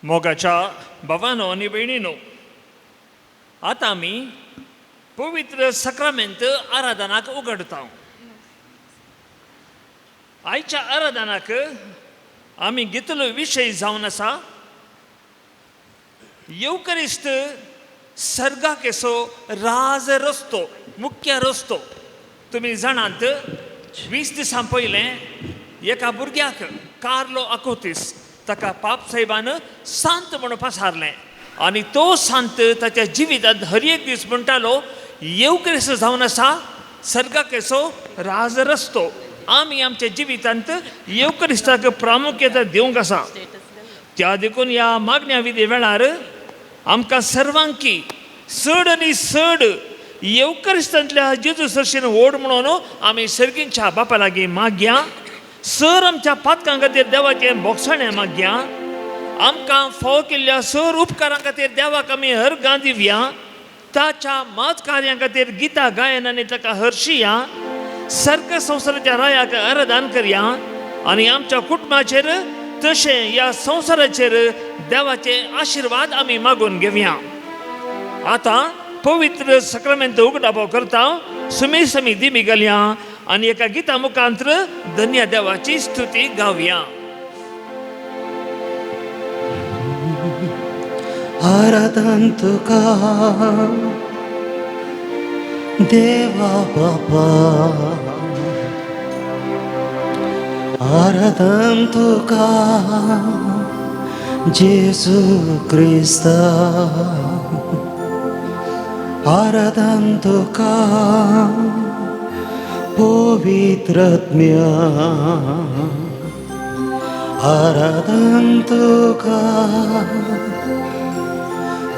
मोगाच्या भावानो आनी भयणीनो, आतां आमी पवित्र सक्रामेंत आराधनाक उगडता. आयच्या आराधनाक आमी घेतलो विशय जावन आसा येवकरिस्त सर्गाक असो राज रस्तो, मुख्य रस्तो. तुमी जाणात, 20 दिसां पयलें एका भुरग्याक कार्लो आकोतीस ताका पाप साहेबान सांत म्हणून पसारलें आनी तो सांत ताच्या जिवितांत हर एक दीस म्हणटालो, येवक्रिस्त जावन आसा सर्गाक असो राज रस्तो. आमी आमच्या जिवितांत येवक्रिस्ताक प्रामुख्यता दिवंक आसा. त्या देखून ह्या मागण्या विधी वेळार आमकां सर्वांकी चड आनी चड येवक्रिस्तांतल्या जेजू सरशीन व्हड म्हणून आमी सर्गींच्या बापा लागीं मागया. सर आमच्या पातकां खातीर देवाचें बोगसाणें मागया. आमकां फावो केल्ल्या सर उपकारां खातीर देवाक आमी हर गां दिवया. ताच्या माज कार्यां खातीर गितां गायन आनी ताका हरशिया. सर्ग संवसाराच्या रायाक आराधन करया आनी आमच्या कुटुंबाचेर तशें ह्या संवसाराचेर देवाचे आशिर्वाद आमी मागून घेवया. आतां पवित्र सक्रामेंत उगडापो करता. सुमी समी दिमी घालया आनी एका गिता मुखांत्र धन्य देवाची स्तुती गावया. आराधन तुका देवा बापा, आराधन तुका जेजू क्रिस्ता, आराधन तुका पवित्रात्म्या, आराधन तुका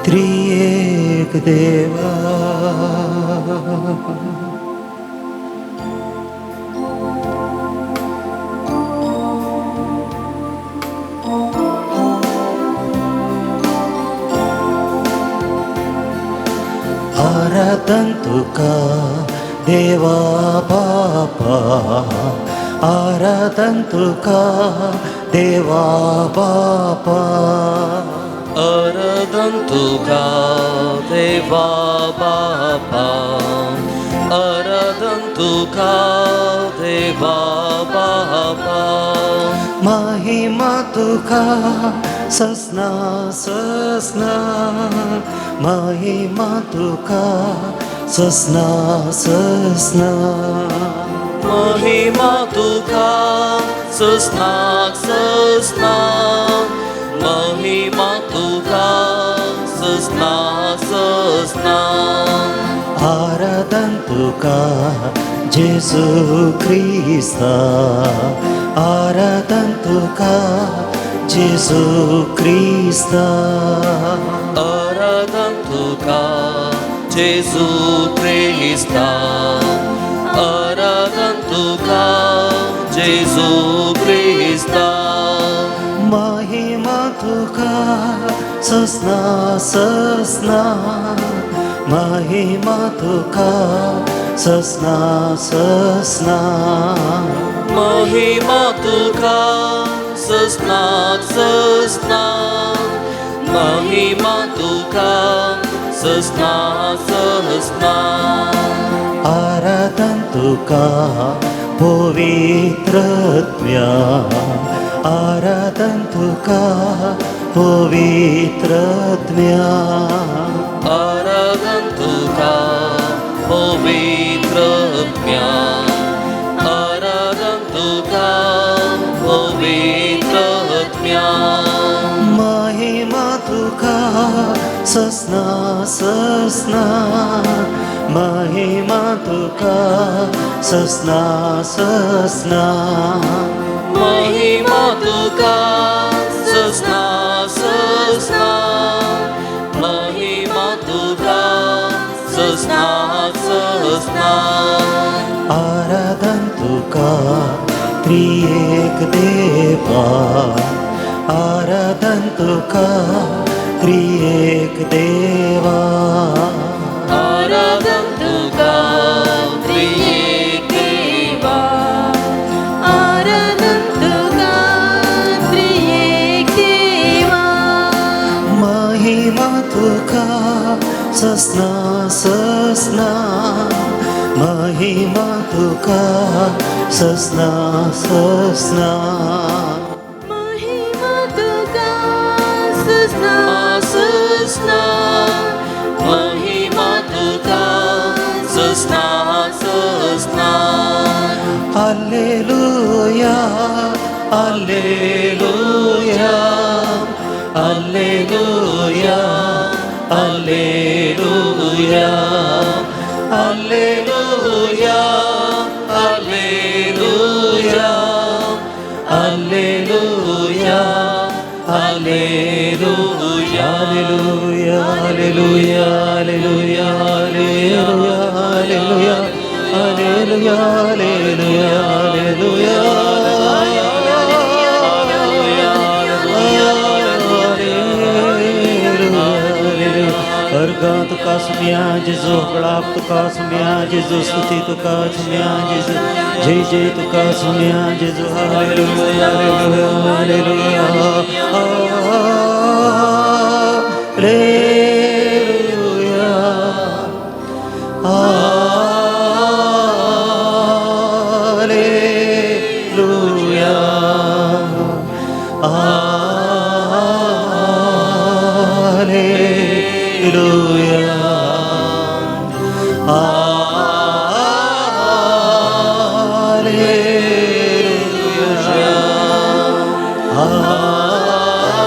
त्रिएक देवा. आराधन तुका देवा बापा, आराधन तुका देवा बापा, आराधन तुका देवा बापा, आराधन तुका देवा बापा. महिमा तुका ससना ससना, महिमा तुका ससना ससना, महिमा तुका ससनाक ससना, महिमा तुका ससना ससना. आराधन तुका जेजू क्रिस्ता, आराधन तुका जेजू क्रिस्ता, आराधन तुका जेजू क्रिस्ता, आराधन तुका जेजू क्रिस्ता. महिमा तुका ससना ससना, महिमा तुका ससना ससना, महिमा तुका ससनाक ससना, महिमा तुका ससना ससना. आराधन तुका पवित्रत्म्या, आराधन तुका पवित्रत्म्या, आराधन तुका पवित्रत्म्या, आराधन तुका पवित्रत्म्या. महिमा तुका ससना ससना, महिमा तुका ससना ससना, महिमा तुका ससना ससना, महिमा तुका ससना ससना. आराधन तुका त्रिएक देवा, आराधन तुका त्रिएक देवा, आराधन तुका त्रिएक देवा, आराधन तुका त्रिएक देवा. ससना ससना महिमा तुका ससना ससना महिमा तुका ससना ससना महिमा तुका ससना ससना alleluia alleluia alleluia alleluia alleluia alleluia alleluia alleluia alleluia alleluia alleluia alleluia alleluia alleluia alleluia अर्घा तुका सुम्या जेजू प्रलाप तुका सुम्या जेजू स्तुती तुका सुम्या जेजू जय जय तुका सुम्या जेजू hallelujah hallelujah hallelujah hallelujah hallelujah hallelujah hallelujah hallelujah hallelujah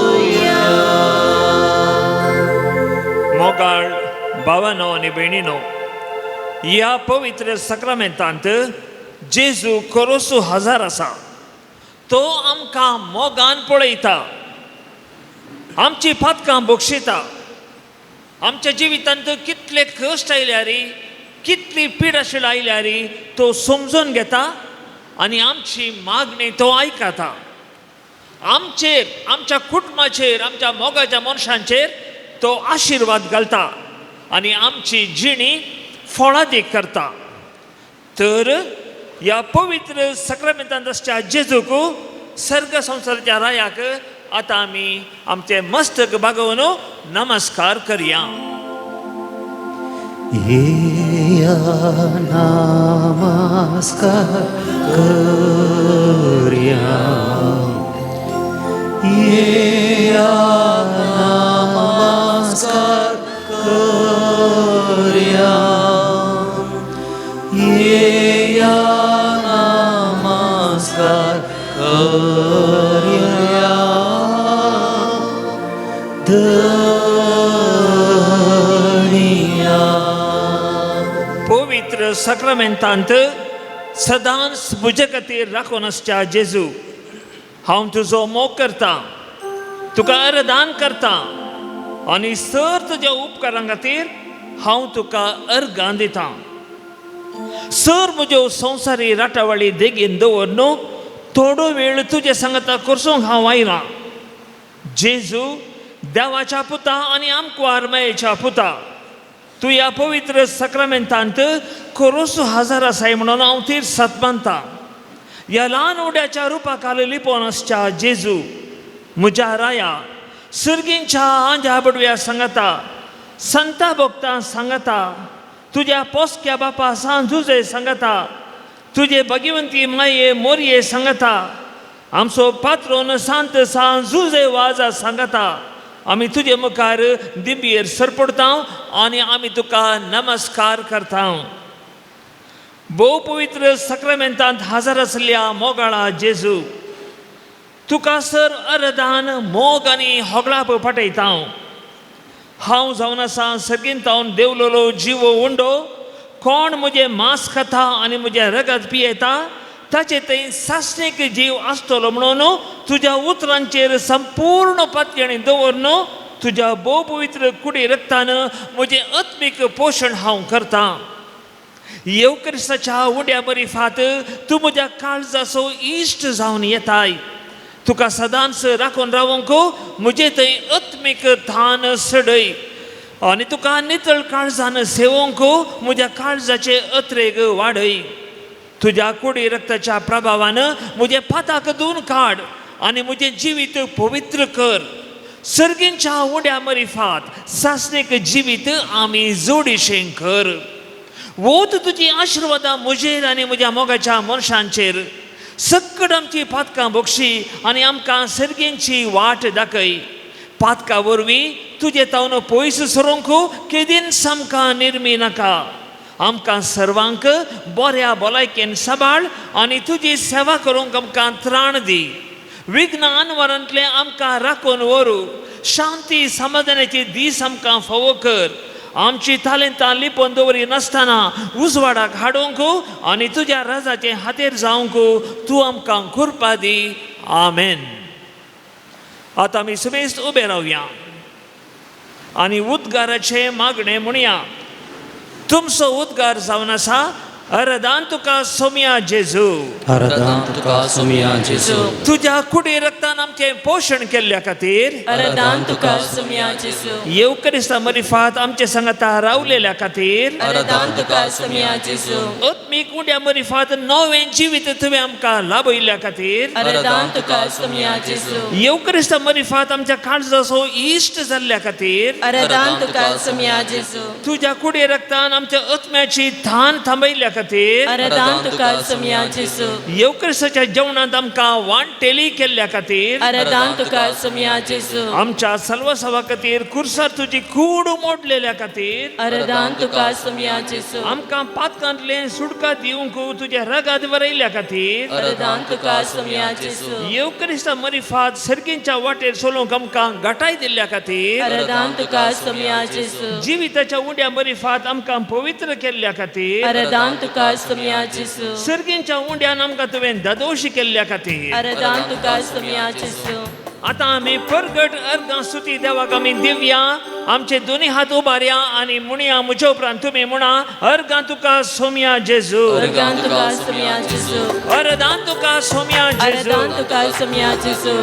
hallelujah मोगाळ भावानो आनी भयणीनो, ह्या पवित्र सक्रामेंतांत जेजू कोरोसू हजार आसा. तो आमकां मोगान पळयता, आमची पातकां बक्षिता. आमच्या जिवितांत कितले कश्ट आयल्यार, कितली पिडाशीळ आयल्यार तो समजून घेता आनी आमची मागणी तो आयकता. आमचेर, आमच्या कुटुंबाचेर, आमच्या मोगाच्या मनशांचेर तो आशिर्वाद घालता आनी आमची जिणी फळादीक करता. तर ह्या पवित्र सक्रमेंतांत आसच्या जेजूक, सर्ग संवसाराच्या रायाक आतां आमी आमचे मस्तक बागोवन नमस्कार करया. येया नमस्कार करया येया नमस्कार करया येया नमस्कार करया धनिया. पवित्र सक्रमेंतांत सदांच म्हजे खातीर राखून आसच्या जेजू, हांव तुजो मोग करता, तुका अर्दान करता आनी सर तुज्या उपकारां खातीर हांव तुका अर्गां दिता. सर म्हज्यो संवसारी राटावळी देगीन दवर न्हू थोडो वेळ तुजे सांगता करसूंक हांव आयलां. जेजू, देवाच्या पुता आनी आमकुवार मायेच्या पुता, तूं ह्या पवित्र सक्रमेंतांत कोरोसो हजार आसाय म्हणून हांव तीर्थ मानता. ह्या ल्हान उड्याच्या रुपाखाल लिपोवन आसच्या जेजू, म्हज्या राया, सर्गींच्या आंज्या बडव्या सांगता, संता भक्तां सांगता, तुज्या पोसक्या बापा सांजुजे सांगता, तुजे भगिवंती माये मोरये सांगता, आमचो पात्रोन सांत सांजुजे वाजा सांगता, आमी तुजे मुखार दिंबयेर सरपडता आनी आमी तुका नमस्कार करता. भोव पवित्र सक्रमेंतांत हजर आसल्या मोगाळा जेजू, तुका सर अरदान मोग आनी होगळाप पाठयता. हांव जावन आसा सर्गींतावन देवलोलो जिवो उंडो. कोण म्हजें मांस खाता आनी म्हजें रगत पियेता ताचे थंय सासणीक जीव आसतलो म्हणून तुज्या उतरांचेर संपूर्ण पातयणी दवरून तुज्या भोव पवित्र कुडी रक्तान म्हजें आत्मीक पोशण हांव करतां. येवक्रिस्ताच्या उड्या बरी फात तूं म्हज्या काळजाचो इश्ट जावन येताय. तुका सदांच राखून रावंक म्हजे थंय आत्मीक थान सडय आनी तुका नितळ काळजान सेवंक म्हज्या काळजाचे अत्रेग वाडय. तुज्या कुडी रक्ताच्या प्रभावान म्हजें पाताक धुवन काड आनी म्हजें जिवीत पवित्र कर. सर्गींच्या उड्या मरिफात सासणीक जिवीत आमी जोडीशें कर. वोत तुजी आशिर्वादां म्हजेर आनी म्हज्या मोगाच्या मनशांचेर. सक्कड आमची पातकां भोगशी आनी आमकां सर्गींची वाट दाखय. पातकां वरवीं तुजे तावन पयस सरूंक केदींच आमकां निर्मी नाका. आमकां सर्वांक बऱ्या भलायकेन सांबाळ आनी तुजी सेवा करूंक आमकां त्राण दी. विघ्न अनवरांतलें आमकां राखून व्हरू. शांती समाधानाचे दीस आमकां फावो कर. आमची तालेंतां लिपोवन दवरी नासतना उजवाडाक हाडूंक आनी तुज्या राजाचे हातेर जावंक तूं आमकां कृपा दी. आमेन. आतां आमी समेस्त उबे रावया आनी उद्गाराचें मागणें म्हणया. तुमचो उद्गार जावन आसा अरदान तुका सोम्या जेजू. आराधना तुका सोमया जेजू. तुज्या कुडी रक्तान आमचें पोशण केल्ल्या खातीर अरदान तुका सोमया जेजू. येवकरिस्ता मरिफात आमचे सांगाता रावलेल्या खातीर अरदान तुका सोमया जेजू. आत्मीक उड्या मरिफात नवें जिवीत तुवें आमकां लाभयिल्ल्या खातीर अरदान तुका सोमया जेजू. येवकरिस्ता मरिफात आमच्या काळजाचो इश्ट जाल्ल्या खातीर अरदान तुका सोमया जेजू. तुज्या कुडी रक्तान आमच्या आत्म्याची थान थांबयल्ल्या खातीर अरदान तुका सोमया जेजू. येवक्रिस्ताच्या जेवणांत आमकां वांटेली केल्ल्या खातीर अरदान तुका सोमया जेजू. आमच्या सल्वसवा खातीर कुर्सार तुजी कूड मोडलेल्या खातीर अरदान तुका सोमया जेजू. आमकां पातकांतलें सुटका दिवंक तुज्या रगात वरयल्ल्या खातीर अरदान तुका सोमया जेजू. येवक्रिस्ता मरिफात सर्गींच्या वाटेर चलोवंक आमकां गटाय दिल्ल्या खातीर अरदान तुका सोमया जेजू. जिविताच्या उड्या मरिफात आमकां पवित्र केल्ल्या खातीर अरदान तुका सोमया जेजू. सर्गींच्या उंड्यान आमकां तुवें दादोशी केल्ल्या खातीर अरदान तुका सोमया जेजू. आतां आमी परगट अर्गां स्तुती देवाक आमी दिवया. आमचे दोनी हात उबारया आनी म्हणया म्हज्या उपरांत तुमी म्हणा अर्गां तुका सोम्या जेजू. अरदान तुका सोमया जेजू. अरदान तुका सोम्या जेजू. अरदान तुका सोमया जेजू.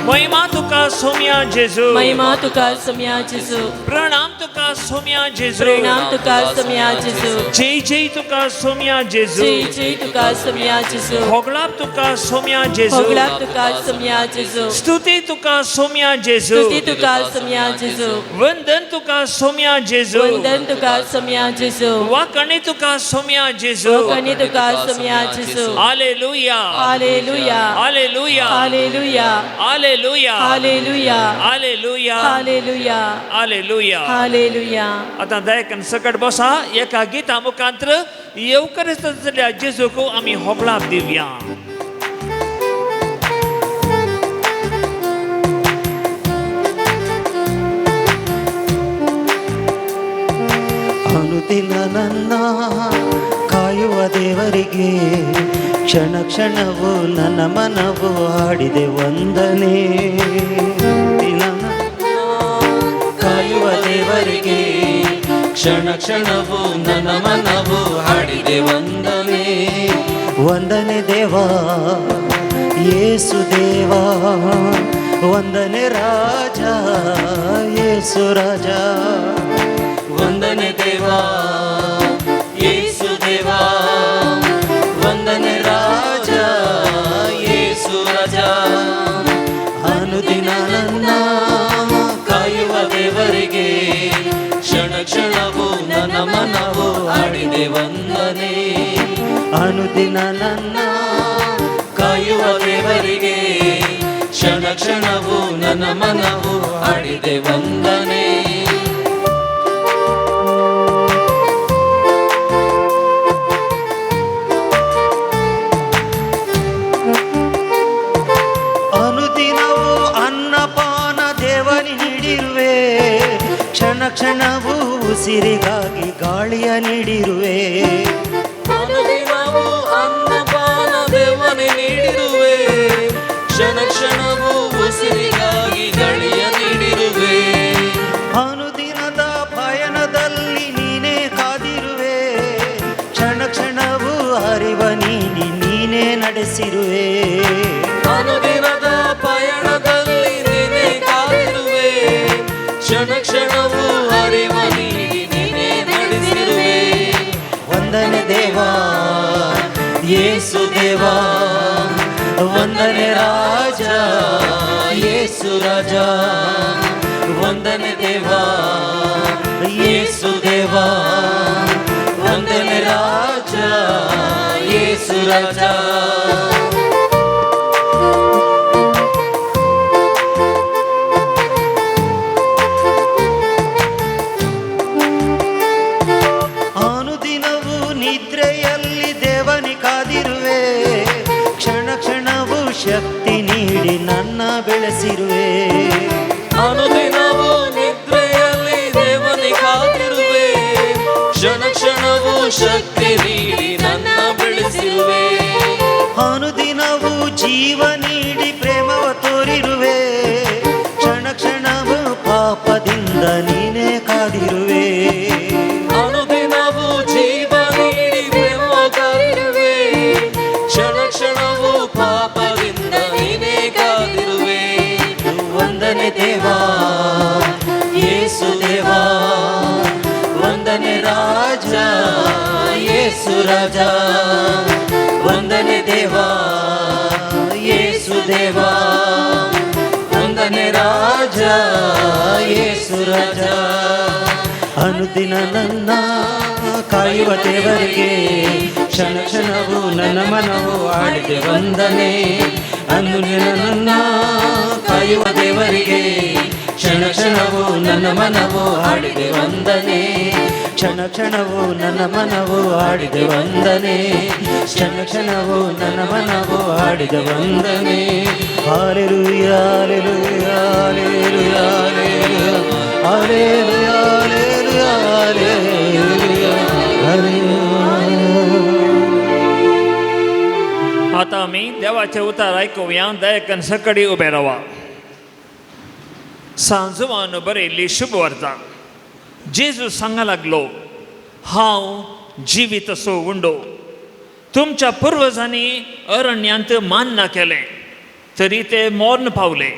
महिमा तुका सोम्या जेजू. महिमा तुका सोमया जेजू. प्रणाम तुका सोम्या जेजू. प्रणाम तुका सोमया जेजू. जय जय तुका सोम्या जेजू. जय जय तुका सोमया जेजू. होगळाप तुका सोम्या जेजू. होगळाप तुका सोमया जेजू. स्तुती तुका सोम्या जेजू. स्तुती तुका सोमया जेजू. वंदन तुका सोम्या जेजू. वंदन तुका सोमया जेजू. वाकणी तुका सोम्या जेजू. वाकणी तुका सोमया जेजू. Hallelujah. Hallelujah. Hallelujah. Hallelujah. Hallelujah. Hallelujah. Hallelujah. Hallelujah. Hallelujah. Hallelujah. आतां दयाकन सकट बसा. एका गीता मुखांत्र येवकरिस्तांतल्या जेजूक आमी होगळाप दिवया. ಅನುದಿನ ನನ್ನ ಕಾಯುವ ದೇವರಿಗೆ ಕ್ಷಣ ಕ್ಷಣವೂ ನನ್ನ ಮನವು ಹಾಡಿದೆ ವಂದನೆ. ದಿನ ಕಾಯುವ ದೇವರಿಗೆ ಕ್ಷಣ ಕ್ಷಣವೂ ನನ್ನ ಮನವು ಹಾಡಿದೆ ವಂದನೆ. ವಂದನೆ ದೇವಾ ಯೇಸು ದೇವಾ, ವಂದನೆ ರಾಜ ಯೇಸು ರಾಜ. ವಂದನೆ ದೇವಾ ಯೇಸು ದೇವಾ, ವಂದನೆ ರಾಜ ಯೇಸು ರಾಜ. ಅನುದಿನ ನನ್ನ ಕಾಯುವ ದೇವರಿಗೆ ಕ್ಷಣ ಕ್ಷಣವೂ ನನ್ನ ಮನವು ಹಾಡಿದೆ ವಂದನೆ. ಅನುದಿನ ನನ್ನ ಕಾಯುವ ದೇವರಿಗೆ ಕ್ಷಣ ಕ್ಷಣವೂ ನನ್ನ ಮನವು ಹಾಡಿದೆ ವಂದನೆ. ಅನುದಿನವೂ ಅನ್ನಪಾನ ದೇವನಿ ನೀಡಿರುವೆ, ಕ್ಷಣ ಕ್ಷಣವೂ ಉಸಿರಿಗಾಗಿ ಗಾಳಿಯ ನೀಡಿರುವೆ. ಅನುದಿನವೂ ಅನ್ನಪಾನ ದೇವನೇ ನೀಡಿರುವೆ, ಕ್ಷಣ ಕ್ಷಣವೂ ಉಸಿರಿಗಾಗಿ ಗಾಳಿಯ ನೀಡಿರುವೆ. ಅನುದಿನದ ಪಯಣದಲ್ಲಿ ನೀನೇ ಕಾದಿರುವೆ, ಕ್ಷಣ ಕ್ಷಣ ಕ್ಷಣವೂ ಅರಿವ ನೀಡಿ ನೀನೇ ನಡೆಸಿರುವೆ. ವಂದನೆ ದೇವಾ ಯೇಸು ದೇವಾ, ವಂದನೆ ರಾಜ ಯೇಸು ರಾಜ, ವಂದನೆ ದೇವಾ ಯೇಸು ದೇವಾ, ವಂದನೆ ರಾಜ ಯೇಸು ರಾಜ. ಅನುದಿನವೂ ನಿದ್ರೆಯಲ್ಲಿ ದೇವನಿ ಕಾದಿರುವೆ, ಕ್ಷಣ ಕ್ಷಣವೂ ಶಕ್ತಿ ನೀಡಿ ನನ್ನ ಬೆಳೆಸಿರುವೆ. ಅನುದಿನವೂ ನಿದ್ರೆಯಲ್ಲಿ ದೇವನಿ ಕಾದಿರುವೆ, ಕ್ಷಣ ಕ್ಷಣವೂ ಶಕ್ತಿ ನೀಡಿ ನನ್ನ ಬೆಳೆಸಿರುವೆ. ಅನುದಿನವೂ ಜೀವ ನೀಡಿ ಪ್ರೇಮವ ತೋರಿರುವೆ, ಕ್ಷಣ ಕ್ಷಣವೂ ಪಾಪದಿಂದ ನೀನೇ ಕಾದಿರುವೆ. ಅನುದಿನವೂ ಜೀವ ನೀಡಿ ಪ್ರೇಮ ಕಾದಿರುವೆ, ಕ್ಷಣ ಕ್ಷಣವೂ ಪಾಪದಿಂದ ನೀನೇ ಕಾದಿರುವೆ. ವಂದನೆ ದೇವಾ ಯೇಸು ದೇವಾ, ವಂದನೆ ರಾಜ ಯೇಸು ರಾಜ, ವಂದನೆ ದೇವಾ ಯೇಸು ದೇವಾ, ವಂದನೆ ರಾಜ ಯೇಸು ರಾಜ. ಅನುದಿನ ನನ್ನ ಕಾಯುವ ದೇವರಿಗೆ ಕ್ಷಣ ಕ್ಷಣವೂ ನನ್ನ ಮನವು ಆಡಿದೆ ವಂದನೆ. ಅನುದಿನ ನನ್ನ ಕಾಯುವ ದೇವರಿಗೆ ಕ್ಷಣ ಕ್ಷಣವೂ ನನ್ನ ಮನವು ಆಡಿದೆ ವಂದನೆ. ಕ್ಷಣ ಕ್ಷಣವೂ ನನ್ನ ಮನವು ಆಡಿದೆ ವಂದನೆ, ಕ್ಷಣ ಕ್ಷಣವೂ ನನ್ನ ಮನವು ಆಡಿದೆ ವಂದನೆ. Hallelujah hallelujah hallelujah hallelujah hallelujah hallelujah hallelujah. आतां आमी देवाचें उतार आयकुया. दयाकन सकडी उबे रावा. सांजुवान बरयल्ली शुभ वार्ता. जेजू सांगा लागलो, हांव जिवीत असो उंडो. तुमच्या पुर्वजांनी अरण्यांत मान्ना केलें तरी ते मोर्न पावले,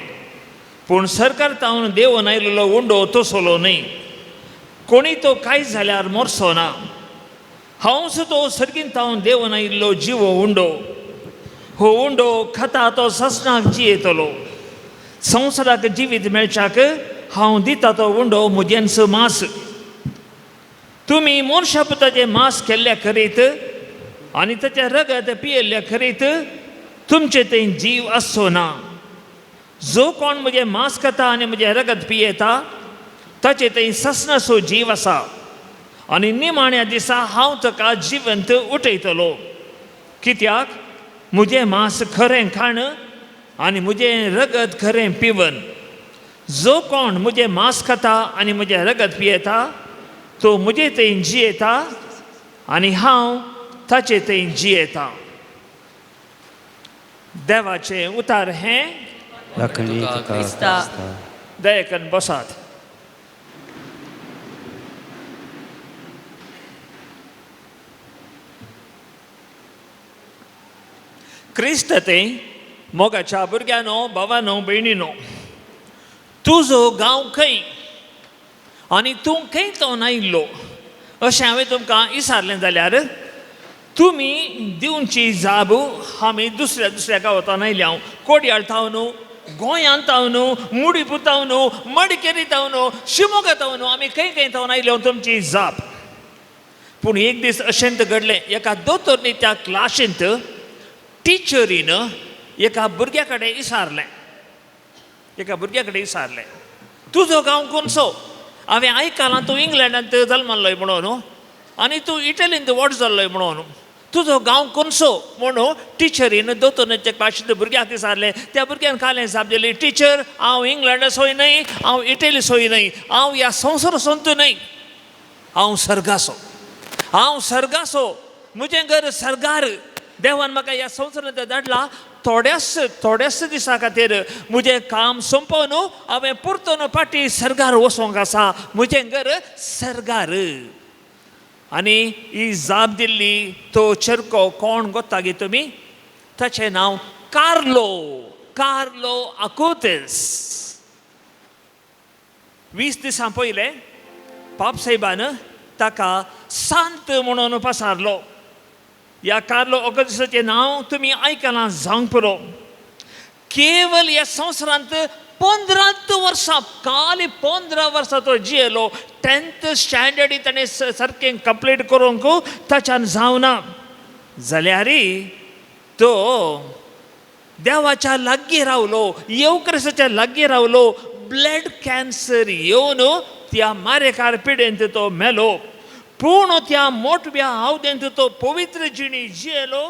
पूण सरकार तावन देवून आयिल्लो उंडो तसलो न्हय. कोणी तो कांय जाल्यार मोरसो ना. हांवच तो सर्गीन तावन देवून आयिल्लो जिवो उंडो. हो उंडो खाता तो ससनाक जियेतलो. संवसाराक जिवीत मेळच्याक हांव दिता तो उंडो म्हजेंच मांस. तुमी मनशा पुताचें मांस केल्ल्या खरीत आनी ताचें रगत पियेल्ल्या खरीत तुमचे थंय जीव आसचो ना. जो कोण म्हजें मांस खाता आनी म्हजें रगत पियेता ताचे थंय ससनाचो जीव आसा आनी निमाण्या दिसा हांव ताका जिवंत उठयतलो. कित्याक म्हजें मांस खरें खाण आनी म्हजें रगत खरें पिवन. जो कोण म्हजें मांस खाता आनी म्हजें रगत पियेता तो म्हजे थंय जियेता आनी हांव ताचे थंय जियेता. देवाचें उतार हें. राखणी तुका क्रिस्ता. दयेकन बसात. क्रिस्त ते मोगाच्या भुरग्यानो, भावानो, भयणीनो, तुजो गांव खंय आनी तूं खंय तो आयिल्लो अशें हांवें तुमकां विचारलें जाल्यार तुमी दिवची जाब आमी दुसऱ्या दुसऱ्या गांवांत आयल्या, कोडयाळ थावन, गोंयांत थावन, मुडीपूर थावन, मडिकेरी थावन, शिमोगा थावन, आमी खंय खंय थावन आयल्या तुमची जाप. पूण एक दीस अशेंच घडलें, एका दोतोरनी त्या क्लासींत टिचरीन एका भुरग्या कडेन विचारलें, एका भुरग्या कडेन विचारलें, तुजो गांव कोणसो? हांवें आयकलां तूं इंग्लंडांत जल्मल्लोय म्हणून आनी तूं इटलींत व्हड जाल्लोय म्हणून, तुजो गांव कोणसो म्हणून टिचरीन दोतोरच्या क्लासींत भुरग्याक विचारलें. त्या भुरग्यान कालें जाप दिली, टिचर हांव इंग्लंडाचोय न्हय, हांव इटलीचोय न्हय, हांव ह्या संवसाराचो न्हय, हांव सर्गाचो, हांव सर्गाचो, म्हजें घर सर्गार. देवान म्हाका ह्या संवसारांत धाडला थोड्याच थोड्याच दिसां खातीर. म्हजें काम सोंपोवन हांवें परतून फाटीं सर्गार वचोंक आसा, म्हजें घर सर्गार. आनी ही जाप दिल्ली तो चेरको कोण गोत्ता गे तुमी? ताचें नांव कार्लो, कार्लो आकुतीस. 20 दिसां पयले पापसाहेबान ताका सांत म्हणून पसारलो. ह्या कार्लो अगस्ताचें नांव तुमी आयकलां जावंक पुरो. केवल ह्या संवसारांत 15 वर्सां, खाली 15 वर्सां तो जियेलो. 10th standard ताणें सारकें कंप्लीट करूंक ताच्यान जावना जाल्यार तो देवाच्या लागीं रावलो, येवक्रिस्ताच्या लागीं रावलो. ब्लड कॅन्सर येवन त्या मारेकार पिडेंत तो मेलो, पूण त्या मोटव्या आवदेंत तो पवित्र जिणी जियेलो.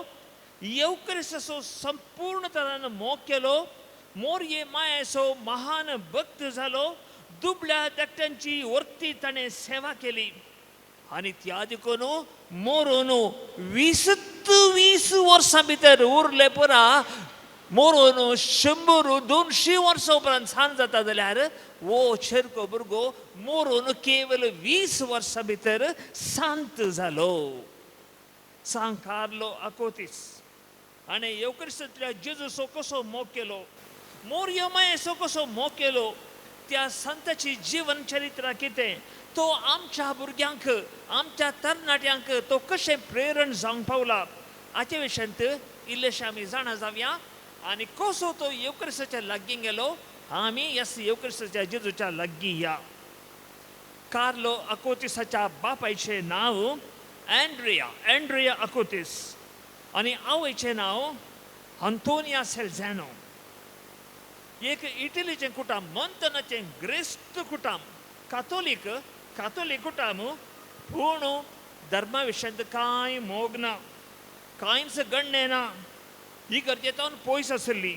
येवक्रिस्ताचो संपूर्ण तरान मोग केलो. मोरये मायेचो महान भक्त जालो. दुबळ्या धाकट्यांची वर्ती ताणें सेवा केली आनी त्या देखून मोरून 20 वर्सां भितर उरले पुरा. मोरून 100 200 वर्सां उपरांत सान जाता जाल्यार वो चेरको भुरगो मोरून केवल 20 वर्सां भितर सांत जालो. सांग कार्लो आकोतीस आनी येवक्रिस्तांतल्या जेजूचो कसो मोग केलो, मोरयो मायेचो कसो मोग केलो, त्या संताची जीवन चरित्र कितें, तो आमच्या भुरग्यांक, आमच्या तरणाट्यांक तो कशें प्रेरण जावंक पावला हाचे विशयांत इल्लेशें आमी जाणा जावया. आनी कसो तो येवक्रिस्ताच्या लागीं गेलो, आमी ह्या येवक्रिस्ताच्या जेजूच्या लागीं या. कार्लो अकोतिसाच्या बापायचें नांव अँड्रिया, अँड्रिया अकोतीस आनी आवयचें नांव अंतोनिया सेल्झानो. एक इटलीचें कुटाम, मंतनाचें ग्रेस्त कुटाम, कातोलीक, कातोलीक कुटाम. पूण धर्मा विशयांत कांय मोग ना, कांयच गण्णें ना. ही गरजेतावन पयस आसली,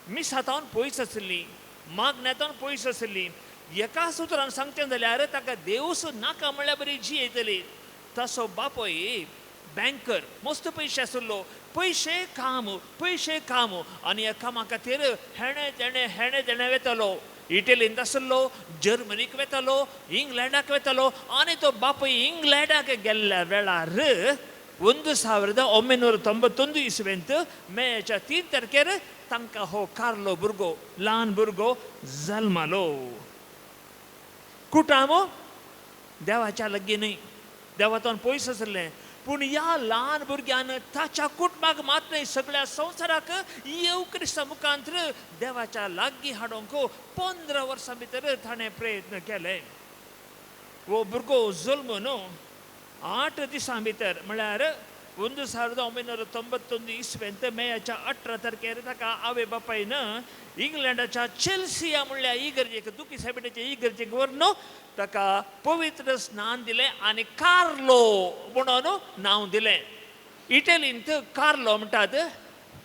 मिसातावन पयस आसली, मागण्यातावन पयस आसली. एका सुत्रान सांगचें जाल्यार ताका देवूस नाका म्हणल्यार बरी जियेतली. तसो बापूय बँकर, मस्त पयशे आसलो. पयशे काम, पयशे काम आनी ह्या कामा खातीर हेणे तेणे हेणे तेणे वेतालो. इटलींत आसलो, जर्मनीक वेतालो, इंग्लंडाक वेतालो. आनी तो बापूय इंग्लंडाक गेल्ल्या वेळार 1991 इसवेंत मेच्या 3 तारखेर तांकां हो कार्लो भुरगो, ल्हान भुरगो जल्मालो. कुटाम देवाच्या लागीं न्हय, देवातून पयस आसलें. पूण ह्या ल्हान भुरग्यान ताच्या कुटुंबाक मात न्हय, सगळ्या संवसाराक येव क्रिस्ता मुखांत देवाच्या लागीं हाडूंक 15 वर्सां भितर ताणें प्रयत्न केले. हो भुरगो जल्मून 8 दिसां भितर म्हळ्यार 1991 इसवेंत मेयाच्या 18 तारखेर ताका आवय बापायन इंग्लंडाच्या चेल्सिया म्हणल्या इगर्जेक, दुखी सायबिणीच्या इगर्जेक व्हरून ताका पवित्र स्नान दिलें आनी कार्लो म्हणून नांव दिलें. इटलींत कार्लो म्हणटात,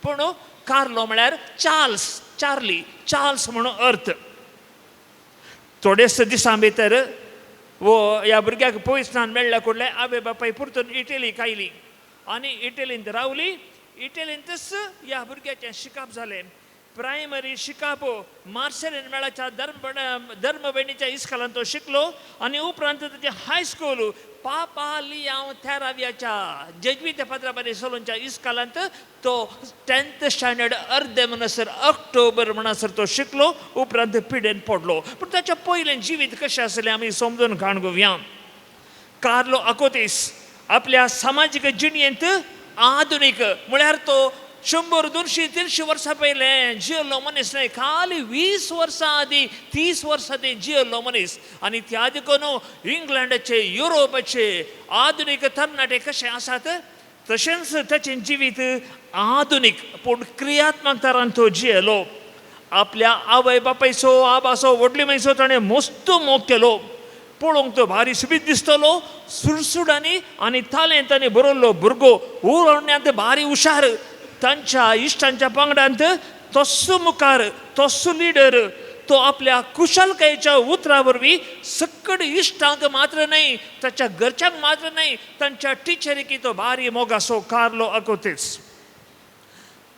पूण कार्लो म्हळ्यार चार्ल्स, चार्ली, चार्ल्स म्हणून अर्थ. थोडेच दिसां भितर वो ह्या भुरग्याक पयस स्नान मेळ्ळ्या कुडलें आवय बापाय परतून इटलीक आयली आनी इटलींत रावली. इटलींतच ह्या भुरग्याचें शिकप जालें. प्रायमरी शिकप मार्सेलीन मेळाच्या धर्म भयणीच्या इस्कॉलांत तो शिकलो आनी उपरांत ताचें हायस्कूल पापा लियांव थेराव्याच्या जेज्वित पाद्रा सोलोंच्या इस्कॉलांत तो 10th standard अर्दे म्हणसर, ऑक्टोबर म्हणसर तो शिकलो. उपरांत पिडेन पडलो. पूण ताचें पयलें जिवीत कशें आसलें आमी समजून काण घेवया. कार्लो आकोतीस आपल्या सामाजीक जिणेंत आधुनीक, म्हळ्यार तो 100 200 300 वर्सां पयलें जियेल्लो मनीस न्हय, खाली 20 वर्सां आदीं, 30 वर्सां आदीं जियेल्लो मनीस. आनी त्या देखून इंग्लंडाचे, युरोपाचे आधुनीक तरणाटे कशे आसात तशेंच ताचें जिवीत आधुनीक पूण क्रियात्मक तरान तो जियेलो. आपल्या आवय बापायचो, आबाचो, व्हडली मायचो ताणें मस्त मोग केलो. पळोवंक तो भारी सोबीत दिसतलो, सुडसुडांनी आनी तालेंतांनी बरयल्लो भुरगो, उलोवण्यांत भारी हुशार. तांच्या इश्टांच्या पंगडांत तस्सो मुखार, तस्सो लिडर. तो आपल्या कुशलकायेच्या उतरा वरवीं सकड इश्टांक मात्र न्हय, ताच्या घरच्यांक मात्र न्हय, तांच्या टिचरीक तो भारी मोगासो कार्लो आकोतीस.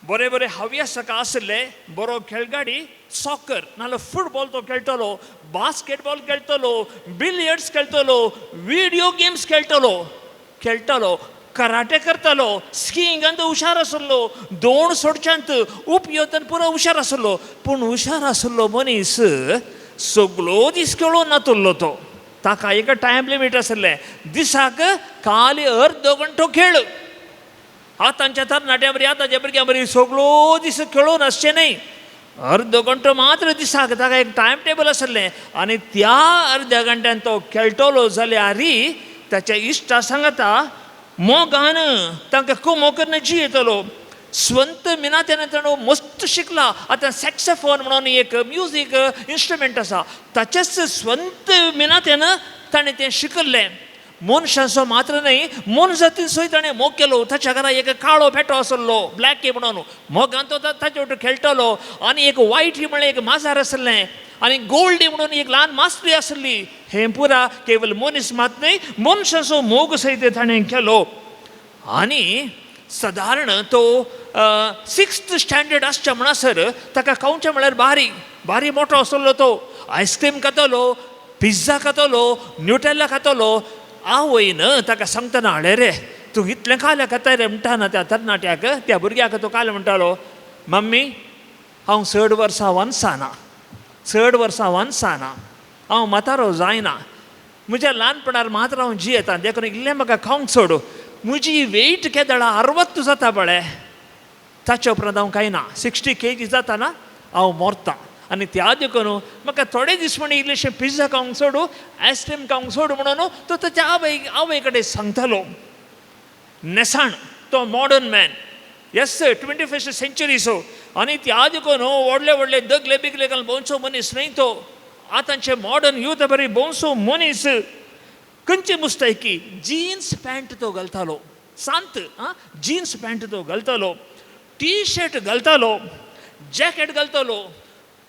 बरे बरे हव्यास ताका आसले. बरो खेळगाडी, सॉकर नाल्यार फुटबॉल तो खेळटलो, बास्केटबॉल खेळटलो, बिलियर्ड्स खेळटलो, विडियो गेम्स खेळटलो खेळटालो, कराटे करतालो, स्किंगांत हुशार आसलो, दोन सोडच्यांत उपयोगान पुरो हुशार आसलो. पूण हुशार आसलो मनीस सगळो दीस खेळून नातुल्लो तो. ताका एक टायम लिमीट आसलें, दिसाक खाली अर्दो घंटो खेळ. आतांच्या तरणाट्या बरी, आतांच्या भुरग्यां बरी सगळो दीस खेळून आसचें न्हय, अर्दो घंटो मात्र दिसाक. ताका एक टायम टेबल आसलें आनी त्या अर्द्या घंट्यान तो खेळटलो जाल्यार ताच्या इश्टा सांगता मोगान तांकां कुमो करून जियेतलो. स्वंत मिनात्यान ताणें मस्त शिकला. आतां सॅक्सोफोन म्हणून एक म्युजीक इन्स्ट्रुमेंट आसा, ताचेच स्वंत मिनात्यान ताणें तें शिकल्लें. मनशांचो मात्र न्हय, मनजातींचोय ताणें मोग केलो. ताच्या घरा एक काळो पेटो आसलो, ब्लॅक म्हणून, मोगान तो ताचे वटेन खेळटलो. आनी एक वायट म्हळ्यार एक माजार आसलें आनी गोल्डी म्हणून एक ल्हान मासली आसली. हें पुरा केवल मनीस मात न्हय, मनशाचो मोग सयत ताणें केलो. आनी सादारण तो सिक्स्थ स्टँडर्ड आसच्या म्हणसर ताका खावचें म्हळ्यार बारी बारी मोटो आसलो तो. आयस्क्रीम खातलो, पिझ्झा खातलो, न्युटेल्ला खातलो. आवयन ताका सांगतना, हाडे रे तूं इतलें खाल्या खाता रे म्हणटा ना, त्या तरणाट्याक, त्या भुरग्याक तो काल म्हणटालो, मम्मी हांव चड वर्सां वनसाना, चड वर्सां वनसाना, हांव म्हातारो जायना, म्हज्या ल्हानपणार मात्र हांव जियेता, देखून इल्लें म्हाका खावंक सोडू. म्हजी वेट केदळा 60 जाता पळय, ताच्या उपरांत हांव कांय ना, 60 kg जाता ना हांव मोरतां. आनी त्या देखून म्हाका थोडे दीस म्हण इल्लेशें पिझ्झा खावंक सोडू, आयस्क्रीम खावंक सोडू म्हणून तो ताच्या आवय कडेन सांगतालो. नेसाण तो मॉडर्न मॅन, येस 21st सेंचुरीचो. आनी त्या देखून व्हडले व्हडले दगले बिगले घालून भोंवचो मनीस न्हय तो. आतांचे मॉडर्न यूथ बरी भोंवचो मनीस. खंयची मुस्तायकी, जिन्स पॅन्ट तो घालतालो, सांत आं, जिन्स पॅन्ट तो घालतालो, टी शर्ट घालतालो, जॅकेट घालतालो,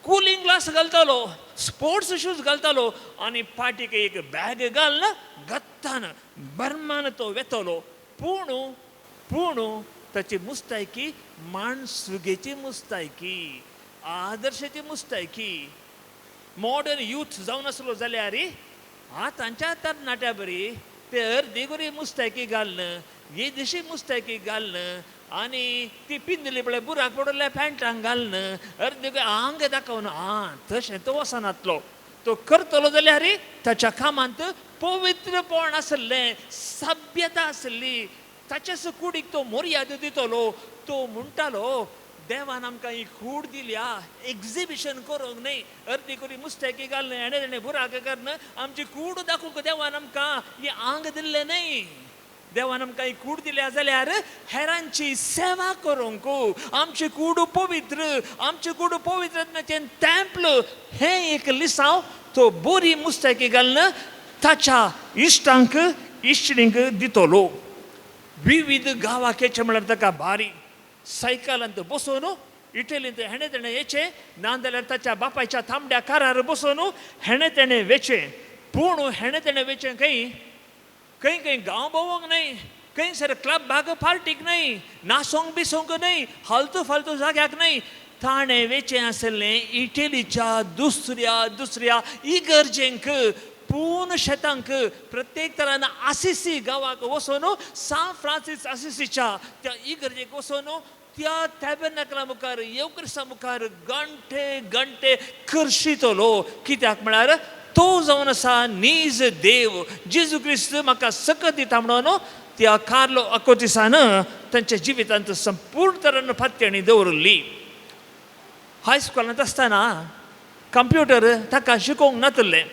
कुलींग ग्लास घालतालो, स्पोर्ट्स शूज घालतालो आनी पाटीक एक बॅग घालून गत्तान बर्मान तो वेतलो. पूण पूण ताची मुस्तायकी माणसुगेची मुस्तायकी, आदर्शाची मुस्तायकी. मॉडर्न यूथ जावन आसलो जाल्यार आतांच्या तरणाट्या बरी ते अर्दी बरी मुस्तायकी घालून, येदीशी मुस्तायकी घालून आनी ती पिंदली पळय बुराक पडल्या पॅन्टांक घालून अर्दी आंग दाखोवन आं तशें तो वचनातलो. तो करतलो जाल्यार ताच्या कामांत पवित्रपण आसलें, सभ्यता आसली. ताच्याच कुडीक तो मर्याद दितलो. तो म्हणटालो, देवान आमकां ही कूड दिल्या एक्झिबिशन करूंक न्हय, अर्दी करी मुस्तायकी घालून हेणे तेणे बुराक करून आमची कूड दाखोवंक देवान आमकां ही आंग दिल्लें न्हय. देवान आमकां ही कूड दिल्या जाल्यार हेरांची सेवा करूंक. आमची कूड पवित्र, आमची कूड पवित्र तेंपल हें एक लिसांव तो बरी मुस्तायकी घालून ताच्या इश्टांक इश्टिणींक दितलो. विविध गांवाक येचें म्हळ्यार ताका भारी सायकलांत बसोवन इटलींत हेणें तेणें येचें, नाजाल्यार ताच्या बापायच्या तांबड्या कारार बसोवन हेणें तेणें वेचें. पूण हेणें तेणें वेचें खंय खंय खंय गांव भोंवंक न्हय, खंयसर क्लब बाग पार्टीक न्हय, नाचोंक बिसोंक न्हय, फालतू फालतू जाग्याक न्हय. ताणें वेचें आसलें इटलीच्या दुसऱ्या दुसऱ्या इगर्जेंक, पूर्ण शेतांक, प्रत्येक तरान आसिसी गांवाक वचून, सान फ्रांसीस आसिसीच्या त्या इगर्जेक वचून त्या टॅबर्नाकला मुखार, येवक्रिस्ता मुखार घंटे घंटे करशितलो. कित्याक म्हळ्यार तो जावन आसा नीज देव जेजू क्रिस्त म्हाका सकत दिता म्हणून त्या कार्लो अकोतिसान तांच्या जिवितांत संपूर्ण तरान पातयणी दवरिल्ली. हायस्कुलांत आसतना कंप्युटर ताका शिकोवंक नातिल्लें.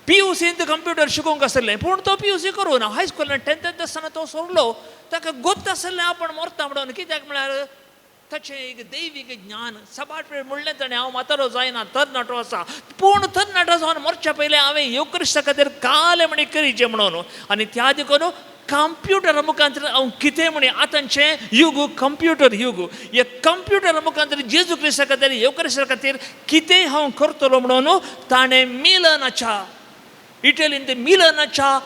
पीयूसींत कंप्युटर शिकोवंक आसलें, पूण तो पीयूसी करूं ना. हायस्कुलांत टेंथांत आसतना तो सोडलो. ताका गोत्त आसलें आपूण मरता म्हणून. कित्याक म्हळ्यार ताचें एक दैवीक ज्ञान सबाट वेळ म्हणलें ताणें, हांव म्हातारो जायना, तरणाटो आसा, पूण तरणाटो जावन मरच्या पयलें हांवें येवक्रिस्ता खातीर कालें म्हणी करीचें म्हणून. आनी त्या देखून कंप्युटरा मुखांतर हांव कितें म्हणी, आतांचें युग कंप्युटर युग, ह्या कंप्युटरा मुखांतर जेजू क्रिस्ता खातीर येवक्रिस्ता खातीर कितें हांव करतलो म्हणून ताणें मिलनाच्या इटलींत मिलनाच्या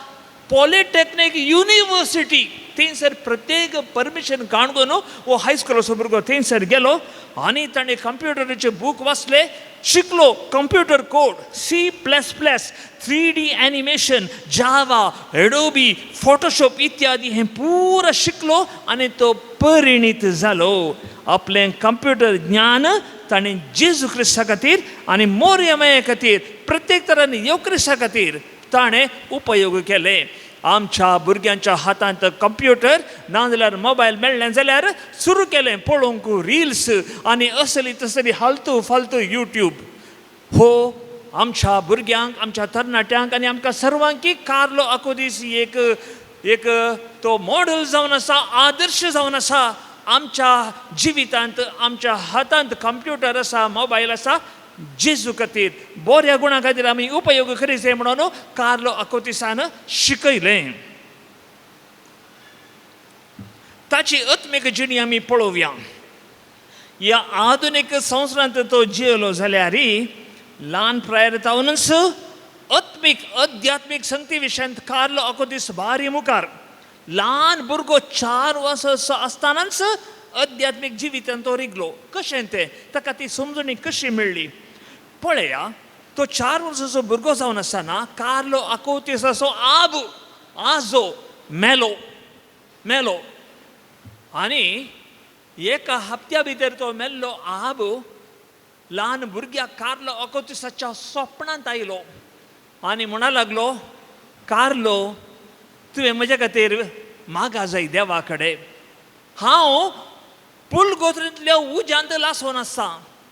पॉलिटेक्नीक युनिवर्सिटी थंयसर प्रत्येक परमिशन काडून हो हायस्कुलाचो भुरगो थंयसर गेलो आनी ताणें कंप्युटराचे बूक वाचले, शिकलो computer code, C++, 3D animation, Java, Adobe, Photoshop इत्यादी हें पुरा शिकलो आनी तो परिणीत जालो. आपलें कंप्युटर ज्ञान ताणें जेजू क्रिस्ता खातीर आनी मोरयमाये खातीर, प्रत्येक तरान येवक्रिस्ता खातीर ताणें उपयोग केले. आमच्या भुरग्यांच्या हातांत कंप्युटर नाजाल्यार मोबायल मेळ्ळें जाल्यार सुरू केलें पळोवंक रिल्स आनी असली तसली हालतू फालतू यूट्यूब. हो आमच्या भुरग्यांक, आमच्या तरणाट्यांक आनी आमकां सर्वांकी कार्लो आकुतीस एक एक तो मॉडल जावन आसा, आदर्श जावन आसा. आमच्या जिवितांत आमच्या हातांत कंप्युटर आसा, मोबायल आसा, जेजू खातीर बऱ्या गुणा खातीर आमी उपयोग करीत जाय म्हणून कार्लो आकुतीसान शिकयलें. ताची आत्मीक जिणी आमी पळोवया. ह्या आधुनीक संवसारांत तो जियेलो जाल्यार ल्हान प्रायर जावनच आत्मीक अध्यात्मीक संगती विशयांत कार्लो आकुतीस भारी मुखार. ल्हान भुरगो 4 वर्सां आसतनाच अध्यात्मीक जिवितांत तो रिगलो. कशें तें, ताका ती समजणी कशी मेळ्ळी पळया. तो 4 वर्सांचो भुरगो जावन आसतना कार्लो आकुतीसाचो आब आजो मेलो मेलो आनी एका हप्त्या भितर तो मेल्लो आब ल्हान भुरग्याक कार्लो आकुतीसाच्या सोपणांत आयलो आनी म्हणा लागलो, कार्लो तुवें म्हज्या खातीर मागा जाय देवा कडेन, हांव पुलगोत्रींतल्या उज्यांत लासोन आसता.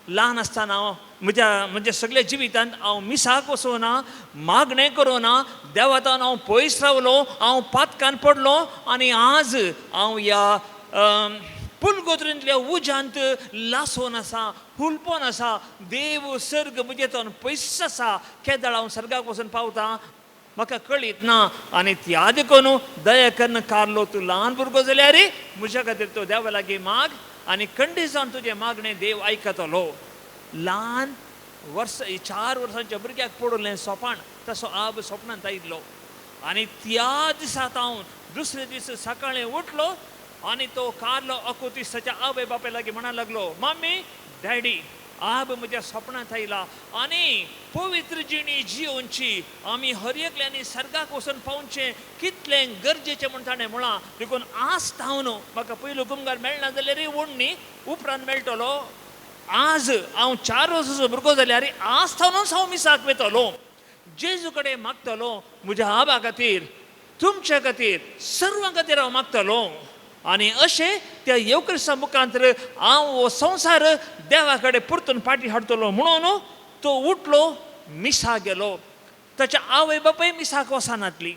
ल्हान आसतना म्हज्या म्हज्या सगल्या जिवितांत हांव मिसाक वचोना, मागणें करोना, देवातान हांव पयस रावलो, हांव पातकान पडलो आनी आज हांव ह्या पुलगोत्रींतल्या उज्यांत लासोन आसा, हुलपोन आसा. देव सर्ग म्हजे तो पयस आसा, केदळ हांव सर्गाक वचून पावता म्हाका कळीत ना. आनी त्या देखून दया कन्न कार्लो तूं ल्हान भुरगो जाल्यार म्हज्या खातीर तो देवा लागीं माग आनी खंडीत जावन तुजें मागणें देव आयकतलो. ल्हान वर्स 4 वर्सांच्या भुरग्याक पडलें सोपाण, तसो आब सोपणांत आयिल्लो. आनी त्या दिसा हांव दुसरे दीस सकाळीं उठलो आनी तो कार्लो आकुतीस ताच्या आवय बापाय लागीं म्हणा लागलो, मम्मी डॅडी आब म्हज्या सपनांत आयला आनी पवित्र जिणी जियोवची, आमी हर एकल्यांनी सर्गाक वचून पावचें कितलें गरजेचें म्हूण ताणें म्हळां. देखून आज तावन म्हाका पयलो गुमगार मेळना जाल्यार ओडणी उपरांत मेळटलो. आज हांव 4 वर्सांचो भुरगो जाल्यार आज थावनूच हांव मिसाक वयतलो, जेजू कडेन मागतलो म्हज्या आबा खातीर, तुमच्या खातीर, सर्वां खातीर हांव मागतलो. आनी अशें त्या येवक्रिस्ता मुखांतर हांव हो संवसार देवा कडेन परतून फाटीं हाडटलो म्हणून तो उठलो, मिसा गेलो. ताच्या आवय बापाय मिसाक वचनातली,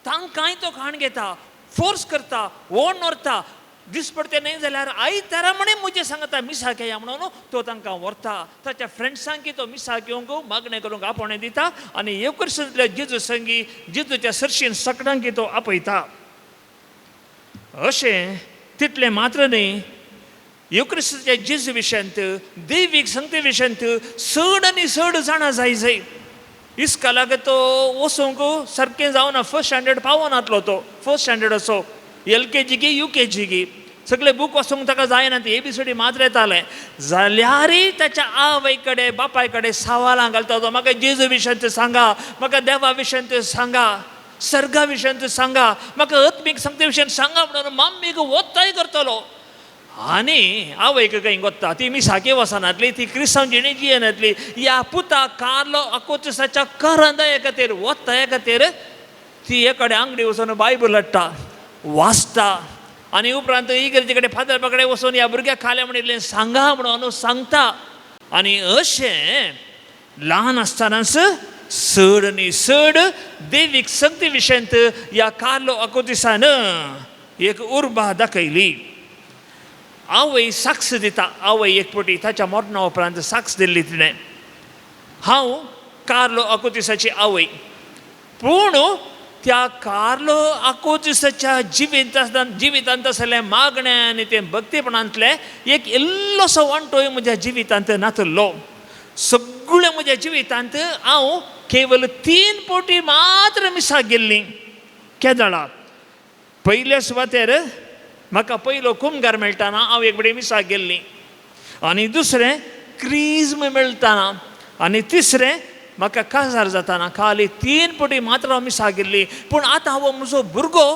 तांकांय तो खाण घेता, फोर्स करता, ओड व्हरता. दिसपडते न्हय जाल्यार आयतारा म्हणे म्हजें सांगता मिसाक येया म्हणून तो तांकां व्हरता. ताच्या फ्रेंड्सांकी तो मिसाक येवंक मागणें करूंक आपोवणें दिता आनी येवक्रिस्तांतल्या जेजू संगी जेजूच्या सरशीन सगळ्यांकी तो आपयता. अशें तितलें मात्र न्हय, येवक्रिस्ताच्या जेजू विशयांत, दैवीक संगते विशयांत चड आनी चड जाणा जाय जाय. इस्कालाक तो वचूंक सारकें जावना, फर्स्ट स्टँडर्ड पावनातलो तो, फर्स्ट स्टँडर्डाचो LKG की UKG की सगळे बूक वाचूंक ताका जायना, ती ABCD मात्र येतालें. जाल्यारय ताच्या आवय कडेन बापाय कडेन सवालां घालता तो, म्हाका जेजू विशयांत सांगा, म्हाका देवा विशयांत सांगा, सर्गा विशयांत सांगा, म्हाका आत्मीक संगते विशयांत सांगा म्हणून मम्मीक ओत्ताय करतलो. आनी आवयक खंय गोत्ता, ती मिसाके वचनातली, ती क्रिस्तांव जिणी जियेनातली. ह्या पुता कार्लो आकुतीसाच्या करंदाये खातीर, ओत्ताये खातीर ती एकडे आंगडी वचून बायबल हाडटा, वाचता आनी उपरांत इगर्जे कडेन फादर कडेन वचून ह्या भुरग्याक खालें म्हणिल्लें सांगा म्हणून सांगता. आनी अशें ल्हान आसतनाच चड आनी चड दैवीक संगती विशयांत ह्या कार्लो आकुतीसान एक उर्बा दाखयली. आवय साक्ष दिता, आवय एक पटी ताच्या मरणा उपरांत साक्ष दिल्ली तिणें, हांव कार्लो आकुतीसाची आवय. पूण त्या कार्लो आकुतीसाच्या जिवितांत आसलें मागणें आनी तें भक्तीपणांतलें एक इल्लोसो वांटोय म्हज्या जिवितांत नातलो. सगळें म्हज्या जिवितांत हांव केवल 3 पटी मात्र मिसाक गेल्ली. केदळा पयल्या सुवातेर म्हाका पयलो कुमगार मेळटाना हांव एक बडी मिसाक गेल्ली, आनी दुसरें क्रिज्म मेळटाना, आनी तिसरें म्हाका काजार जाताना. खाली 3 पटी मात्र हांव मिसाक गेल्ली. पूण आतां हो म्हजो भुरगो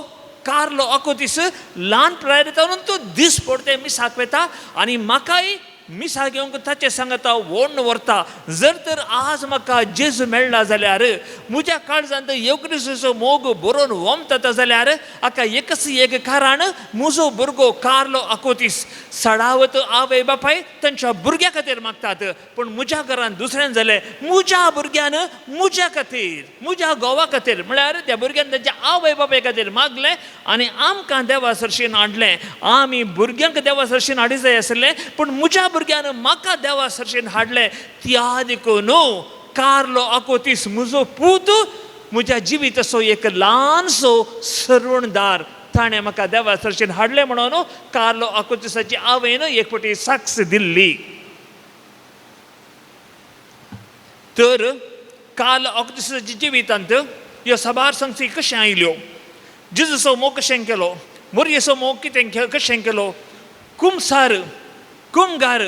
कार्लो आकुतीस ल्हान पिरायेर तो दीस पडते मिसाक वता आनी म्हाकाय मिसा घेवंक ताचे सांगता ओडून व्हरता. जर तर आज म्हाका जेजू मेळ्ळा जाल्यार, म्हज्या काळजांत येवक्रिस्ताचो मोग बरोवन वमता जाल्यार हाका एकच एक कारण, म्हजो भुरगो कार्लो आकोतीस. सडावत आवय बापाय तांच्या भुरग्या खातीर मागतात, पूण म्हज्या घरान दुसऱ्यान जालें, म्हज्या भुरग्यान म्हज्या खातीर, म्हज्या घोवा खातीर, म्हळ्यार त्या भुरग्यान तांच्या आवय बापाय खातीर मागलें आनी आमकां देवा सरशीन हाडलें. आमी भुरग्यांक देवा सरशीन हाडी जाय आसलें, पूण म्हज्या भुरग्यान म्हाका देवा सरशीन हाडलें. त्या देखून कार्लो आकोतीस म्हजो पूत म्हज्या जिविताचो एक ल्हानसो सरवणदार, ताणें म्हाका देवा सरशीन हाडलें म्हणून कार्लो आकोतीसाची आवयन एक फावटी साक्ष दिल्ली. तर कार्लो आकोतीसाच्या जिवितांत ह्यो साबार संगती कशें आयल्यो, जेजूचो मोग कशें केलो, मोरयेचो मोग कितें कशें केलो, कुमसार, कुमगार,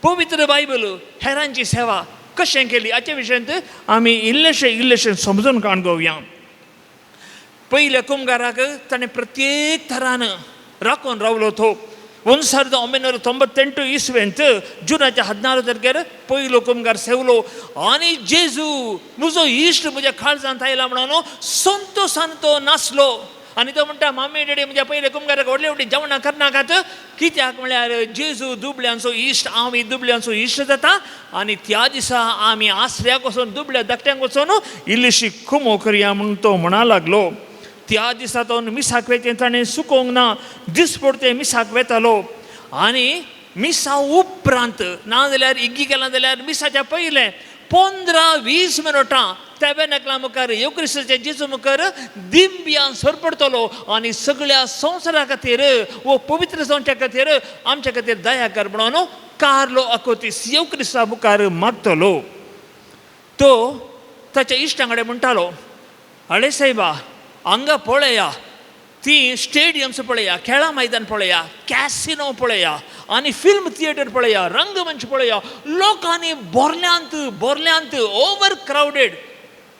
पवित्र बायबल, हेरांची सेवा कशें केली, हाचे विशयांत आमी इल्लेशें इल्लेशें समजून काण घेवया. पयल्या कुमगाराक ताणें प्रत्येक थरान राखून रावलो. तो 1998 इस्वेंत जुनाच्या 16 तारखेर पयलो कुमगार सेवलो आनी जेजू म्हजो इश्ट म्हज्या काळजांत आयला म्हणून संतोसान तो नासलो. आनी तो म्हणटा, मामी डॅडी म्हज्या पयल्या कुमगाराक व्हडली व्हडली जेवणां करनाकात, कित्याक म्हळ्यार जेजू दुबळ्यांचो इश्ट, आमी दुबळ्यांचो इश्ट जाता आनी त्या दिसा आमी आसऱ्याक वचून दुबळ्या धाकट्यांक वचून इल्लीशी कुमो करया म्हणून तो म्हणा लागलो. त्या दिसा तो मिसाक वेचें ताणें चुकोवंक ना, दिसपडतें मिसाक वेतालो आनी मिसा उपरांत नाजाल्यार इग्गी केला जाल्यार मिसाच्या पयलें 15-20 मिनटां टॅबेनॅकला मुखार येवक्रिस्ताच्या जेजू मुखार दिंब्यान सरपडटलो आनी सगळ्या संवसारा खातीर वो पवित्र जावच्या खातीर आमच्या खातीर दया कर म्हणून कार्लो आकोतीस येवक्रिस्ता मुखार मागतलो. तो ताच्या इश्टां कडेन म्हणटालो, अळे सायबा हांगा पळया, ती स्टेडियम्स पळया, खेळां मैदान पळया, कॅसिनो पळया आनी फिल्म थिएटर पळया, रंगमंच पळया, लोकांनी भरल्यांत भरल्यांत, ओवर क्रावडेड,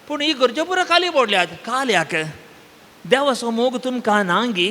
पूण ही गरजे पुरो खाली पडल्यात. काल्याक देवाचो मोग तुमकां नांगी,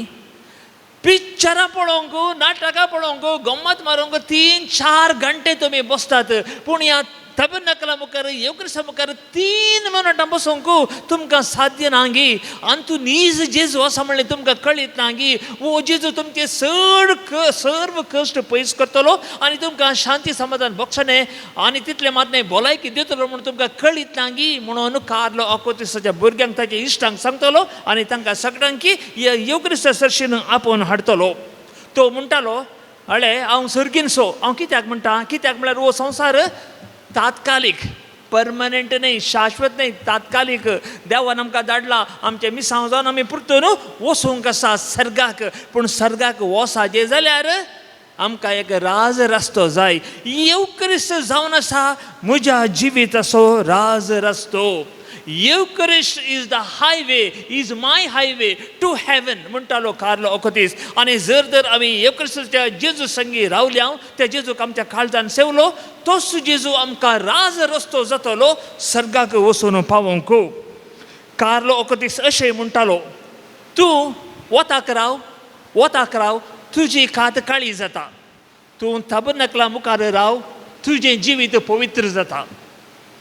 पिक्चरां पळोवंक, नाटकां पळोवंक, गम्मत मारूंक 3-4 घंटे तुमी बसतात, पूण ह्या तबेरनकला मुखार येवक्रिस्ता मुखार 3 मिनटां बसूंक तुमकां साध्य नागी. आनी तूं नीज जेजू आसा म्हणलें तुमकां कळीत नागी. वो जेजू तुमचे चड सर्व कश्ट पयस करतलो आनी तुमकां शांती समाधान बक्षणें आनी तितलें मात न्हय भलायकी दितलो म्हणून तुमकां कळीत नागी. म्हणून कार्लो आकोतीसाच्या भुरग्यांक ताच्या इश्टांक सांगतलो आनी तांकां सगळ्यांकी येवक्रिस्ता सरशीन आपोवन हाडटलो. तो म्हणटालो, अळे हांव सर्गीनसो. हांव कित्याक म्हणटा, कित्याक म्हळ्यार हो संवसार तात्कालीक, परमनंट न्हय, शाश्वत न्हय, तात्कालीक. देवान आमकां धाडला आमचें मिसांव जावन आमी परतून वचूंक आसा सर्गाक, पूण सर्गाक वचाचें जाल्यार आमकां एक राज रस्तो जाय. येवक्रिस्त जावन आसा म्हज्या जिविताचो राज रस्तो. Eucharist is the highway, is my highway to heaven म्हणटालो कार्लो आकोतीस. आनी जर तर आमी येवक्रिस्ताच्या जेजू संगी रावल्या, त्या जेजूक आमच्या काळजान सेवलो, तोच जेजू आमकां राज रस्तो जातलो सर्गाक वचून पावोवंक. कार्लो आकोतीस अशें म्हणटालो, तूं वताक राव, वताक राव, तुजी कात काळी जाता, तूं तबनकला मुखार राव, तुजें जिवीत पवित्र जाता.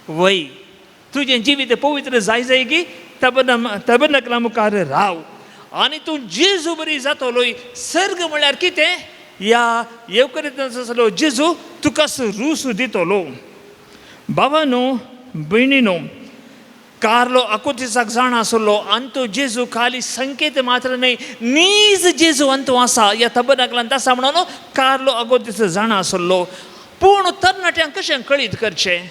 वय तुजें जिवीत पवित्र जाय जाय की तबनकला मुखार राव आनी तूं जेजू बरी जातलोय. सर्ग म्हळ्यार कितें, ह्या येवकरीत आसलो जेजू तुका रूस दितलो. बाबा न्हू, भयणी न्हू, कार्लो आकोतीसाक जाण आसलो आनी तो जेजू खाली संकेत मात्र न्हय, नीज जेजू अंतू आसा ह्या तबनकलांत आसा म्हणून कार्लो आकोतीस जाण आसलो. पूण तरणाट्यांक कशें कळीत करचें,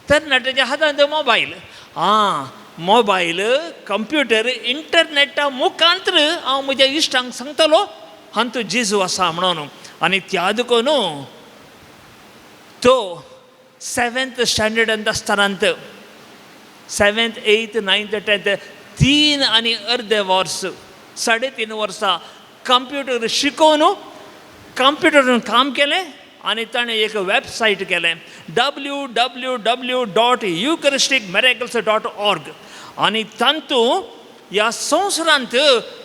तरणाट्याच्या हातांत मोबायल, आं मोबायल, कंप्युटर, इंटरनेटा मुखांत्र हांव म्हज्या इश्टांक सांगतलो हांतू जेजू आसा म्हणून. आनी त्या देखून तो 7th स्टँडर्डांत आसतनांत 7th 8th 9th 10th 3.5 वर्स, 3.5 वर्सां कंप्युटर शिकोवन कंप्युटरान काम केलें आनी ताणें एक वेबसायट केलें www.eucharisticmiracles.org. आनी तातूंत ह्या संवसारांत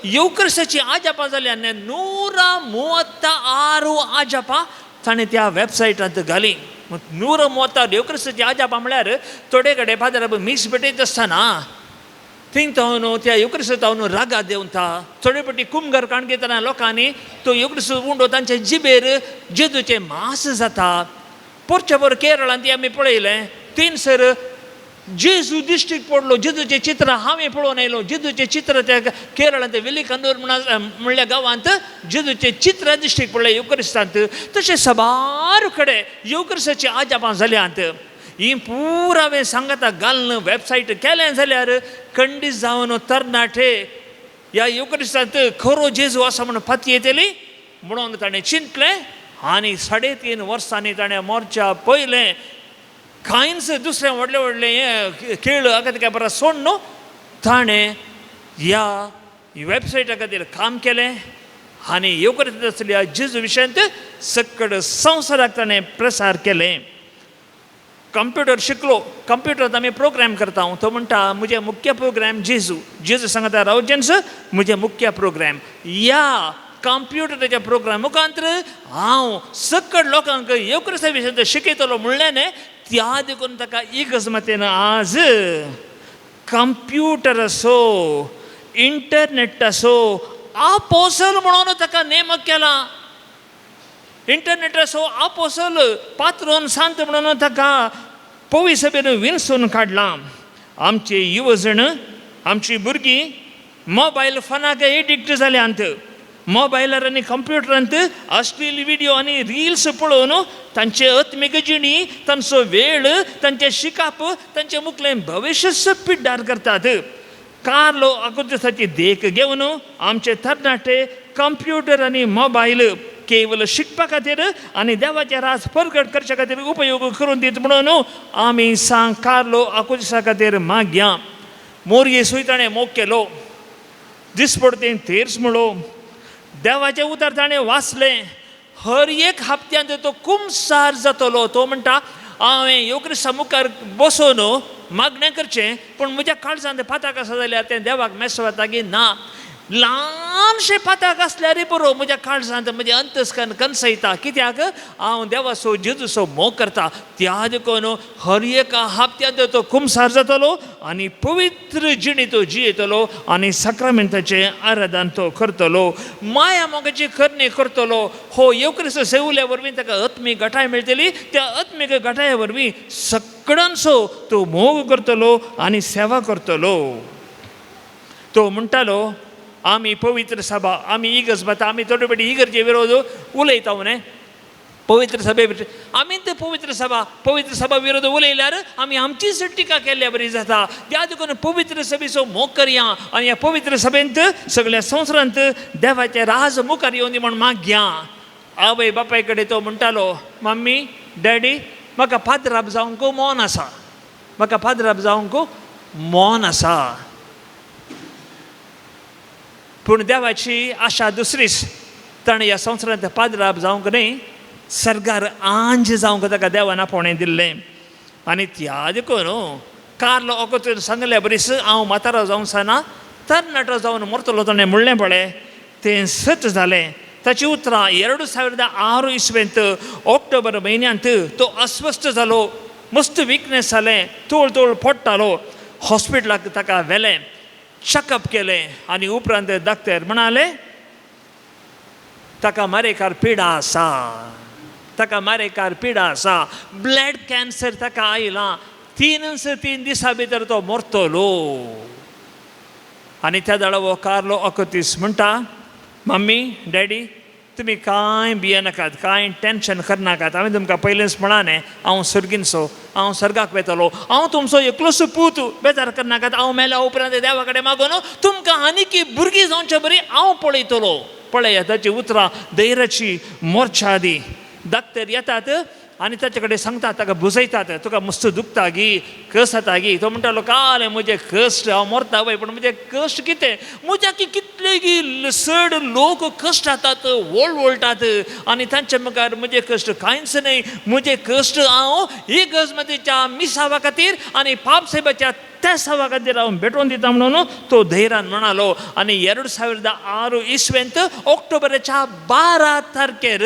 येवक्रिस्ताची आजापां जाल्यान 136 आजापां ताणें त्या वेबसायटांत घाली. 136 येवक्रिस्ताची आजापां म्हळ्यार थोडे कडेन फादर मीस भेटयता आसतना थिंग तो त्या येवक्रिस्तावनु रागा देंवता. थोडे पटी कुमगर काण घेतना लोकांनी तो येवक्रिस्त उंडो तांच्या जिबेर जेजूचें मास जाता. पोरचे पोर केरळांत आमी पळयलें, थंयसर जेजू दिश्टीक पडलो, जेजूचें चित्र हांवें पळोवन आयलो. जेजूचें चित्र त्या केरळांत वेलिकंदूर म्हणल्या गांवांत जेजूचें चित्र दिश्टीक पडलें येवक्रिस्तांत. तशें साबार कडेन येवक्रिस्ताची आजापां जाल्यांत. ही पुरा हांवें सांगता घालून वेबसायट केलें जाल्यार खंडीत जावन तरणाटे ह्या येवक्रिस्तांत खरो जेजू आसा म्हणून फाती येतली म्हणून ताणें चिंतलें. आनी 3.5 वर्सांनी ताणें मोर्चा पयलें कांयच दुसरें व्हडलें व्हडलें हें खेळ हाका तिका बरो सोड न्हू, ताणें ह्या वेबसायटा खातीर काम केलें आनी येवकरीत आसल्या जेजू विशयांत सकड संवसाराक ताणें प्रसार केलें. कंप्युटर शिकलो, कंप्युटरांत आमी प्रोग्राम करता. तो म्हणटा म्हजें मुख्य प्रोग्राम जेजू, जेजू सांगता रावचेंच म्हजें मुख्य प्रोग्राम. ह्या कंप्युटराच्या प्रोग्राम मुखांतर हांव सकड लोकांक येवक्रिस्ता विशयांत शिकयतलो म्हणलें न्ही, त्या देखून ताका इगर्जमातेन आज कंप्युटर असो इंटरनेट असो आपोसल म्हणून ताका नेमक केला. इंटरनेट असो आपोसल पात्रोन सांत म्हणून ताका पवी सभेन विनसून काडला. आमचे युवजण आमची भुरगीं मोबायल फोनाक एडिक्ट जाल्यांत. मोबायलार आनी कंप्युटरांत अश्लील व्हिडियो आनी रिल्स पळोवन तांचे आत्मीक जिणी, तांचो वेळ, तांचें शिकप, तांचें मुखलें भविश्य पिड्ड्यार करतात. कार्लो आकुर्दिसाची देख घेवन आमचे तरणाटे कंप्युटर आनी मोबायल केवल शिकपा खातीर आनी देवाचें राज परगट करच्या खातीर उपयोग करून दीत म्हणून आमी सांग कार्लो आकुर्दिसा खातीर मागया. मोरयेसूय ताणें मोग केलो, दिसपडतें तेर्स म्हणलो, देवाचें उतर ताणें वाचलें. हर एक हप्त्यांत तो कुमसार जातलो. तो म्हणटा हांवें येवक्रिस्ता मुखार बसोवन मागणें करचें, पूण म्हज्या काळजांत पाताक आसा जाल्यार तें देवाक मेसवता की ना. ल्हानशें पाताक आसल्यारय पुरो, म्हज्या काळजांत म्हजें अंतस्कन कनसयता, कित्याक हांव देवाचो जेजूचो मोग करता. त्या देखून हर एका हप्त्यांत तो कुमसार जातलो आनी पवित्र जिणी तो जियेतलो आनी साक्रामेंताचें आराधन तो करतलो, माया मोगाची करणी करतलो. हो येवक्रिस्त सेवल्या वरवीं ताका आत्मीक घटाय मेळटली. त्या आत्मीक घटाये वरवीं सगळ्यांचो तो मोग करतलो आनी सेवा करतलो. तो म्हणटालो आमी पवित्र सभा, आमी इगर्ज बाता, आमी थोडे फावटी इगर्जे विरोध उलयता न्ही पवित्र सभे, आमी ते पवित्र सभा पवित्र सभा विरोध उलयल्यार आमी आमचीच टिका केल्ल्या बरी जाता. त्या देखून पवित्र सभेचो मोग करया आनी ह्या पवित्र सभेंत सगळ्या संवसारांत देवाचें राज मुखार येवन दी म्हण मागया. आवय बापाय कडेन तो म्हणटालो, मम्मी डॅडी म्हाका पाद्राब जावंक मन आसा, म्हाका पाद्राब जावंक मन आसा. पूण देवाची आशा दुसरीच, ताणें ह्या संवसारांत पाद्राब जावंक न्हय, सर्गार आंज जावंक ताका देवान आपोवणें दिल्लें. आनी त्या देखून कार्लो अगोदर सांगले बरीच हांव म्हातारो जावंक साना, तरणाटो जावन मरतलो ताणें म्हणलें पळय, तें सत जालें. ताची उतरां 2006 इसवेंत ऑक्टोबर म्हयन्यांत तो अस्वस्थ जालो, मस्त विकनेस जालें, तोळ तोळ पडटालो. हॉस्पिटलाक ताका व्हेलें, चॅकअप केलें आनी उपरांत डॉक्टर म्हणाले ताका मारेकार पिडा आसा, ताका मारेकार पिडा आसा, ब्लड कॅन्सर ताका आयला, 3 दिसां भितर तो मरतलो. आनी त्या दळावो कार्लो अकोतीस म्हणटा, मम्मी डॅडी तुमी कांय भियेनाकात, कांय टेंशन करनाकात, हांवें तुमकां पयलेंच म्हणा न्ही हांव सर्गीनसो, हांव सर्गाक वेतलो, हांव तुमचो एकलोसो पूत, बेजार करनाकात, हांव मेल्या उपरांत देवा कडेन मागून तुमकां आनीक भुरगीं जावचे बरी हांव पळयतलो. पळया ताची उतरां धैर्याची मोर्चा आदी. डॉक्टर येतात आनी ताचे कडेन सांगतात, ताका बुजयतात, तुका मस्त दुखता गी, कस जाता गी. तो म्हणटालो काल म्हजें कश्ट, हांव मरता वय, पूण म्हजें कश्ट कितें, म्हज्या की कितले गी चड लोक कश्ट जातात, वळवळटात आनी तांच्या मुखार म्हजें कश्ट कांयच न्हय. म्हजें कश्ट हांव इगर्जमतीच्या मिसावा खातीर आनी पाप साहेबाच्या त्या सावा खातीर हांव भेटोवन दिता म्हणून तो धैर्यान म्हणालो. आनी 2006 इसवेंत ऑक्टोबराच्या 12 तारखेर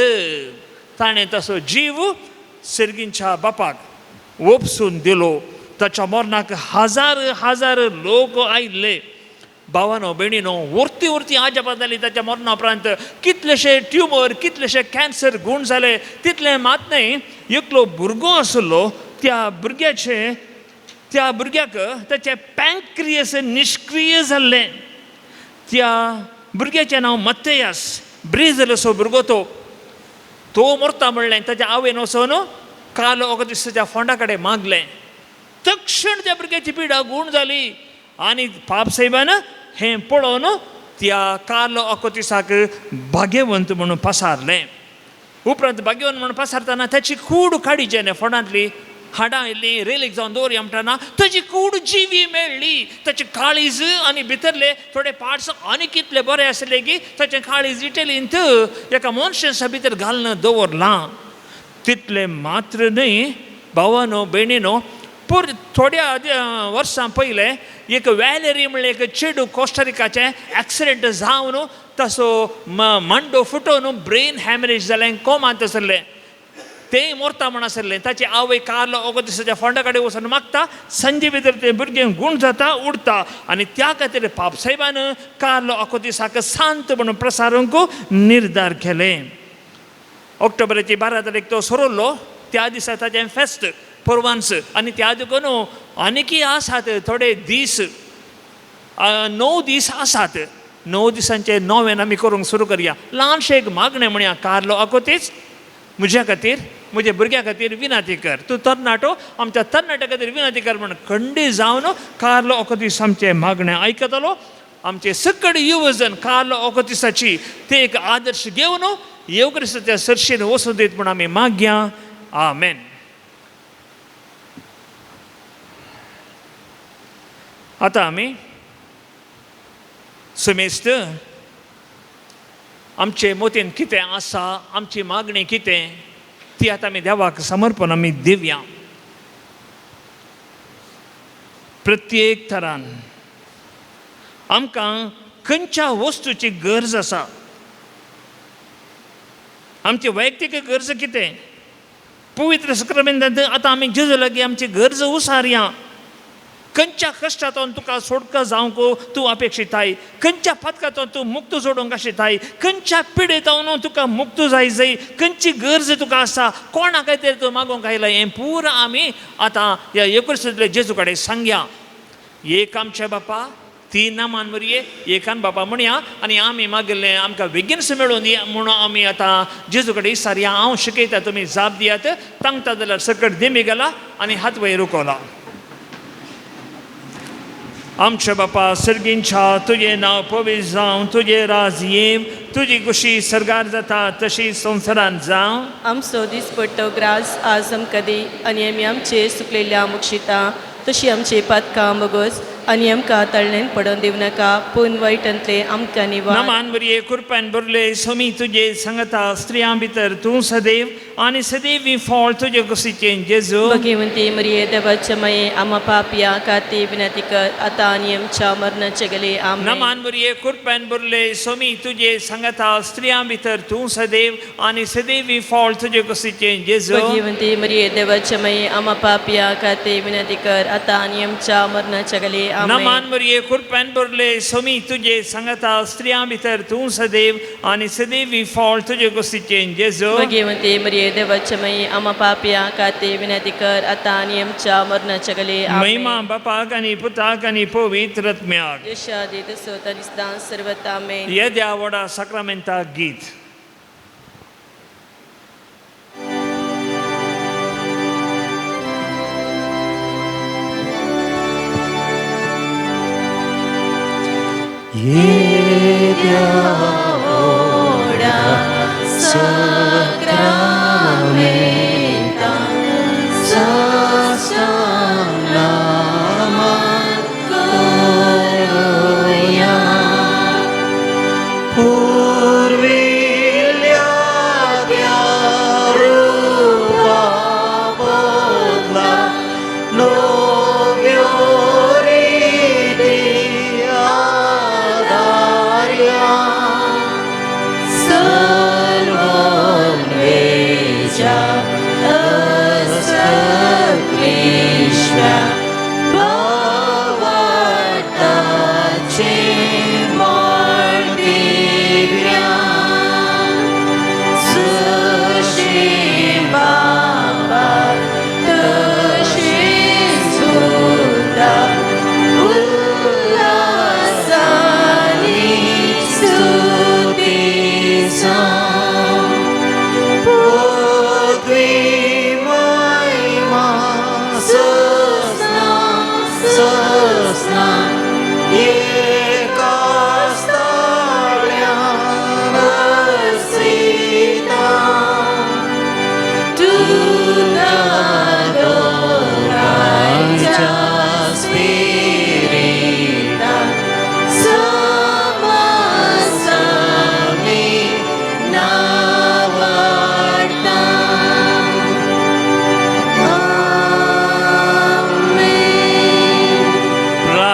ताणें तसो जीव सर्गींच्या बापाक ओपसून दिलो. ताच्या मरणाक हजार हजार लोक आयिल्ले. भावानो भयणीनो, वर्ती वर्ती आजापां जाली ताच्या मरणा उपरांत. कितलेशे ट्युमर, कितलेशे कॅन्सर गूण जाले. तितलें मात न्हय, एकलो भुरगो आसलो, त्या भुरग्याचे त्या भुरग्याक ताचें पँक्रियस निश्क्रीय जाल्लें. त्या भुरग्याचें नांव मत्तेयास, ब्रेझीलाचो भुरगो तो. तो मरता म्हणलें ताच्या आवयन वचून कालो ऑगस्ताच्या फोंडा कडेन मागलें. तक्षण त्या भुरग्याची पिडा गूण जाली आनी पाप साहेबान हें पळोवन त्या कार्लो ऑकोतिसाक भाग्यवंत म्हणून पसारलें. उपरांत भाग्यवंत म्हणून पसारतना ताची कूड काडीचे न्ही फोंडांतली हाडां आयलीं, रेलीक जावन दवरया म्हणटना ताची कूड जिवी मेळ्ळी. ताचे काळीज आनी भितरले थोडे पार्ट्स आनी कितले बरे आसले की ताचें काळीज इटलींत एका मनशाच्या भितर घालून दवरलां. तितलें मात्र न्हय भावानो भयणीनो, पूर थोड्या वर्सां पयलें एक वॅलरी म्हणल्यार एक चेडूं कोस्टरिकाचें एक्सिडेंट जावन तसो मांडो फुटोवन ब्रेन हॅमरेज जालें, कोमांत आसलें. तें मोरता म्हण आसलें. ताची आवय कार्लो ऑगस्ताच्या फोंडा कडेन वचून मागता, संजे भितर तें भुरगें गूण जाता, उडता. आनी त्या खातीर पापसाहेबान कार्लो ऑगस्ताक सांत म्हणून प्रसारूंक निर्धार केलें. ऑक्टोबराची 12 तारीख तो सोरल्लो, त्या दिसा ताचें फेस्त परवान्स. आनी त्या देखून आनीकय आसात थोडे दीस, 9 दीस आसात. 9 दिसांचे नोवेन आमी करूंक सुरू करया. ल्हानशें एक मागणें म्हणया, कार्लो आकोतीच म्हज्या खातीर, म्हज्या भुरग्यां खातीर विनंती कर, तूं तरणाटो आमच्या तरणाट्या खातीर विनंती कर म्हण खंडी जावन कार्लो ऑकोतीस आमचें मागणें आयकतलो. आमचे सकड युवजन कार्लो ऑकोतिसाची ते एक आदर्श घेवन येवक्रिस्ताच्या सरशीन वचूं दीत म्हूण आमी मागया. आमेन. आतां आमी सुमेस्त आमचे मोतीन कितें आसा, आमची मागणी कितें ती आतां आमी देवाक समर्पण आमी दिवया. प्रत्येक थरान आमकां खंयच्या वस्तूची गरज आसा, आमची वैयक्तीक गरज कितें, पवित्र सक्रामेंतांत आतां आमी जेजू लागीं आमची गरज उसारया. खंयच्या कश्टांतून तुका सोडका जावंक तूं अपेक्षिताय, खंयच्या पथकांतून तूं मुक्त सोडूंक आशिताय, खंयच्या पिडेतावन तुका मुक्त जाय जाय, खंयची गरज तुका आसा, कोणा खातीर तूं मागूंक आयला, हें पुरा आमी आतां ह्या एकुणिसांतल्या जेजू कडेन सांगया. एक आमच्या बापा, तीन नामान मरये, एकान बापा म्हणया आनी आमी मागिल्लें आमकां बेगीनच मेळून दी म्हणून आमी आतां जेजू कडेन विचारया. हांव शिकयता, तुमी जाप दियात. तांगता जाल्यार सकट दिमी गेला आनी हात वयर उखला. आमच्या बापा सर्गींच्या, तुजें नांव पवित्र जावं, तुजें राज येवं, तुजी खुशी सर्गार जाता तशी संवसारांत जावं. आमचो दिसपट्टो ग्रास आज आमकां दी आनी आमी आमचे सुकलेल्या मुक्षिता तशी आमचे पातकां बगोस आनी आमकां तळणेन पडोवन दिवं नाका, पूण वायटांतले आमकां निवार. नमान बरये कृपेन भरले, स्वामी तुजे सांगता, स्त्रियां भितर तूं सदैव आनी सदैव ही फळ तुजे कुशीचें जेजू. भगवंती मरिये देवाच्या माये, आमा पापया खातीर विनंती कर आतां आनी आमच्या मरणाचे गेले. आमेन. नमान बरये कृपेन भरले, स्वामी तुजे सांगता, स्त्रियां भितर तूं सदैव आनी सदैव ही फळ तुजे कुशीचें जेजू. भगवंती मरिये देवाच्या माये, आमा पापया खातीर विनंती कर आतां आनी आमच्या मरणाच्या गेले. आमेन. नमान मरिये कृपेन भरले, स्वामी तुजे सांगता, स्त्रियां भितर तूं सदैव आनी सदैव ही फळ तुजे कुशीचें जेजू. भगवंती मरिये देवाच्या माये, आमा पापया खातीर विनंती कर आतां आनी आमच्या मरणाच्या गेले. महिमा बापाक आनी पुताक आनी पवित्र आत्म्याक. यशादी तसो आनी सदां सर्वता. आमेन. येद्या व्हडा साक्रामेंता गीत. येद्या व्हडा सक्रामेंता साष्टांग नमन करुया, पुर्विल्ल्या त्या रुपा बदला नव्यो रिती आदार्या, सर्वन्वेषी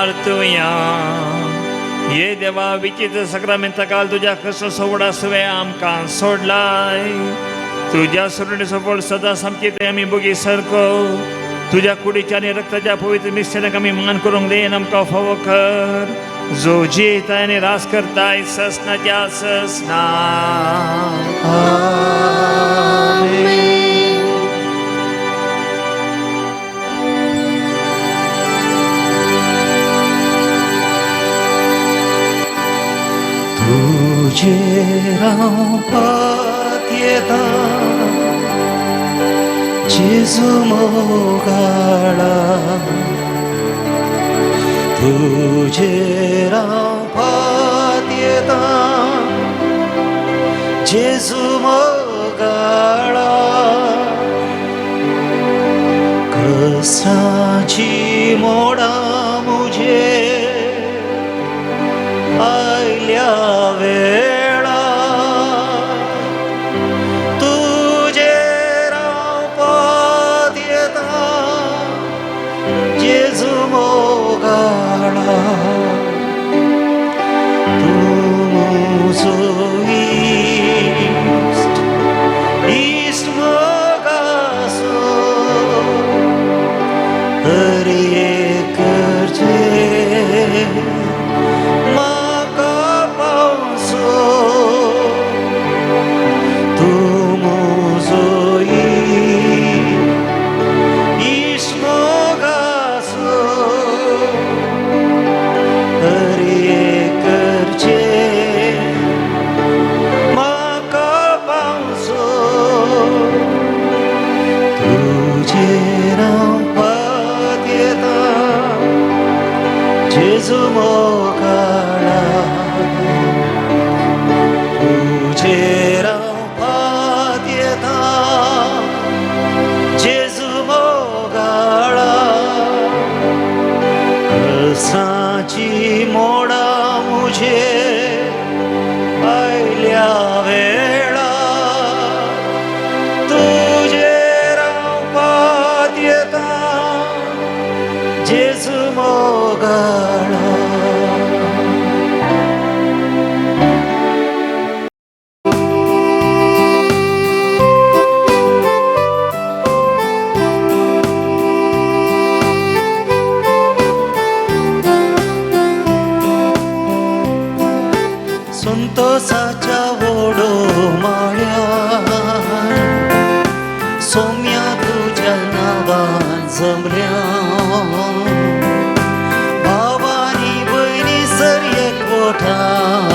प्रार्थुया. ये देवा विचित्र सक्रामेंता काल तुज्या कसो सोवडा सुवे आमकां सोडलाय. तुज्या सुरणेचो फळ सदां सामकी ते आमी बोगी सारको तुज्या कुडीच्या आनी रक्ताच्या पवित्र मिश्रणाक आमी मान करूंक then आमकां फावो कर, जो जियेताय आनी रास करताय ससनाच्या ससना. आमेन. तुझेर हांव पातयेता जेजू मोगाळा, तुझेर हांव पातयेता जेजू मोगाळा. कसाची मोडा मुझे आयल्या वेळा, तुजेर हांव पातयेता जेजू मोगाळा. तूं म्हजो इश्ट, इश्ट मोगासो, हर एक गरजेर म्हाका पावसो. तूं म्हजो इश्ट मोगासो, हर एक गरजेर म्हाका पावसो. तुजेर हांव पातयेता जेजू मोगाळा, तुजेर हांव पातयेता जेजू मोगाळा. कसाची मोडा मुझे आयल्या वेळा, तुजेर हांव पातयेता जेजू मोगाळा. संतोषाच्या वडो माळ्यार सोम्या तुज्या नांवान जमल्या, भावानी भयणी सर एकवटान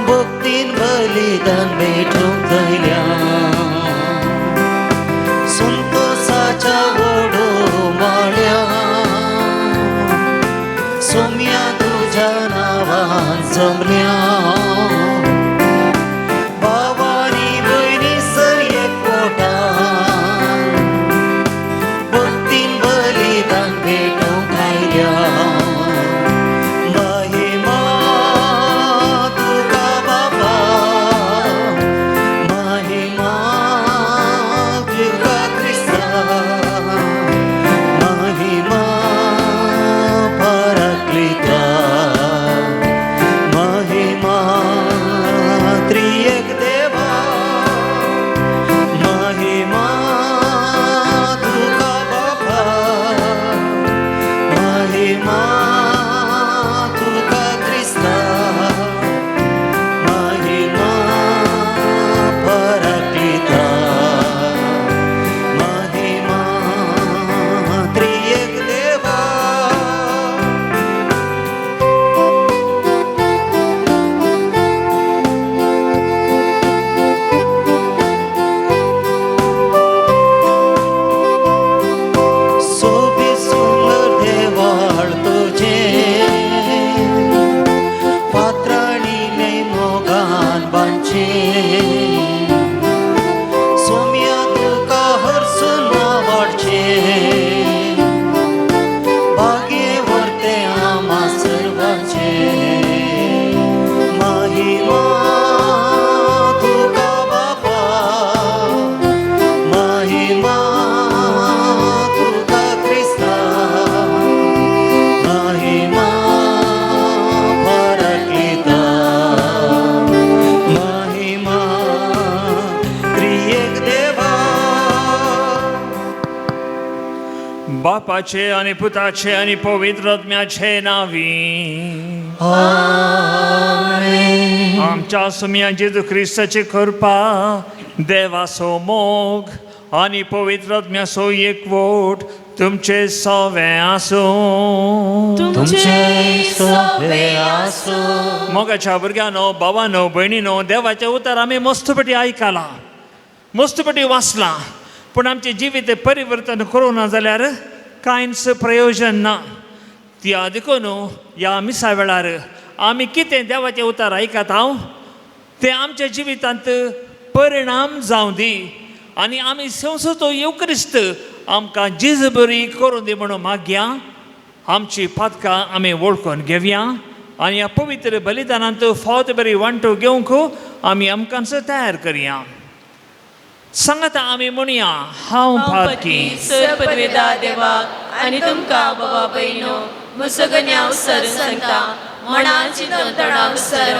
भक्तीन बलिदान भेटूंक जायल्या. संतोषाच्या वडो माळ्यार सोम्या तुज्या नांवान जमल्या, भावानी भयणी सर एकवटान भक्तीन बलिदान भेटूंक आयल्या. महिमा तुका बाबा, महिमा तुका क्रिस्ता, महिमा पराक्लिता, महिमा त्रिएक देवा, महिमा तुका बाबा, महिमा तुका क्रिस्ता, महिमा पराक्लिता, महिमा त्रिएक देवा. सोबीत सुंदर देवाळ तुझे, बापाचे आनी पुताचे आनी पवित्र आत्म्याचे नांवी. आमच्या सुम्या जेजू क्रिस्ताची कृपा, देवाचो मोग आनी पवित्र आत्म्याचो एकवट तुमचे सवे आसूं. तुमचे सवे आसूं. मोगाच्या भुरग्यांनो, भावानो, भयणीनो, देवाचें उतर आमी मस्तपटी आयकलां, मस्तपटी वाचलां, पूण आमचें जिवीत परिवर्तन करूं ना जाल्यार कांयच प्रयोजन ना. त्या देखून ह्या मिसा वेळार आमी कितें देवाचें उतर आयकता हांव तें आमच्या जिवितांत परिणाम जावं दी आनी आमी संवसाचो येवक्रिस्त आमकां जेज बरी करूं दी म्हणून मागया. आमची पातकां आमी वळखून घेवया आनी ह्या पवित्र बलिदानांत फावत बरी वांटो घेवंक आमी आमकांच तयार करया. सांगाता आमी म्हणया, हांव पातकी. सर पदवेदा देवाक आनी तुमकां बाबा भयणो मुसगन्याव सर सांगता मणा चिंतन तणाव सर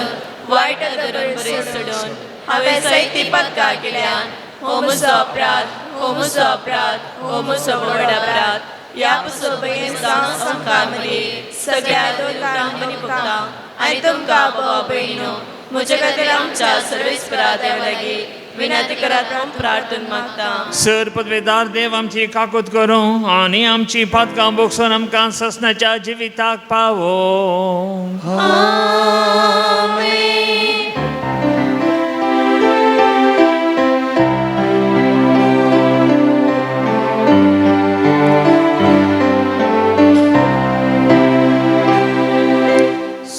वायट धरून बरें सोडून हांवें जायती पातकां केल्यान. हो म्हजो अपराध, हो म्हजो अपराध, हो म्हजो व्हड अपराध. ह्या पसून बेगीन आमकां मदीं सगळ्या दोन भोगता आनी तुमकां बाबा भयणो म्हज्या खातीर आमच्या सर्वेस्परा देवा लागीं विनंती करात हांव प्रार्थना मागता. सर पदवेदार देव आमची काकूत करूं आनी आमची पातकां बोगसून आमकां ससनाच्या जिविताक पावो.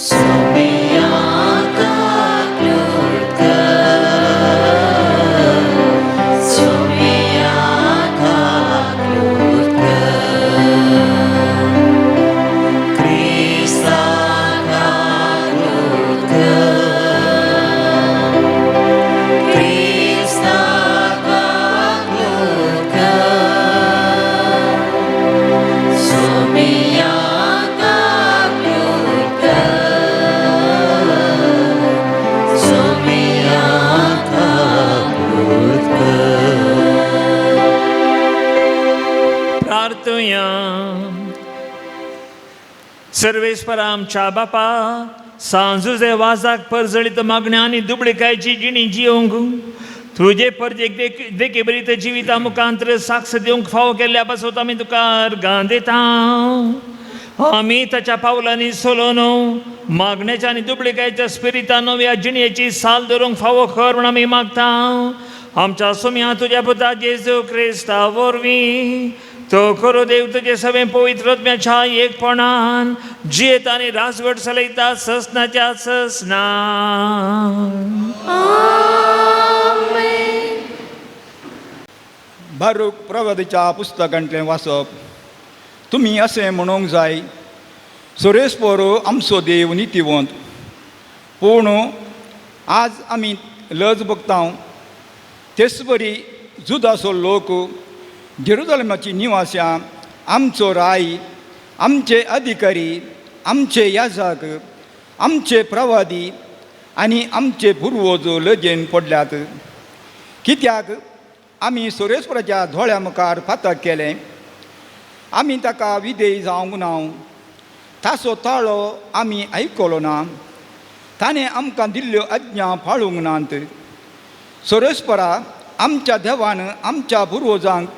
सोम्या काकूत कर, सोम्या काकूत कर, क्रिस्ता काकूत कर, क्रिस्ता काकूत कर, सोम्या काकूत कर, सोम्या काकूत कर. प्रार्थया. सर्वेस्परा आमच्या बापा, सांजुजे वाजाक परजळीत मागण्या आनी दुबळिकायची जिणी जियोंक तुजे परजेक देखी बरीत जिविता मुखांतर साक्ष दिवंक फावो केल्ल्या पासत आमी तुका अर्गां दिता. आमी ताच्या पावलांनी चलोवन मागण्याच्या आनी दुबळिकायच्या स्पिरितान नव्या जिणेची साल धरूंक फावो कर म्हूण आमी मागता. आमच्या सोम्या तुज्या पुता जेजू क्रिस्ता वरवीं, तो खरो देव तुजे सगळें पवित्र आत्म्याच्या एकपणान जियेत आनी राजवट चलयता ससनाच्या ससना. बारूक प्रवादीच्या पुस्तकांतलें वाचप. तुमी अशें म्हणूंक जाय, सुरेश आमचो देव नितीवंत, पूण आज आमी लज भोगता. तेच बरी जुदाचो लोक, जेरुजलमाची निवास्यां, आमचो राय, आमचे अधिकारी, आमचे याजक, आमचे प्रवादी आनी आमचे पुर्वज लजेन पडल्यात. कित्याक आमी सुरेश्वराच्या दोळ्या मुखार फातर केलें, आमी ताका विधेय जावंक ना, ताचो ताळो आमी आयकलो ना, ताणें आमकां दिल्ल्यो आज्ञा पाळूंक नात. सुरेश्वरा आमच्या देवान आमच्या पुर्वजांक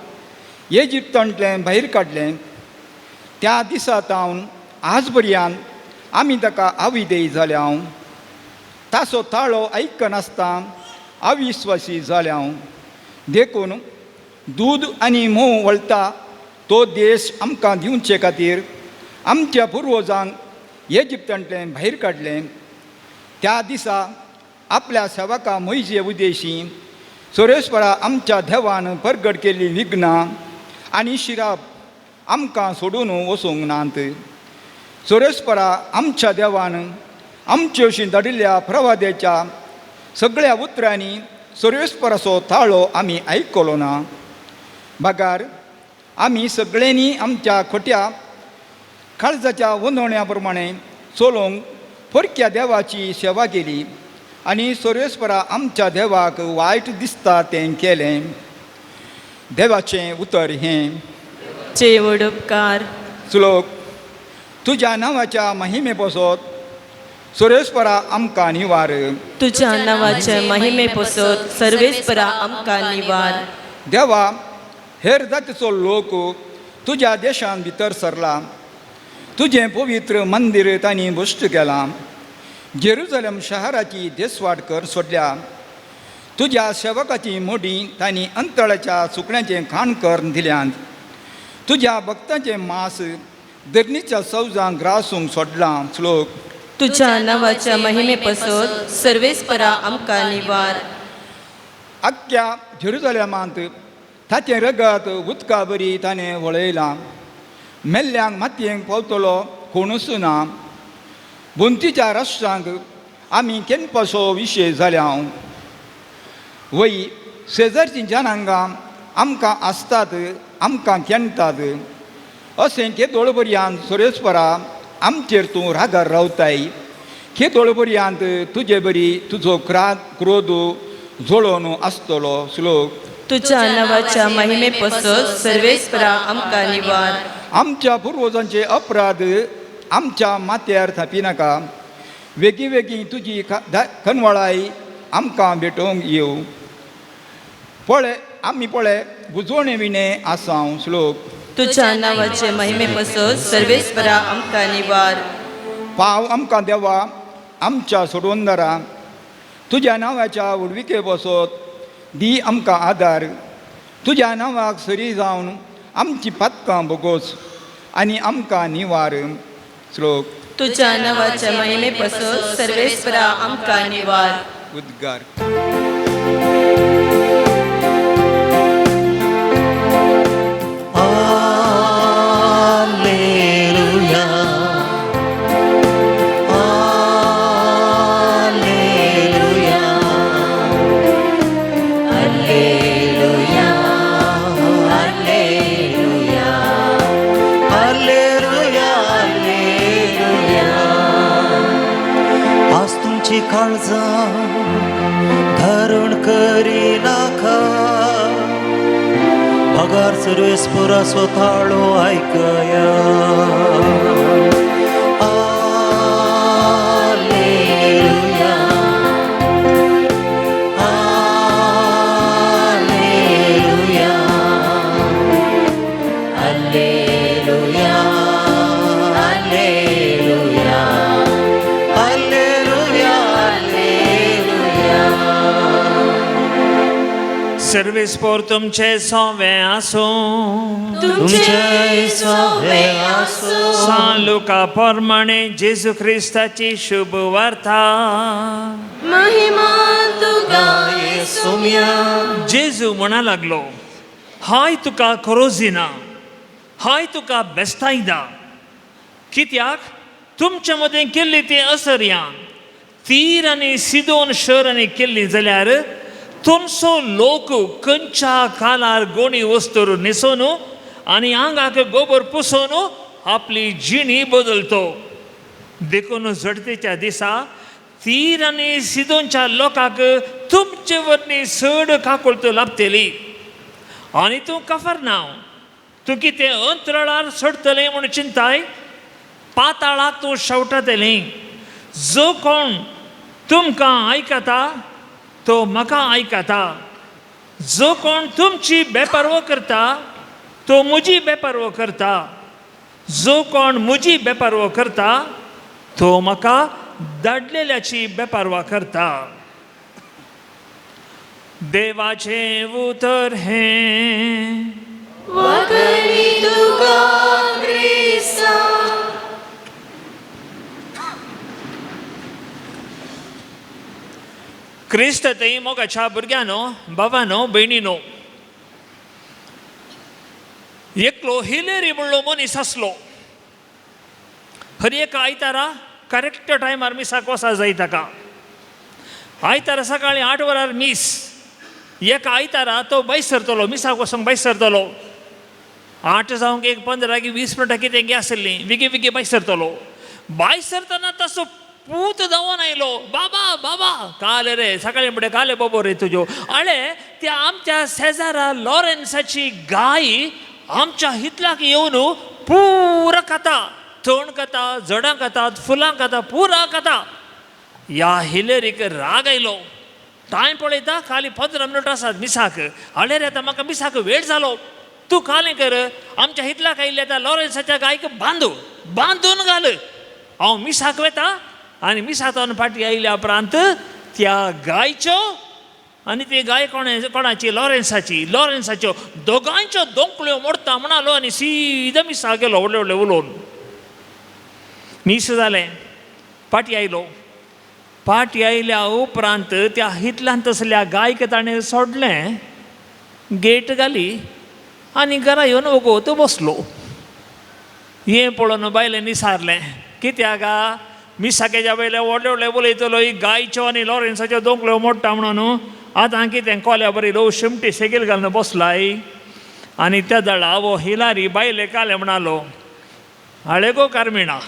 इजिप्तांतलें भायर काडलें. त्या दिसा तावन आज पर्यंत आमी ताका अविधेय जाल्या, ताचो ताळो आयकनासतना अविस्वासी जाल्या. देखून दूद आनी म्होंव वळटा तो देश आमकां दिवचे खातीर आमच्या पुर्वजांक इजिप्तांतलें भायर काडलें. त्या दिसा आपल्या सेवका मोयजे उदेशी सुरेश्वरा आमच्या देवान परगट केल्ली विघ्नां आनी शिराप आमकां सोडून वचूंक नात. सुरेश्वरा आमच्या देवान आमचे अशी धाडिल्ल्या प्रवाद्याच्या सगळ्या उतरांनी सुरेश्वराचो ताळो आमी आयकलो ना. बगार आमी सगळ्यांनी आमच्या खोट्या काळजाच्या वंदोण्या प्रमाणे चलोवंक परक्या देवाची सेवा केली आनी सुरेश्वरा आमच्या देवाक वायट दिसता तें केलें. देवाचें उतर हें. चेवड उपकार. श्लोक. तुज्या नांवाच्या महिमे पासत सुरेश्वरा आमकां निवार. तुज्या नांवाचे महिमे पसत सर्वेस्परा आमकां निवार. देवा, हेर जातीचो लोक तुज्या देशांत भितर सरला, तुजें पवित्र मंदीर तांणी भश्ट केलां, जेरुजलम शहराची देसवाट कर सोडल्या. तुज्या सेवकाची मोडी तांणी अंतळाच्या सुकण्याचें खाण करून दिल्यांत, तुज्या भक्तांचें मांस धरणीच्या सौजांक ग्रासूंक सोडलां. श्लोक. तुज्या नांवाच्या महिमे पसत सर्वेस्परा आमकां निवार. आख्ख्या जेरुजलेमांत ताचें रगत उदका बरी ताणें वळयलां. मेल्ल्यांक मातयेंक पावतलो कोणूच ना. भोंवतीच्या राष्ट्रांक आमी केनपासो विशय जाल्या. वय, शेजारचीं जनांगां आमकां आसतात, आमकां केणटात. अशें केदोळ पर्यांत सुरेश्वरा आमचेर तूं रागार रावताय? केदोळ पर्यांत तुजे बरी तुजो क्रोध जळोवन आसतलो? श्लोक. तुज्या नांवाच्या महिमे पसत सर्वेस्परा आमकां निवार. आमच्या पुर्वजांचे अपराध आमच्या माथ्यार थापिनाका. वेगीं वेगीं तुजी खनवळाय आमकां भेटोवंक येवं. पळय, आमी पळय बुजवणे विणे आसाव. श्लोक. तुज्या नांवाचे महिमे पसत सर्वेस्परा आमकां निवार. पाव आमकां देवा आमच्या सोडवणदारा, तुज्या नांवाच्या व्हडविके बसत दी आमकां आदार. तुज्या नांवाक सरी जावन आमची पातकां भोगोस आनी आमकां निवार. श्लोक. तुज्या नांवाच्या महिमे पसत सर्वेस्परा आमकां निवार. उद्गार. Alleluia. Alleluia. Alleluia. Alleluia. Alleluia. Alleluia. आज तुमची काळजां धारण करिनाका, पगार सर्वेस्परा स्वताळो ऐकया. Alleluia. Alleluia. Alleluia. Alleluia. Alleluia. Alleluia. सर्वेस्पोर तुमचे सोवे आसूं. तुमचे सोवे आसूं. सान लुका प्रमाणे जेजू क्रिस्ताची शुभ वार्ता. महिमा तुका. सोम्या. जेजू म्हणा लागलो, हाय तुका खोरोजिना, हाय तुका बेस्तायदा, कित्याक तुमचे मदें केल्ली ती असर्यां तीर आनी सिदोन शहरांनी केल्ली जाल्यार तुमचो लोक खंयच्या कालार गोणी वस्तूर न्हेसोन आनी आंगाक गोबर पुसोन आपली जिणी बदलतो. देखून झडतेच्या दिसा तीर आनी सिदोनच्या लोकांक तुमचे वरवीं चड काकुळट लाभतली. आनी तूं कफरनाव, तूं कितें अंतराळार सोडटलें म्हूण चिंताय? पाताळाक तूं शेवटतलें. जो कोण तुमकां आयकता तो म्हाका आयकता, जो कोण तुमची बेपर्व करता तो म्हजी बेपर्व करता, जो कोण म्हजी बेपर्व करता तो म्हाका धाडलेल्याची बेपर्वा करता. देवाचें उतर हें. वखरी तुका क्रिस्ता. क्रिस्त थंय मोगाच्या भुरग्यांनो, भावानो, भयणीनो, एकलो हिलेरी म्हणलो मनीस आसलो. हर एक आयतारा करेक्ट टायमार मिसाक वचा जाय ताका. आयतारा सकाळीं 8 वरार मीस. एका आयतारा तो भायर सरतलो, मिसाक वचोंक भायर सरतलो. 8 जावंक एक 15 की 20 मिनटां कितें गे आसलीं, बेगी बेगी भायर सरतलो. भायर सरतना तसो पूत धांवोन आयलो, बाबा बाबा काल रे सकाळीं फुडें काले बोबो रे तुज्यो. आळे त्या आमच्या शेजारा लॉरेन्साची गाय आमच्या हितलाक येवन पुरा खाता, तण खाता, झडां खातात, फुलां खाता, पुरा खाता. ह्या हिलेरीक राग आयलो. टायम पळयता, खाली 15 मिनट आसात मिसाक. हाडले रे, आतां म्हाका मिसाक वेळ जालो. तूं कालें कर, आमच्या हितलाक आयिल्ल्या त्या लॉरेन्साच्या गायक बांदू बांदून घाल, हांव मिसाक वता. आनी मिसांतल्यान फाटीं आयल्या उपरांत त्या गायच्यो आनी ती गाय कोणाची, लॉरेन्साची, लॉरेन्साच्यो दोगांयच्यो दोंकल्यो मोडटा म्हणालो आनी सीदा मिसाक गेलो व्हडले व्हडले उलोवन. मीस जालें, फाटीं आयलो. फाटीं आयल्या उपरांत त्या हितल्यान तसल्या गायक ताणें सोडलें, गेट घाली आनी घरा येवन वगोत बसलो. हें पळोवन बायलेन विचारलें, कित्याक गा मिसाकेच्या वयले व्हडले व्हडले उलयतलो, ही गायच्यो आनी लॉरेन्साच्यो दोंकल्यो मोडटा म्हणून, आतां कितें कोल्या बरी ल्हव शिमटी सेगील घालून बसलाय. आनी त्या दळा वो हिलारी बायले काले म्हणालो, हाळे गो कार्मिणा,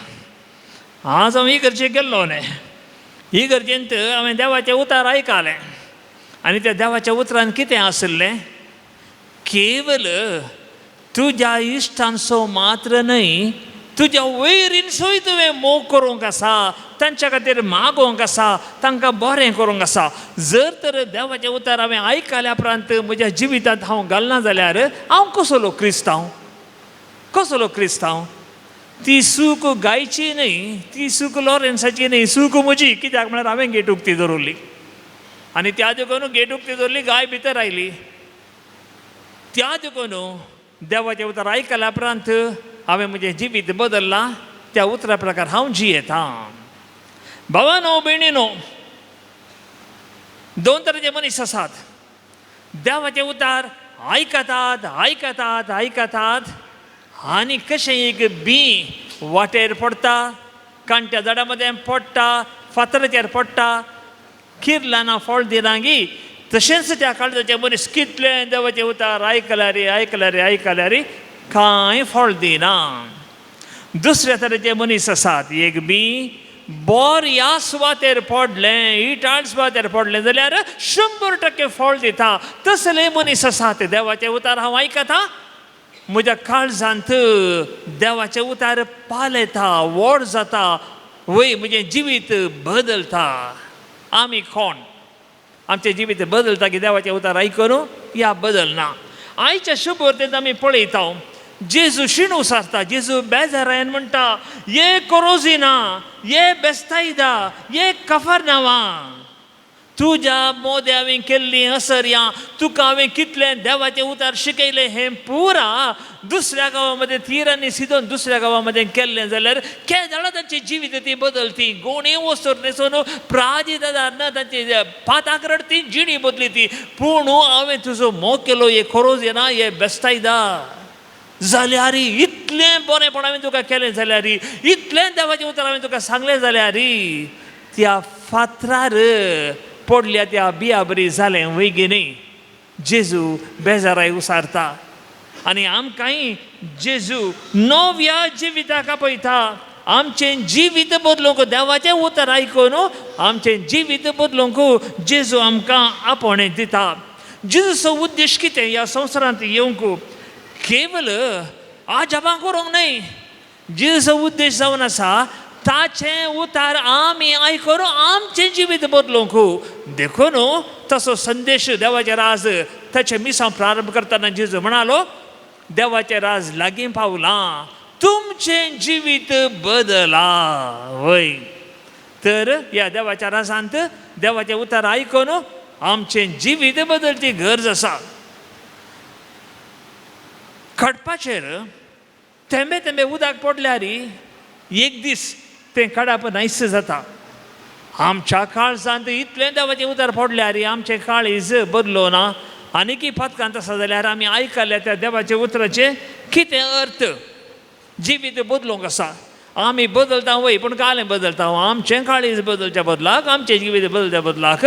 आज हांव इगर्जेक गेल्लो न्ही, इगर्जेंत हांवें देवाचें उतार आयकलें आनी त्या देवाच्या उतरान कितें आशिल्लें, केवल तुज्या इश्टांचो मात्र न्हय, तुज्या वैरींचोय तुवें मोग करूंक आसा, तांच्या खातीर मागोवंक आसा, तांकां बरें करूंक आसा. जर तर देवाचें उतर हांवें आयकल्या उपरांत म्हज्या जिवितांत हांव घालना जाल्यार हांव कसलो क्रिस्तांव, कसलो क्रिस्तांव? ती सूक गायची न्हय, ती सूक लॉरेन्साची न्हय, सूक म्हजी. कित्याक म्हळ्यार हांवें गेट उक्ती दवरली आनी त्या देखून गेट उक्ती दवरली, गाय भितर आयली. त्या देखून देवाचें उतर आयकल्या उपरांत हांवें म्हजें जिवीत बदल्लां, त्या उतरा प्रकार हांव जियेतां. भावानो भयणीनो, दोन तरेचे मनीस आसात. देवाचें उतार आयकतात आयकतात आयकतात आनी कशें एक बी वाटेर पडटा, कांट्या झाडां मदें पडटा, फातराचेर पडटा, किर्लाना फळ दिनागी, तशेंच त्या काळजाचे मनीस कितलें देवाचें उतार आयकल्यार आयकल्यार आयकल्यार कांय फळ दिना. दुसऱ्या तरेचे मनीस आसात, एक बी बऱ्या सुवातेर पडलें, इटाळ सुवातेर पडलें जाल्यार 100% फळ दिता. तसले मनीस आसात. देवाचें उतार हांव आयकता, म्हज्या काळजांत देवाचें उतार पालयता, व्हड जाता, वय म्हजें जिवीत बदलता. आमी कोण? आमचें जिवीत बदलता की देवाचें उतार आयकून या बदलना? आयच्या शुभवर्तेंत आमी पळयता, जेजू शिणू सारता, जेजू बेजारायन म्हणटा, ये कोरोजिना, ये बेस्तायदा, ये कफरनावा, तुज्या मोदें हांवें केल्लीं असर्यां, तुका हांवें कितलें देवाचें उतार शिकयलें, हें पुरा दुसऱ्या गांवां तीर आनी सिदोन दुसऱ्या गांवां केल्लें जाल्यार केदळा तांची जिवीत ती बदलती, गोणी वसर न्हेसून प्राजी ना तांची पाताक रडती, जिणी बदली ती. पूण हांवें तुजो मोग केलो, हे खोरोज येना, हे बेस्तायदा जाल्यार, इतलें बरेंपण हांवें तुका केलें जाल्यार, इतलें देवाचें उतर हांवें तुका सांगलें जाल्यार, त्या फातरार पडल्या त्या बिया बरी जालें वयगी न्ही. जेजू बेजाराय उसारता आनी आमकांय जेजू नव्या जिविताक आपयता. आमचें जिवीत बदलूंक देवाचें उतर आयकून आमचें जिवीत बदलूंक जेजू आमकां आपोवणें दिता. जेजूचो उद्देश कितें ह्या संवसारांत येवंक? केवल आजाबां करूंक न्हय. जेजूचो उद्देश जावन आसा ताचें उतार आमी आयकून आमचें जिवीत बदलूंक. देखून तसो संदेश देवाचें राज ताचें मिसांव प्रारंभ करतना जेजू म्हणालो, देवाचें राज लागीं पावलां, तुमचें जिवीत बदला. वय तर ह्या देवाच्या राजांत देवाचें उतार आयकून आमचें जिवीत बदलची गरज आसा. खडपाचेर थेंबे थेंबे उदक पडल्यार एक दीस तें काडप नायस जाता. आमच्या काळजांत इतलें देवाचें उतर पडल्यार आमचें काळीज बदलो ना आनीकी पातकांत आसा जाल्यार आमी आयकल्या त्या देवाच्या उतराचें कितें अर्थ? जिवीत बदलूंक आसा. आमी बदलता वय, पूण कालें बदलता? आमचें काळीज बदलच्या बदलाक, आमचें जिवीत बदलच्या बदलाक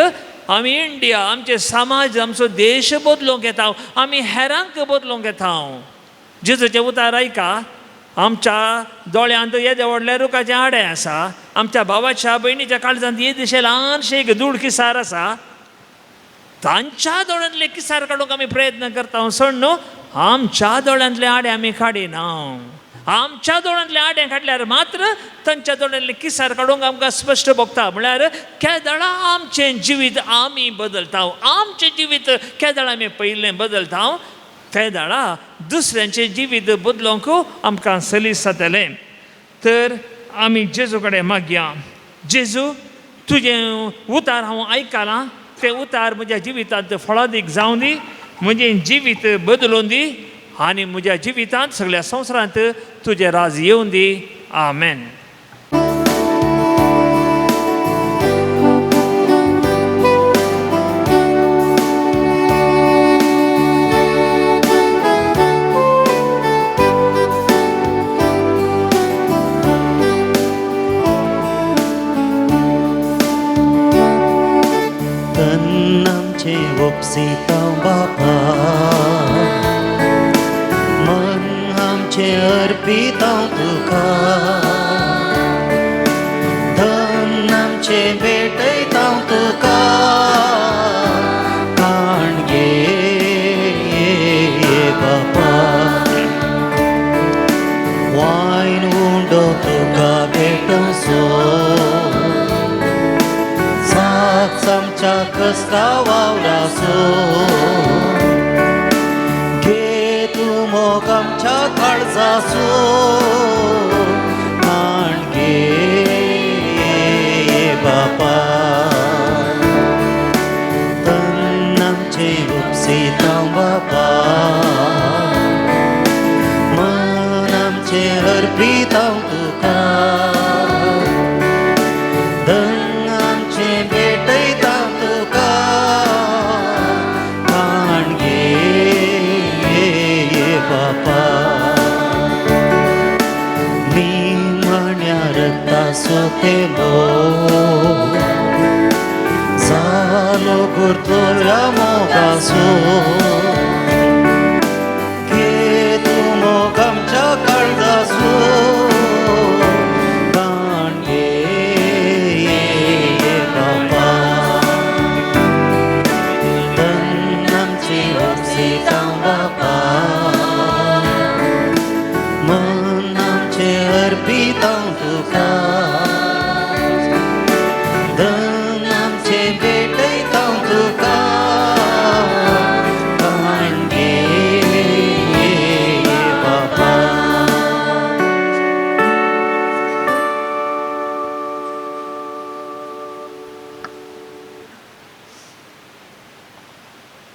आमी इंडिया, आमचें समाज, आमचो देश बदलूंक येता, आमी हेरांक बदलूंक येता. जेजूचें उतार आयका, आमच्या दोळ्यांत येदें व्हडलें रुखाचें आडें आसा, आमच्या भावाच्या भयणीच्या काळजांत येदेशें ल्हानशें एक धूळ किसार आसा, तांच्या दोळ्यांतले किसार काडूंक आमी प्रयत्न करता. सोड न्हू, आमच्या दोळ्यांतले आडे आमी काडिना. आमच्या दोळ्यांतले आडे काडल्यार मात्र तांच्या दोळ्यांतले किसार काडूंक आमकां स्पश्ट भोगता. म्हळ्यार केदळा आमचें जिवीत आमी बदलता, आमचें जिवीत केदळा आमी पयलें बदलता, तेदळा दुसऱ्यांचें जिवीत बदलूंक आमकां सलीस जातलें. तर आमी जेजू कडेन मागया, जेजू तुजें उतार हांव आयकलां, तें उतार म्हज्या जिवितांत फळादीक जावं दी, म्हजें जिवीत बदलून दी आनी म्हज्या जिवितांत सगळ्या संवसारांत तुजें राज येवन दी. आमेन. तन आमचें ओपसिता बापा, मन आमचें अर्पिता तुका, धन आमचें भेटयता तुका, काण घे बापा, वायन उंडो तुका भेटोसो, साक्ष आमच्या कसता वावरासो, घे तूं मोग आमच्या काळजासो, काण घे बापा, तन आमचें उपसिता बापा, मन आमचें अर्पिता तुका, धन आमचें भेटयता तुका, काण घे बापा, निमण्या रक्तासो तेलो जालो गुरतोल्या मोगासो, घे तूं मोग आमच्या काळजासो, काण घे बापा, तन आमचें उपसिता बापा, मन आमचें अर्पिता तुका, धन आमचें भेटयता तुका, काण घे बापा.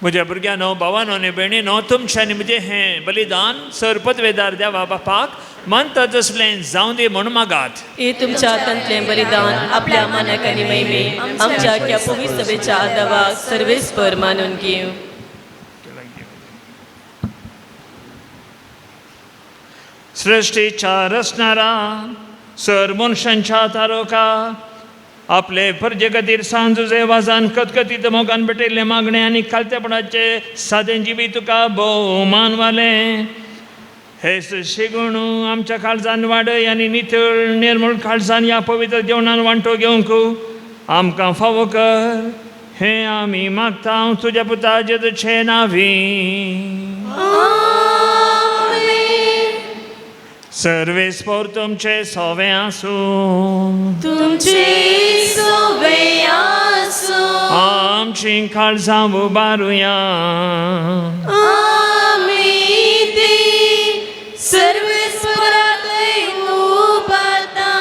म्हज्या भुरग्यांनो, भावानो आनी भयणीनो, तुमच्या आनी म्हजें हें बलिदान सर पदवेदार देवा बापाक मानता तसलें जावं दी म्हूण मागात. हे तुमच्या हातांतलें बलिदान आपल्या मानाक आनी महिमे आमच्या ह्या पवित्र सभेच्या आदावाक सर्वेस्पर मानून घेवं. सृश्टीच्या रचणारा सर मनशांच्या तारोका आपले परजे खातीर सांजुजे वाजान कतकतीत मोगान भेटयल्ले मागणे आनी खालतेपणाचे सादें जिवीत तुका भोव मानवालें. हे शिगुण आमच्या काळजान वाडय आनी नितळ निर्मळ काळजान ह्या पवित्र जेवणान वांटो घेवंक आमकां फावो कर, हें आमी मागता तुज्या पुता जेजूचे नांवी. सर्वेस्पोर तुमचे सोवे आसूं, तुमचे सोवे आसूं. आमची काळजां उबारुया, आमी ती सर्वेस्पराकय उबारता.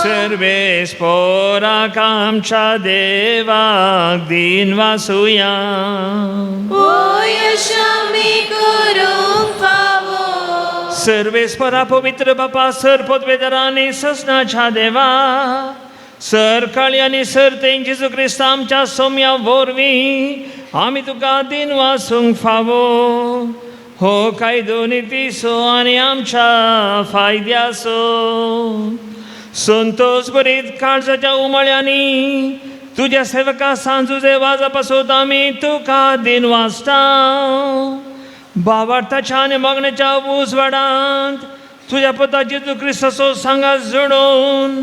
सर्वेस्पोराक आमच्या देवाक दिन वासुया. ओ यशामी करूंक फावो. सर्वेस्परा पवित्र बापा, सर पदवेदारांनी ससनाच्या देवा, सर काळी आनी सर तें जेजू क्रिस्त आमच्या सोम्या वरवीं आमी तुका दिन वासूंक फावो. हो कायदो नितीसो आनी आमच्या फायद्याचो संतोष बरीत काळजाच्या उमाळ्यांनी तुज्या सेवका सांजुजे वाजा पासून आमी तुका दिन वाचता. बाबार्थाच्या आनी मागण्याच्या उजवाडांत तुज्या पुता जेजू क्रिस्ताचो सांगात जोडून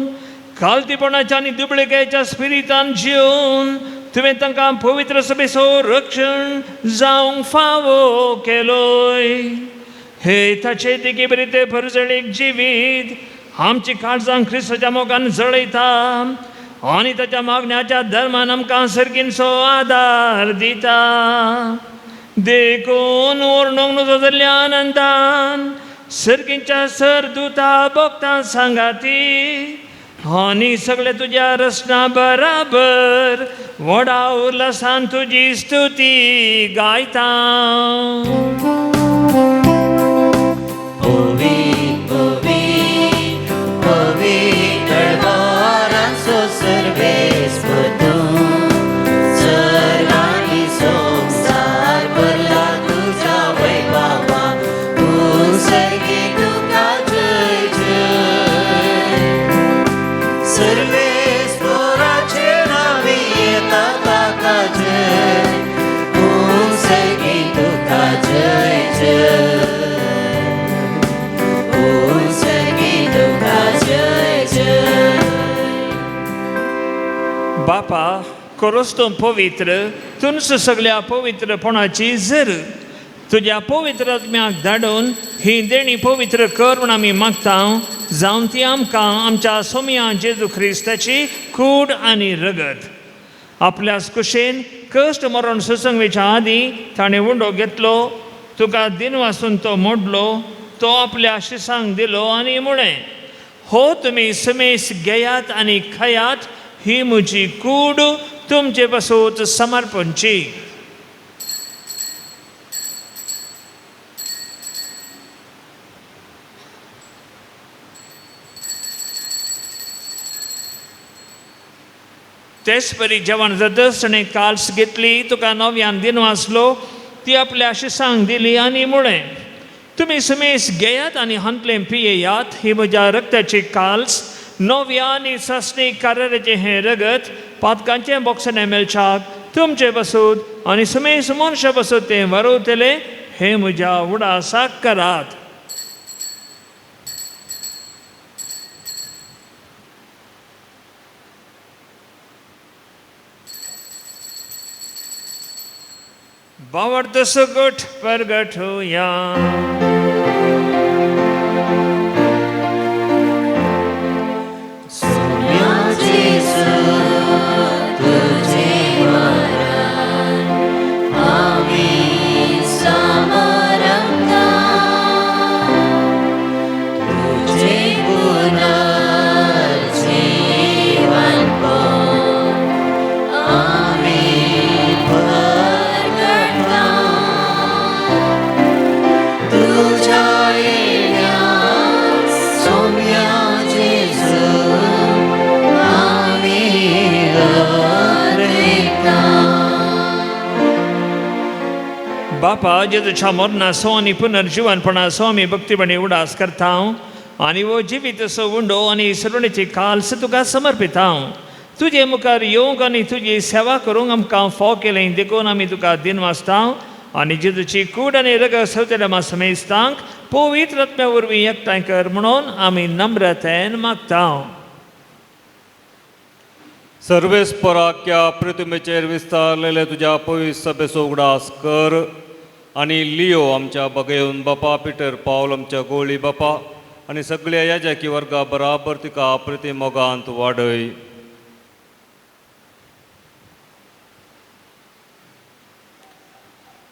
खालतीपणाच्या आनी दुबळेकायेच्या स्पिरितान जिवन तुवें तांकां पवित्र सभेचो रक्षण जावंक फावो केलोय. हे ताचे देगी बरी ते परजळीक जिवीत आमची काळजां क्रिस्ताच्या मोगान जळयता आनी ताच्या मागण्याच्या धर्मान आमकां सर्गींचो आदार दिता. देखून ओर्णूंक नजो जाल्ल्या आनंदान सर्गींच्या सर दुता भक्तां सांगाती आनी सगळे तुज्या रचना बराबर व्हडा उल्हासान तुजी स्तुती गायता. बापा खरोच तूं पवित्र, तूंच सगल्या पवित्रपणाची जर तुज्या पवित्र आत्म्याक धाडून ही देणी पवित्र कर म्हूण आमी मागता, जावन ती आमकां आमच्या सोमया जेजू क्रिस्ताची कूड आनी रगत. आपल्याच कुशेन कश्ट मरण सुसंगवेच्या आदीं ताणें उंडो घेतलो, तुका दिनवासून तो मोडलो, तो आपल्या शिसांक दिलो आनी म्हळें, हो तुमी समेस घेयात आनी खायात, ही म्हजी कूड तुमचे पासून समर्पणची. तेच परी जेवण जातच ताणें काल्स घेतली, तुका नव्यान दिनवासलो, ती आपल्या शिसांक दिली आनी म्हळें, तुमी समेस घेयात आनी हांतलें पियेयात, ही म्हज्या रक्ताची काल्स, नव्या आनी सासणी कराराचें हें रगत पातकांचें बोक्षणें मेळच्याक तुमचे बसूत आनी समेस मनशा बसूत तें वरवतलें, हें म्हज्या उडासाक करात. बावडत सुगट परगट होया. बापा जेजूच्या मरणाचो आनी पुनर्जिवनपणाचो आमी भक्तीपणी उडास करता आनी हो जिवीत असो उंडो आनी सरुणेची काल्स तुका समर्पिता. तुजे मुखार येवंक आनी तुजी सेवा करूंक आमकां फाव केलें देखून आमी तुका दिनवासता आनी जेजूची कूड आनी रगत सवतल्या समेस्तांक पवित्र आत्म्या वरवीं एकठांय कर म्हणून आमी नम्रतेन मागता. सर्वेस्पराक्या प्रतिमेचेर विस्तारलेले तुज्या पवित्र सभेचो उगडास कर आनी लियो आमच्या बगेवन बापा, पिटर पावल आमच्या गोळी बापा आनी सगळ्या याजकी वर्गा बराबर तिका प्रतिमोगांत मोगांत वाडय.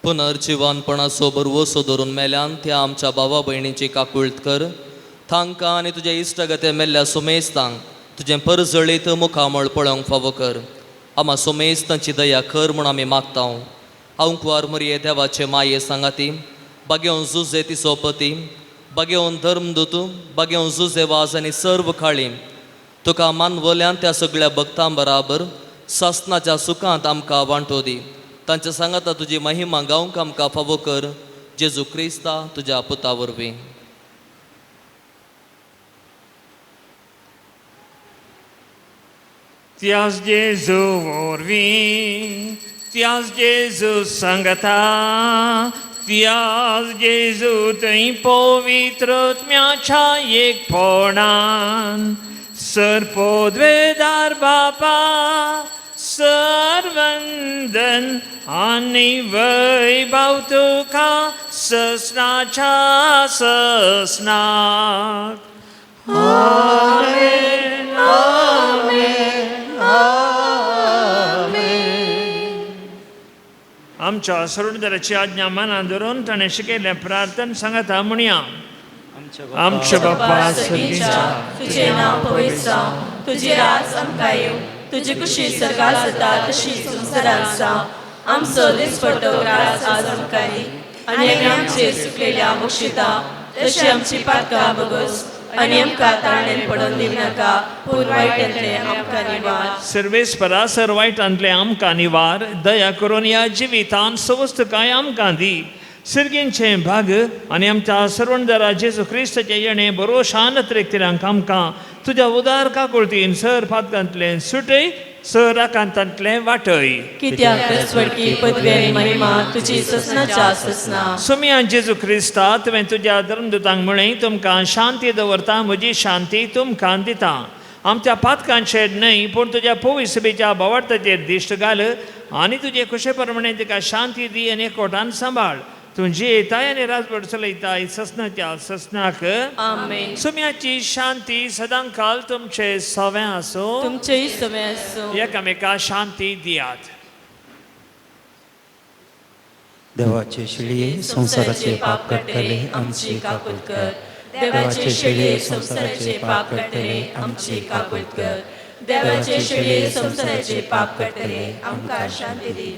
पुनर्जिवनपणाचो बरवसो धरून मेल्यान त्या आमच्या भावा भयणीची काकुळट कर, तांकां आनी तुज्या इश्टगते मेल्ल्या सुमेस्तांक तुजें परजळीत मुखामळ पळोवंक फावो कर. आमा सुमेस्तांची दया कर म्हूण आमी मागता. हांव मरये देवाचे माये सांगाती, बागेवन जुजे तिचो पती, बागेवन धर्मदूत, बागेवन जुजे वाज आनी सर्व खाळी तुका मानवल्यान त्या सगळ्या भक्तां बराबर सासनाच्या सुखांत आमकां वांटो दी. तांच्या सांगाता तुजी महिमा गावंक आमकां फावो कर, जेजू क्रिस्ता तुज्या पुता वरवीं. त्याच जेजू वरवीं, त्याच जेजू सांगता, त्याच जेजू थंय पवित्र आत्म्याच्या एकपणान सर पदवेदार बापा सर्वंदन आनी वैभव तुका ससनाच्या ससनाक. आमच्या सरुणदराची आज्ञा मनात धरून ताणें शिकयलें प्रार्थन सांगता म्हणया. आमच्या बापा सर्गीच्या, तुझे नाव पवित्र जावं, तुजी राज आमकां येवं, तुजी कुशी सर्गात जाता तशी संवसारात जावं. आमचो दिसपट्टो ग्रास आज आमकां दी, आनी आमी आमचे चुकलेल्या बक्षिता तशी आमची पातकां बगस, आनी आमकां ताणें पडोवन दिवनाका, पूण वायटांतलें आमकां निवार. सर्वेस्परा सर वायटांतलें आमकां निवार, दया करून ह्या जिवितान सवस्तकाय आमकां दी. सिर्गींचें भाग आनी आमच्या सर्वणदारा जेजू क्रिस्ताचें येणें बरो त्रेकतिरांक आमकां तुज्या उदार काकुळतीन सर पातकांतलें सुटय, सर आकांतांतलें वाटय. कित्याक रसवडकी पदवी आनी महिमा तुजी ससनाच्या ससना. सुमिया जेजू क्रिस्ता, तुवें तुज्या धर्मदूतांक म्हळें, तुमकां शांती दवरता, म्हजी शांती तुमकां दिता. आमच्या पातकांचेर न्हय पूण तुज्या पविसभेच्या बोवार्थाचेर दिश्ट घाल आनी तुजे खुशे प्रमाणे तिका शांती दी आनी एकवटान सांबाळ. तूं जियेताय आनी राजवट चलयताय ससनाच्या ससनाक. आमेन. सुम्याची शांती सदांकाल तुमचे सवें आसूं. तुमचेय सवें आसूं. एकामेका शांती दियात. देवाचे शिळये संवसाराचे पाप काडटले आमची काकूत कर. देवाचे शेळये संवसाराचे पाप काडटले आमची काकूत कर. देवाचे शेळये संवसाराचे पाप काडटले आमकां शांती दी.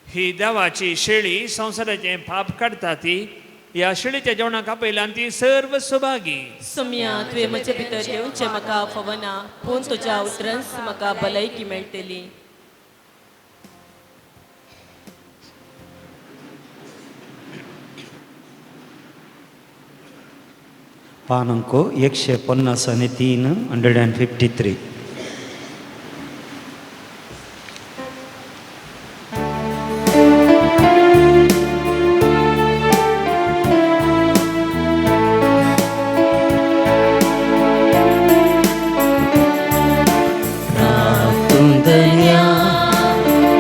ही देवाची शेळी संवसाराचें पाप काडटा ती, ह्या शेळीच्या जेवणाक आपयल्यान ती सर्व सुभागी. सुम्या, तुवें म्हजे भितर येवचें म्हाका फावना, पूण तुज्या उतरांच म्हाका भलायकी मेळटली. पान अंक 153, 153. तुंदन्या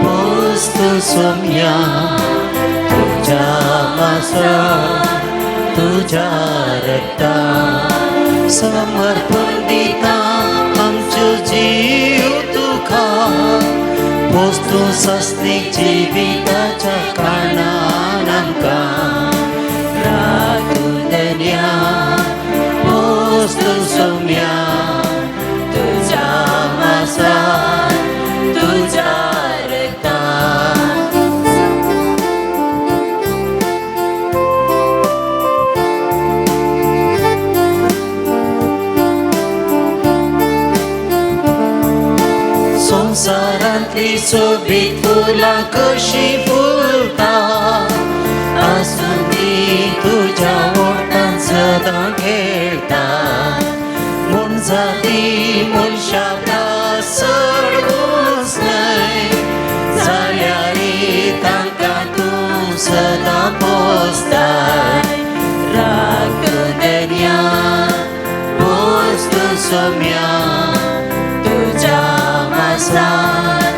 पोस्त सोम्या तुझ्या मासा तुझ्या रक्ता समर्पण दिता आमचो जीव तुका, पोस्तू सस्नी जिविताच्या कारणान आमकां. रातुंदन्या पोस्तू सोम्या तुझ्या मासा तुझ्या रक्ता. संवसारांतली सोबीत फुलां कशी फुलता, आसूं ती तुज्या ओठान सदां खेळटा. म्हूण जाती मनशा चड उंच न्हय, जाल्यार तांकां तूं सदां पोसताय. रातदन्या पोस तूं सोम्या तुज्या मासान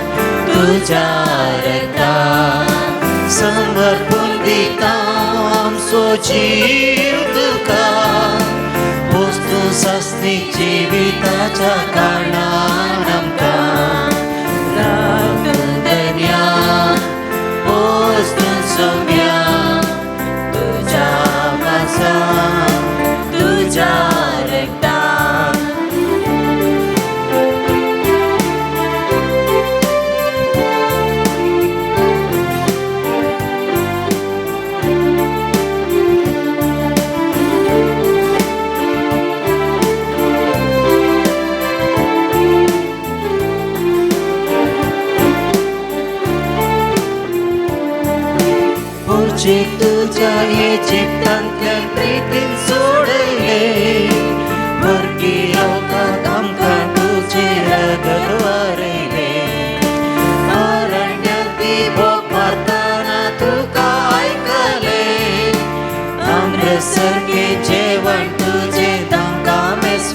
तुज्या रक्तान समर्पण दिता आमचो जीव तुका, पोस तूं सासणी जिविताच्या कारणान आमकां. रातदन्या पोस तूं सोम्या तुज्या मासान तुझ्या रक्तान. पुर्चीक तुज्या इजिप्तांतल्यान प्रितीन सोडयले, परकी लोकांक आमकां तुजें रगत वारयले. अरण्यांत ती भोग मारतना तुका आयकले, आम्रसारकें जेवण तुजें तांकां मेस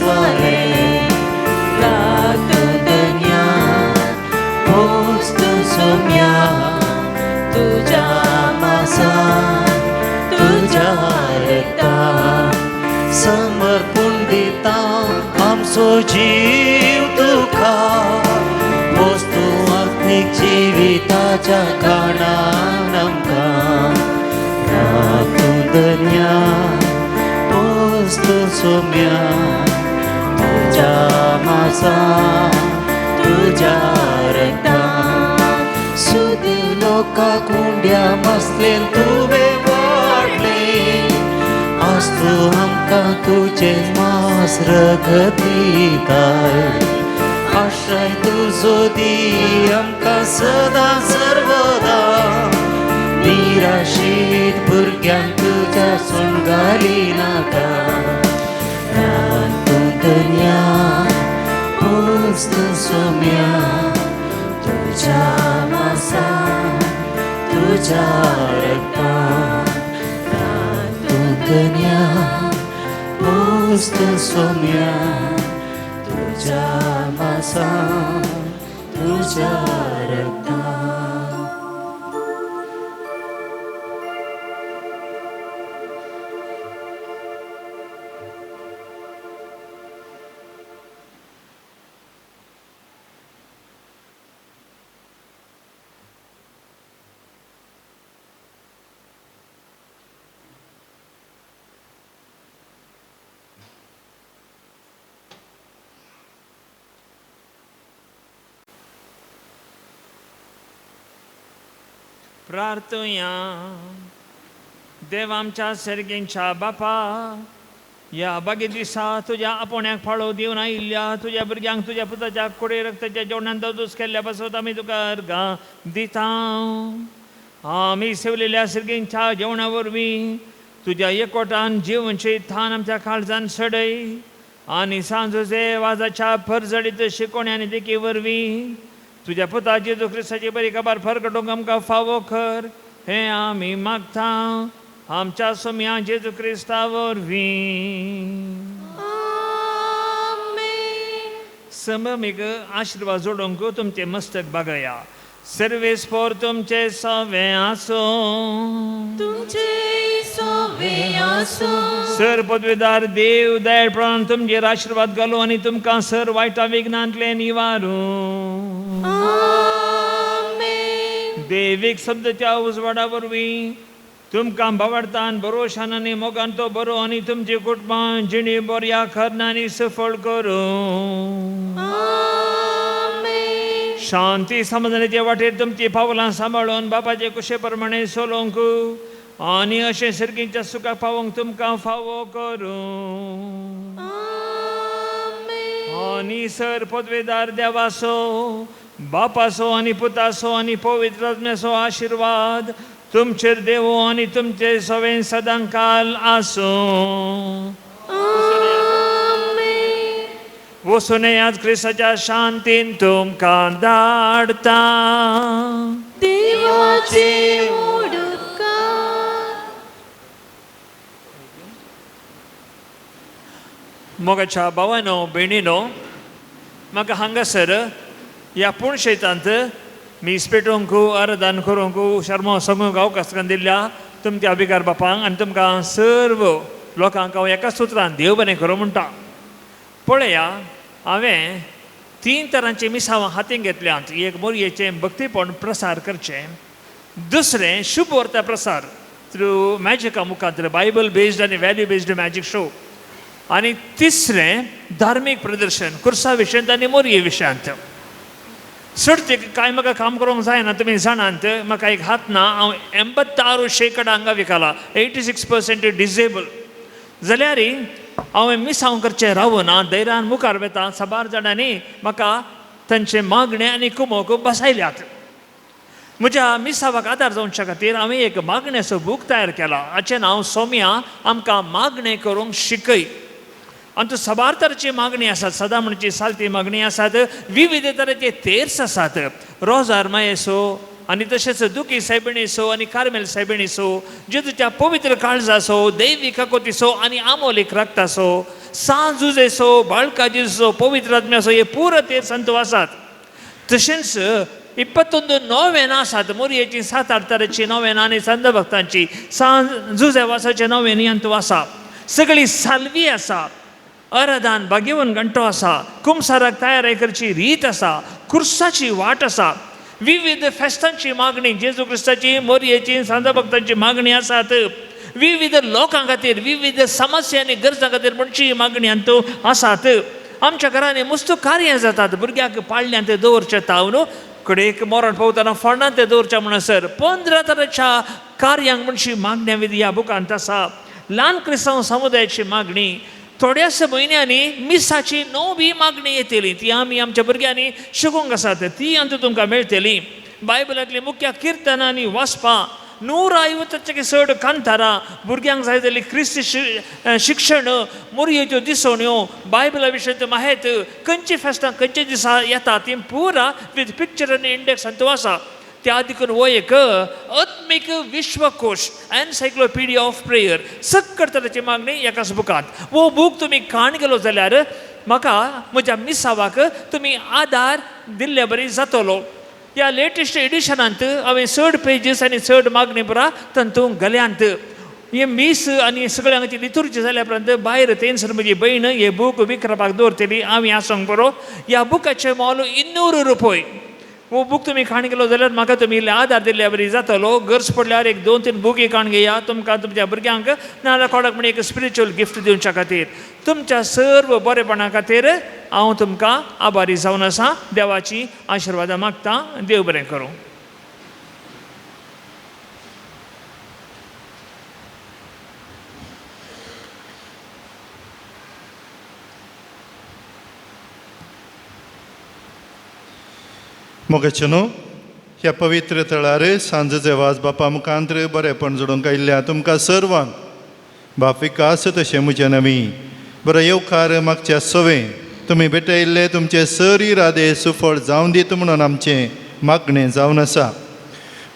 समर्पूण दिता आमचो जीव तुका वस्तू आत्मीक जिविताच्या कारणान आमकां राखूं दर्या पोस तूं सोम्या तुज्या मासा तुज्या रक्तान सुदेव लोका कुंड्या मसलेन तुवें वाडलें आज तूं आमकां तुजें मास रगत दिताय आश्रय तुजो दी आमकां सदां सर्वदा निराशीत भुरग्यांक तुज्या सून घाली नाका रान तूं दर्या पोस तूं सोम्या तुज्या मासा तुज्या रक्तान रान तूं दर्या पोस तूं सोम्या तुज्या मासा तुज्या रक्तान. प्रार्थुया. देव आमच्या सर्गींच्या बापा, ह्या बागे दिसा तुज्या आपोवण्याक फाळो दिवन आयिल्ल्या तुज्या भुरग्यांक तुज्या पुताच्या कुडे रक्ताच्या जेवणान ददूस केल्ल्या पासत आमी तुका अर्गां दिता. आमी सेवलेल्या सर्गींच्या जेवणा वरवीं तुज्या एकवटान जिवनशी थान आमच्या काळजान सडय आनी सांजोजे वाजाच्या फरजडीत शिकोवण्या आनी देखी वरवीं तुज्या पुता जेजू क्रिस्ताची बरी खबर फरकटूंक आमकां फावो कर, हें आमी मागता आमच्या सोम्या जेजू क्रिस्ता वरवीं. सममीक आशिर्वाद जोडूंक तुमचें मस्तक बागया. सर्वेस्पोर तुमचे सवे आसूं, तुमचे सोवे आसूं. सर पदवीदार देव दयाळपणान तुमचेर आशिर्वाद घालूं आनी तुमकां सर वायटा विघ्नांतलें निवारूं. आमेन. देवीक शब्दाच्या उजवाडा वरवीं तुमकां भावार्थान भरोशान आनी मोगान तो बरो आनी तुमची कुटुंबां जिणी बऱ्या खरणांनी आनी सफळ करूं. आमेन. शांती समाधानाचे वाटेर तुमची पावलां सांबाळून बापाचे कुशे प्रमाणे चलोवंक आनी अशें सर्गींच्या सुखाक पावोवंक तुमकां फावो करूं. आमेन. आनी सर पदवेदार देवाचो बापाचो आनी पुताचो आनी पवित्र आत्म्याचो आशिर्वाद तुमचेर देवो आनी तुमचे सवें सदांकाल आसूं. आमेन. वचून येयात क्रिस्ताच्या शांतीन तुमकां धाडटा. देवाचे उडकार. मोगाच्या भावानो भयणीनो, म्हाका हांगासर ह्या पुणशेतांत मीस पेटोवंक आराधन करूंक शर्मा सांगूंक अवकाश दिल्ल्या तुमच्या अभिकार बापांक आनी तुमकां सर्व लोकांक हांव एका सुत्रान देव बरें करूं म्हणटा. पळया, हांवें 3 तरांची मिसावां हातीन घेतल्यांत. एक मोरयेचें भक्तीपण प्रसार करचें, दुसरें शुभ वार्ता प्रसार थ्रू मॅजिका मुखांत बायबल बेज्ड आनी व्हॅल्यू बेज्ड मॅजीक शो, आनी तिसरें धार्मीक प्रदर्शन कुर्सा विशयांत आनी मोरये विशयांत. सोडतीक कांय म्हाका काम करूंक जायना, तुमी जाणात म्हाका एक हात ना, हांव 86% हांगा विकला, 86% डिजेबल. जाल्यार हांवें मिसांव करचें रावना, धैर्यान मुखार वता. साबार जाणांनी म्हाका तांचे मागणें आनी कुमोक बसायल्यात. म्हज्या मिसावाक आदार जावच्या खातीर हांवें एक मागण्याचो बूक तयार केला, हाचें नांव सोम्या आमकां मागणें करूंक शिकय. आनी तो साबार तरेची मागणी आसात, सदां म्हणची सालती मागणी आसात, विविध तरेचे तेर्स आसात, रोजार मायेसो आनी तशेंच दुखी सायबिणीचो आनी कार्मेल सायबिणीचो, जेजूच्या पवित्र काळजाचो, दैवीक काकोतीचो आनी आमोलीक रक्ताचो, सांजुजेचो, बाळका जेजूचो, पवित्र आत्म्याचो, हे पुरो तेर्स अंतू आसात. तशेंच 21 नोवेनां आसात, मोरयेची 7-8 तरेची नोवेनां आनी संत भक्तांची सांजुजेवासाचे नोवेनी अंतू आसा. सगळी साल्वी आसा, अरदान बागेवन घंटो आसा, कुमसाराक तयारी करची रीत आसा, खुर्साची वाट आसा, विविध फेस्तांची मागणी, जेजू क्रिस्ताची, मोरयेची, सांजा भक्तांची मागणी आसात. विविध लोकां खातीर, विविध समस्या आनी गरजां खातीर म्हणची मागणी हातूंत आसात. आमच्या घरांनी मस्त कार्यां जातात. भुरग्याक पाळण्यांत दवरचें तावन कडेक मरण पावतना फोंडांत दवरचें म्हणसर 15 तरांच्या कार्यांक म्हणची मागण्या विधी ह्या बुकांत आसा. ल्हान क्रिस्तांव समुदायाची मागणी, थोड्याच म्हयन्यांनी मिसाची नवी मागणी येतली, ती आमी आमच्या भुरग्यांनी शिकूंक आसात, ती आतां तुमकां मेळटली. बायबलांतली मुख्य किर्तनां आनी वाचपां, 150 चड कांतारां, भुरग्यांक जाय जाल्ली क्रिस्ती शिक्षण, मोरयेच्यो दिसवण्यो, बायबला विशयाची माहेत, खंयची फेस्तां खंयच्या दिसा येता ती पुरा विथ पिक्चर आनी इंडेक्स हातूंत आसा. त्या देखून हो एक आत्मीक विश्वकोश, एनसायक्लोपिडिया ऑफ प्रेयर, सक्कड तरेची मागणी एकाच बुकांत. हो बूक तुमी काण गेलो जाल्यार म्हाका म्हज्या मिसावाक तुमी आदार दिल्ले बरी जातलो. ह्या लेटस्ट एडिशनांत हांवें चड पेजीस आनी चड मागणी पुरा तातूंत घाल्यांत. हे मीस आनी सगळ्यांची लितुर्जी जाल्या उपरांत भायर थंयसर म्हजी भयण हे बूक विकपाक दवरतली. हांवें आसूंक बरो. ह्या बुकाचें मोल 200 रुपय. हो बूक तुमी काण गेलो जाल्यार म्हाका तुमी इल्ले आदार दिल्ले बरी जातलो. गरज पडल्यार एक 2-3 बुकी काण घेया, तुमकां तुमच्या भुरग्यांक नाजाल्यार कोणाक म्हण एक स्पिरिच्युअल गिफ्ट दिवच्या खातीर. तुमच्या सर्व बरेपणा खातीर हांव तुमकां आभारी जावन आसा. देवाची आशिर्वादां मागता. देव बरें करूं. मोगाचेनो ह्या पवित्र थळार सांजेचे वाज बापा मुखांत्र बरेपण जोडूंक आयिल्ल्या तुमकां सर्वांक बाप विकास तशें म्हज्या नवी बरो येवकार मागच्या सवे तुमी भेटयल्ले तुमचे सर इरादे सुफळ जावन दीत म्हणून आमचें मागणें जावन आसा.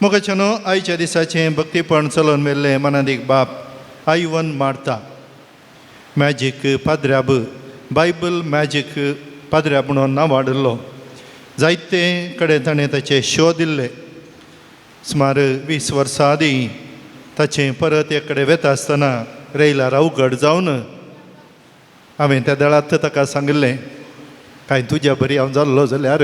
मोगाचेनो आयच्या दिसाचें भक्तीपण चलोवन मेल्लें मनादीक बाप आयवन मारता मॅजीक पाद्र्याब, बायबल मॅजीक पाद्र्याब म्हणून नांव वाडिल्लो. जायते कडेन ताणें ताचे शो दिल्ले. सुमार 20 वर्सां आदीं ताचें परत एक कडेन वेता आसतना रेयलार अवघड जावन हांवें त्या दळांत ताका सांगिल्लें, कांय तुज्या बरी हांव जाल्लो जाल्यार,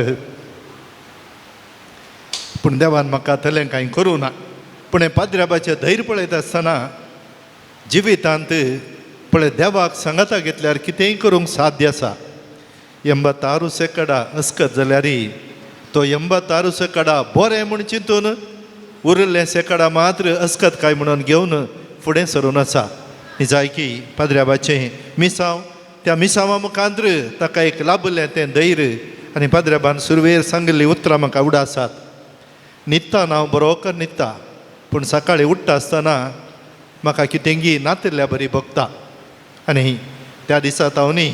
पूण देवान म्हाका तलें कांय करूं ना. पूण हें पाद्र्याबाचें धैर्य पळयता आसतना जिवितांत पळय देवाक सांगाता घेतल्यार कितेंय करूंक साध्य आसा. 86 सेकडा अस्कत जाल्यार तो 86 सेकडा बरें म्हूण चिंतून उरिल्लें सेकडा मात्र अस्कत काय म्हणून घेवन फुडें सरून आसा. निजायकी पाद्र्याबाचें मिसांव, त्या मिसांवा मुखांत्र ताका एक लाभलें तें धैर्य. आनी पाद्र्याबान सुरवेर सांगिल्लीं उतरां म्हाका उडा आसात. न्हिदता हांव बरोकर न्हिदता, पूण सकाळीं उठ्ठा आसतना म्हाका कितेंगी नातिल्ल्या बरी भोगता. आनी त्या दिसा तावनी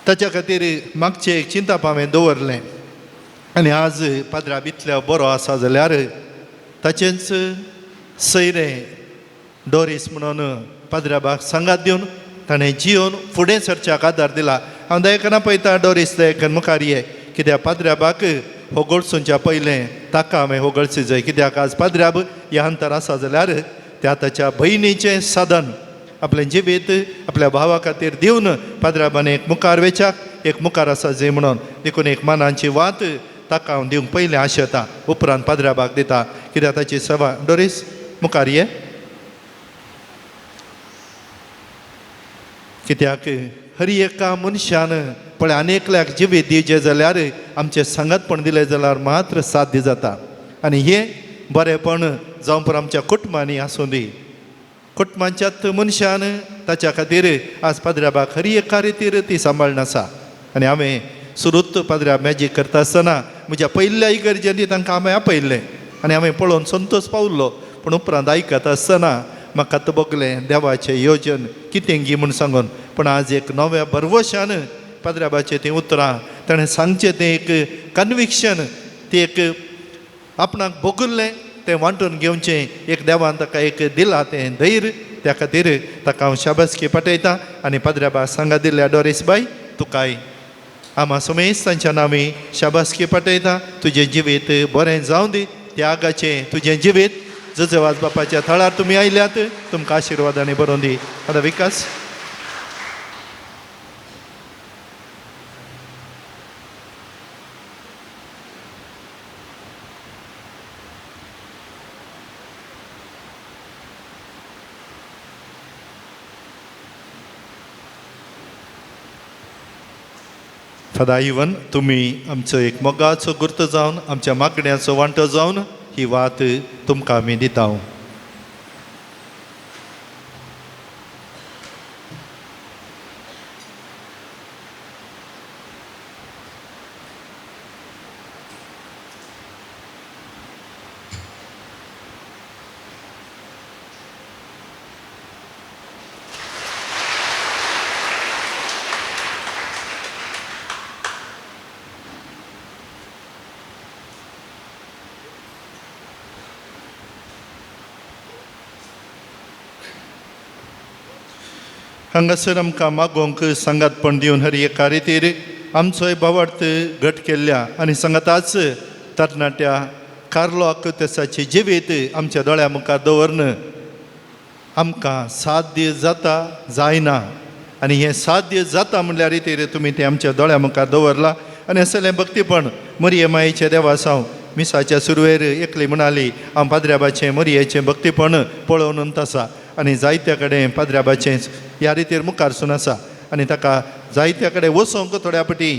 ताच्या खातीर मागचें एक चिंताप हांवें दवरलें. आनी आज पाद्रा इतल्या बरो आसा जाल्यार ताचेंच सयरें डोरीस म्हणून पाद्राबाक सांगात दिवन ताणें जियोन फुडें सरच्याक आदार दिला. हांव दयकना पळयता डोरीस दयकन मुखार ये, कित्याक पाद्र्याबाक होगळसूनच्या पयलें ताका हांवें होगळसी जाय. कित्याक आज पाद्र्याब ह्या अंतर आसा जाल्यार त्या ताच्या भयणीचें साधन आपलें जिवीत आपल्या भावा खातीर दिवन पाद्र्याबान एक मुखार वेच्याक एक मुखार आसा जे म्हणून देखून एक मनाची वात ताका हांव दिवंक पयलें आशेता, उपरांत पाद्र्याबाक दिता, कित्याक ताची सेवा. डोरीस मुखार ये, कित्याक हर एका मनशान पळय आनी एकल्याक जिवीत दिवचें जाल्यार आमचें सांगातपण दिलें जाल्यार मात्र साध्य जाता. आनी हें बरेंपण जावं पुरो आमच्या कुटुंबांनी आसूं दी. कुटुंबांच्याच मनशान ताच्या खातीर आज पाद्र्याबाक हर एका रितीर ती सांबाळून आसा. आनी हांवें सुरूत पाद्र्या मॅजीक करता आसतना म्हज्या पयल्या इगर्जेंनी तांकां हांवें आपयल्लें आनी हांवें पळोवन संतोश पावल्लो. पूण उपरांत आयकता आसतना म्हाका आतां भोगलें देवाचें योजन कितें गी म्हूण सांगून. पूण आज एक नव्या भरवशान पाद्र्याबाचें तीं उतरां ताणें सांगचें तें एक कन्विक्शन, ती एक आपणाक भोगल्लें तें वांटून घेवचें एक देवान ताका एक दिलां तें धैर्य. त्या खातीर ताका हांव शाबासकी पाठयतां. आनी पाद्र्याबा सांगा दिल्ल्या डोरीस बाय तुकाय आमा समेस्त तांच्या नांवी शाबासकी पाठयता. तुजें जिवीत बरें जावं दी, त्यागाचें तुजें जिवीत जुजेवाज बापाच्या थळार तुमी आयल्यात, तुमकां आशिर्वादांनी बरोवन दी. आतां विकास. फादर इवन, तुमी आमचो एक मोगाचो गुर्त जावन, आमच्या मागण्याचो वांटो जावन ही वात तुमकां आमी दिता. हांगासर आमकां मागोवंक सांगातपण दिवन हर एका रितीर आमचोय भावार्थ घट केल्ल्या आनी सांगाताच तरणाट्या कार्लो आकुतेसाची जिवीत आमच्या दोळ्या मुखार दवरन आमकां साध्य जाता जायना, आनी हें साध्य जाता म्हणल्यार रितीर तुमी तें आमच्या दोळ्या मुखार दवरलां. आनी असलें भक्तीपण मरिये मायेचें देवासांव मिसाच्या सुरवेर एकली म्हणाली, हांव पाद्र्याबाचें मरियेचें भक्तीपण पळोवन आसा आनी जायत्या कडेन पाद्र्याबाचें ह्या रितीर मुखार सून आसा आनी ताका जायत्या कडेन वचोंक थोड्या पटी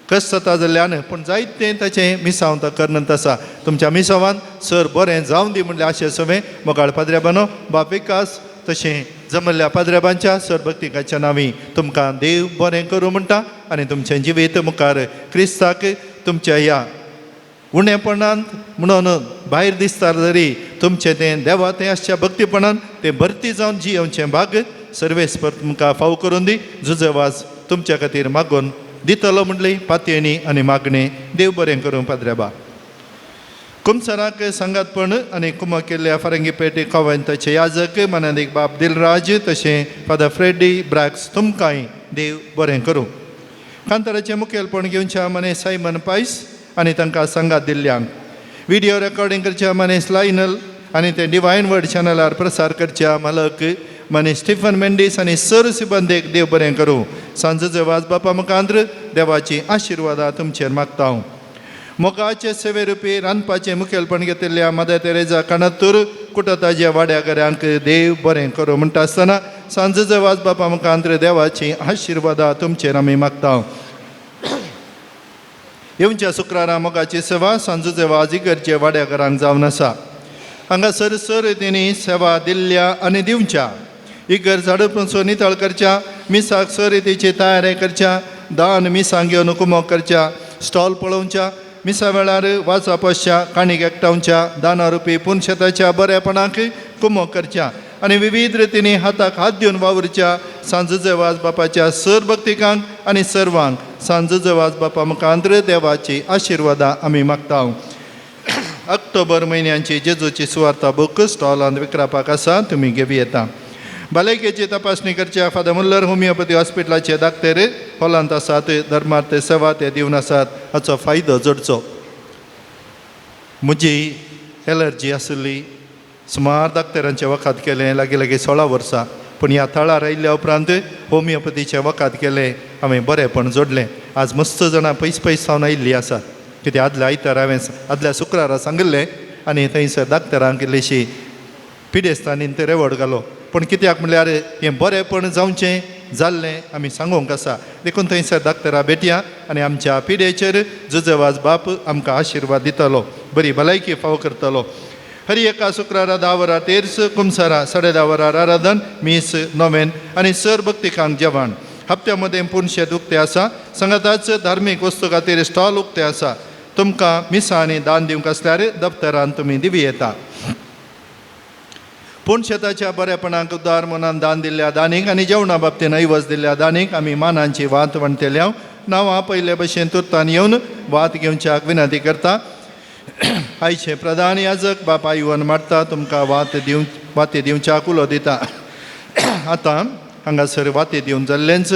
कश्ट जाता जाल्ल्यान, पूण जायतें ताचें मिसांव तो करनत आसा. तुमच्या मिसांवान सर बरें जावन दी म्हणल्यार आशे सवें मोगाळ पाद्र्याबानो बाप विकास तशें जमल्ल्या पाद्र्याबांच्या सर भक्तिकाच्या नांवी तुमकां देव बरें करूं म्हणटा आनी तुमचें जिवीत मुखार क्रिस्ताक तुमच्या ह्या उणेपणांत म्हणून भायर दिसता जरी तुमचें तें देवा तें आसच्या भक्तीपणान तें भरती जावन जियेवचें भाग सर्वेस्पर तुमकां फाव करून दी. जुजेवाज तुमच्या खातीर मागून दितलो म्हणली पातयेणी आनी मागणें. देव बरें करूं पाद्र्याबा. कुमसराक सांगातपण आनी कुमक केल्ल्या फारंगी पेटे कॉवेंताचे याजक मनादीक बाब दिलराज तशें फादर फ्रेडी ब्रॅक्स तुमकांय देव बरें करूं. कांताराचें मुखेलपण घेवच्या मने सायमन पायस आनी तांकां सांगात दिल्ल्यांक, विडियो रेकॉर्डिंग करच्या मनीस लायनल आनी ते डिवायन वर्ड चॅनलार प्रसार करच्या मालक मनीस स्टिफन मेंडीस आनी सर सिबंदेक देव बरें करूं. सांजेचे वाज बापा मुखांत्र देवाची आशिर्वादा तुमचेर मागता हांव. मोगाचे सेवे रुपी रांदपाचें मुखेलपण घेतिल्ल्या मदर तेरेजा काणत्तूर कुटताच्या वाड्या घरांक देव बरें करूं म्हणटा आसतना सांजेचे वाज बापा मुखांत्र देवाची आशिर्वादा तुमचेर आमी मागता. येवच्या शुक्रारा मोगाची सेवा सांजूचे वाज इगर्जे वाड्या घरांक जावन आसा. हांगा सर सर तेणी सेवा दिल्ल्या आनी दिवच्या इगर्ज झाडू नितळ करच्या, मिसाक सर रितीची तयारी करच्या, दान मिसांक घेवन कुमोक करच्या, स्टॉल पळोवच्या, मिसा वेळार वाचप आसच्या, काणीक एकठावच्या, दाना रुपी पुनशेताच्या बरेपणाक कुमोक करच्या आनी विविध रितींनी हाताक हात दिवन वावुरच्या सांजूचे वाज बापाच्या सर भक्तिकांक आनी सर्वांक सांजूचे वाज बापा मुखांत्र देवाची आशिर्वादां आमी मागता. ऑक्टोबर म्हयन्याची जेजूची सुवार्ता बूक स्टॉलांत विकरापाक आसा, तुमी घेवं येता. भलायकेची तपासणी करच्या फादर मुल्लर होमिओपॅथी हॉस्पिटलाचे डाक्टर हॉलांत आसात. धर्मार्थ सेवा ते दिवन आसात, हाचो फायदो जोडचो. म्हजी एलर्जी आशिल्ली, सुमार डाक्टरांचें वखद केलें लागीं लागीं 16 वर्सां, पूण ह्या थळार आयिल्ल्या उपरांत होमिओपॅथीचें वखद केलें हांवें बरेंपण जोडलें. आज मस्त जाणां पयस पयस सावन आयिल्लीं आसात, कित्याक आदल्या आयतार हांवें आदल्या शुक्रारा सांगिल्लें आनी थंयसर डाक्टरांक इल्लीशी पिडेस्तांनी ते रेवड घालो, पूण कित्याक म्हणल्यार हें बरेंपण जावचें जाल्लें आमी सांगूंक आसा. देखून थंयसर डाक्टरा भेटया आनी आमच्या पिडेचेर जुजेवाज बाप आमकां आशिर्वाद दितलो, बरी भलायकी फावो करतलो. हर एका शुक्रारा 10 वरां तेर्स, कुमसारा 10:30 वरां आराधन, मीस नोवेन आनी सर भक्तिकांक जेवण. हप्त्या मदें पुनशेत उक्तें आसा. सांगाताच धार्मीक वस्तू खातीर स्टॉल उक्तें आसा. तुमकां मिसां आनी दान दिवंक आसल्यार दप्तरान तुमी दिवं येता. पूण शेताच्या बरेपणाक उदार मनान दान दिल्ल्या दानीक आनी जेवणा बाबतीन ऐवज दिल्ल्या दानीक आमी मानांची वात वणटले. नांवां पयले भशेन तुर्तान येवन वात घेवच्याक विनंती करता. आयचे प्रधान याजक बाप आयवन मारता तुमकां वाती दिवच्याक उलो दिता. आतां हांगासर वाती दिवन जाल्लेंच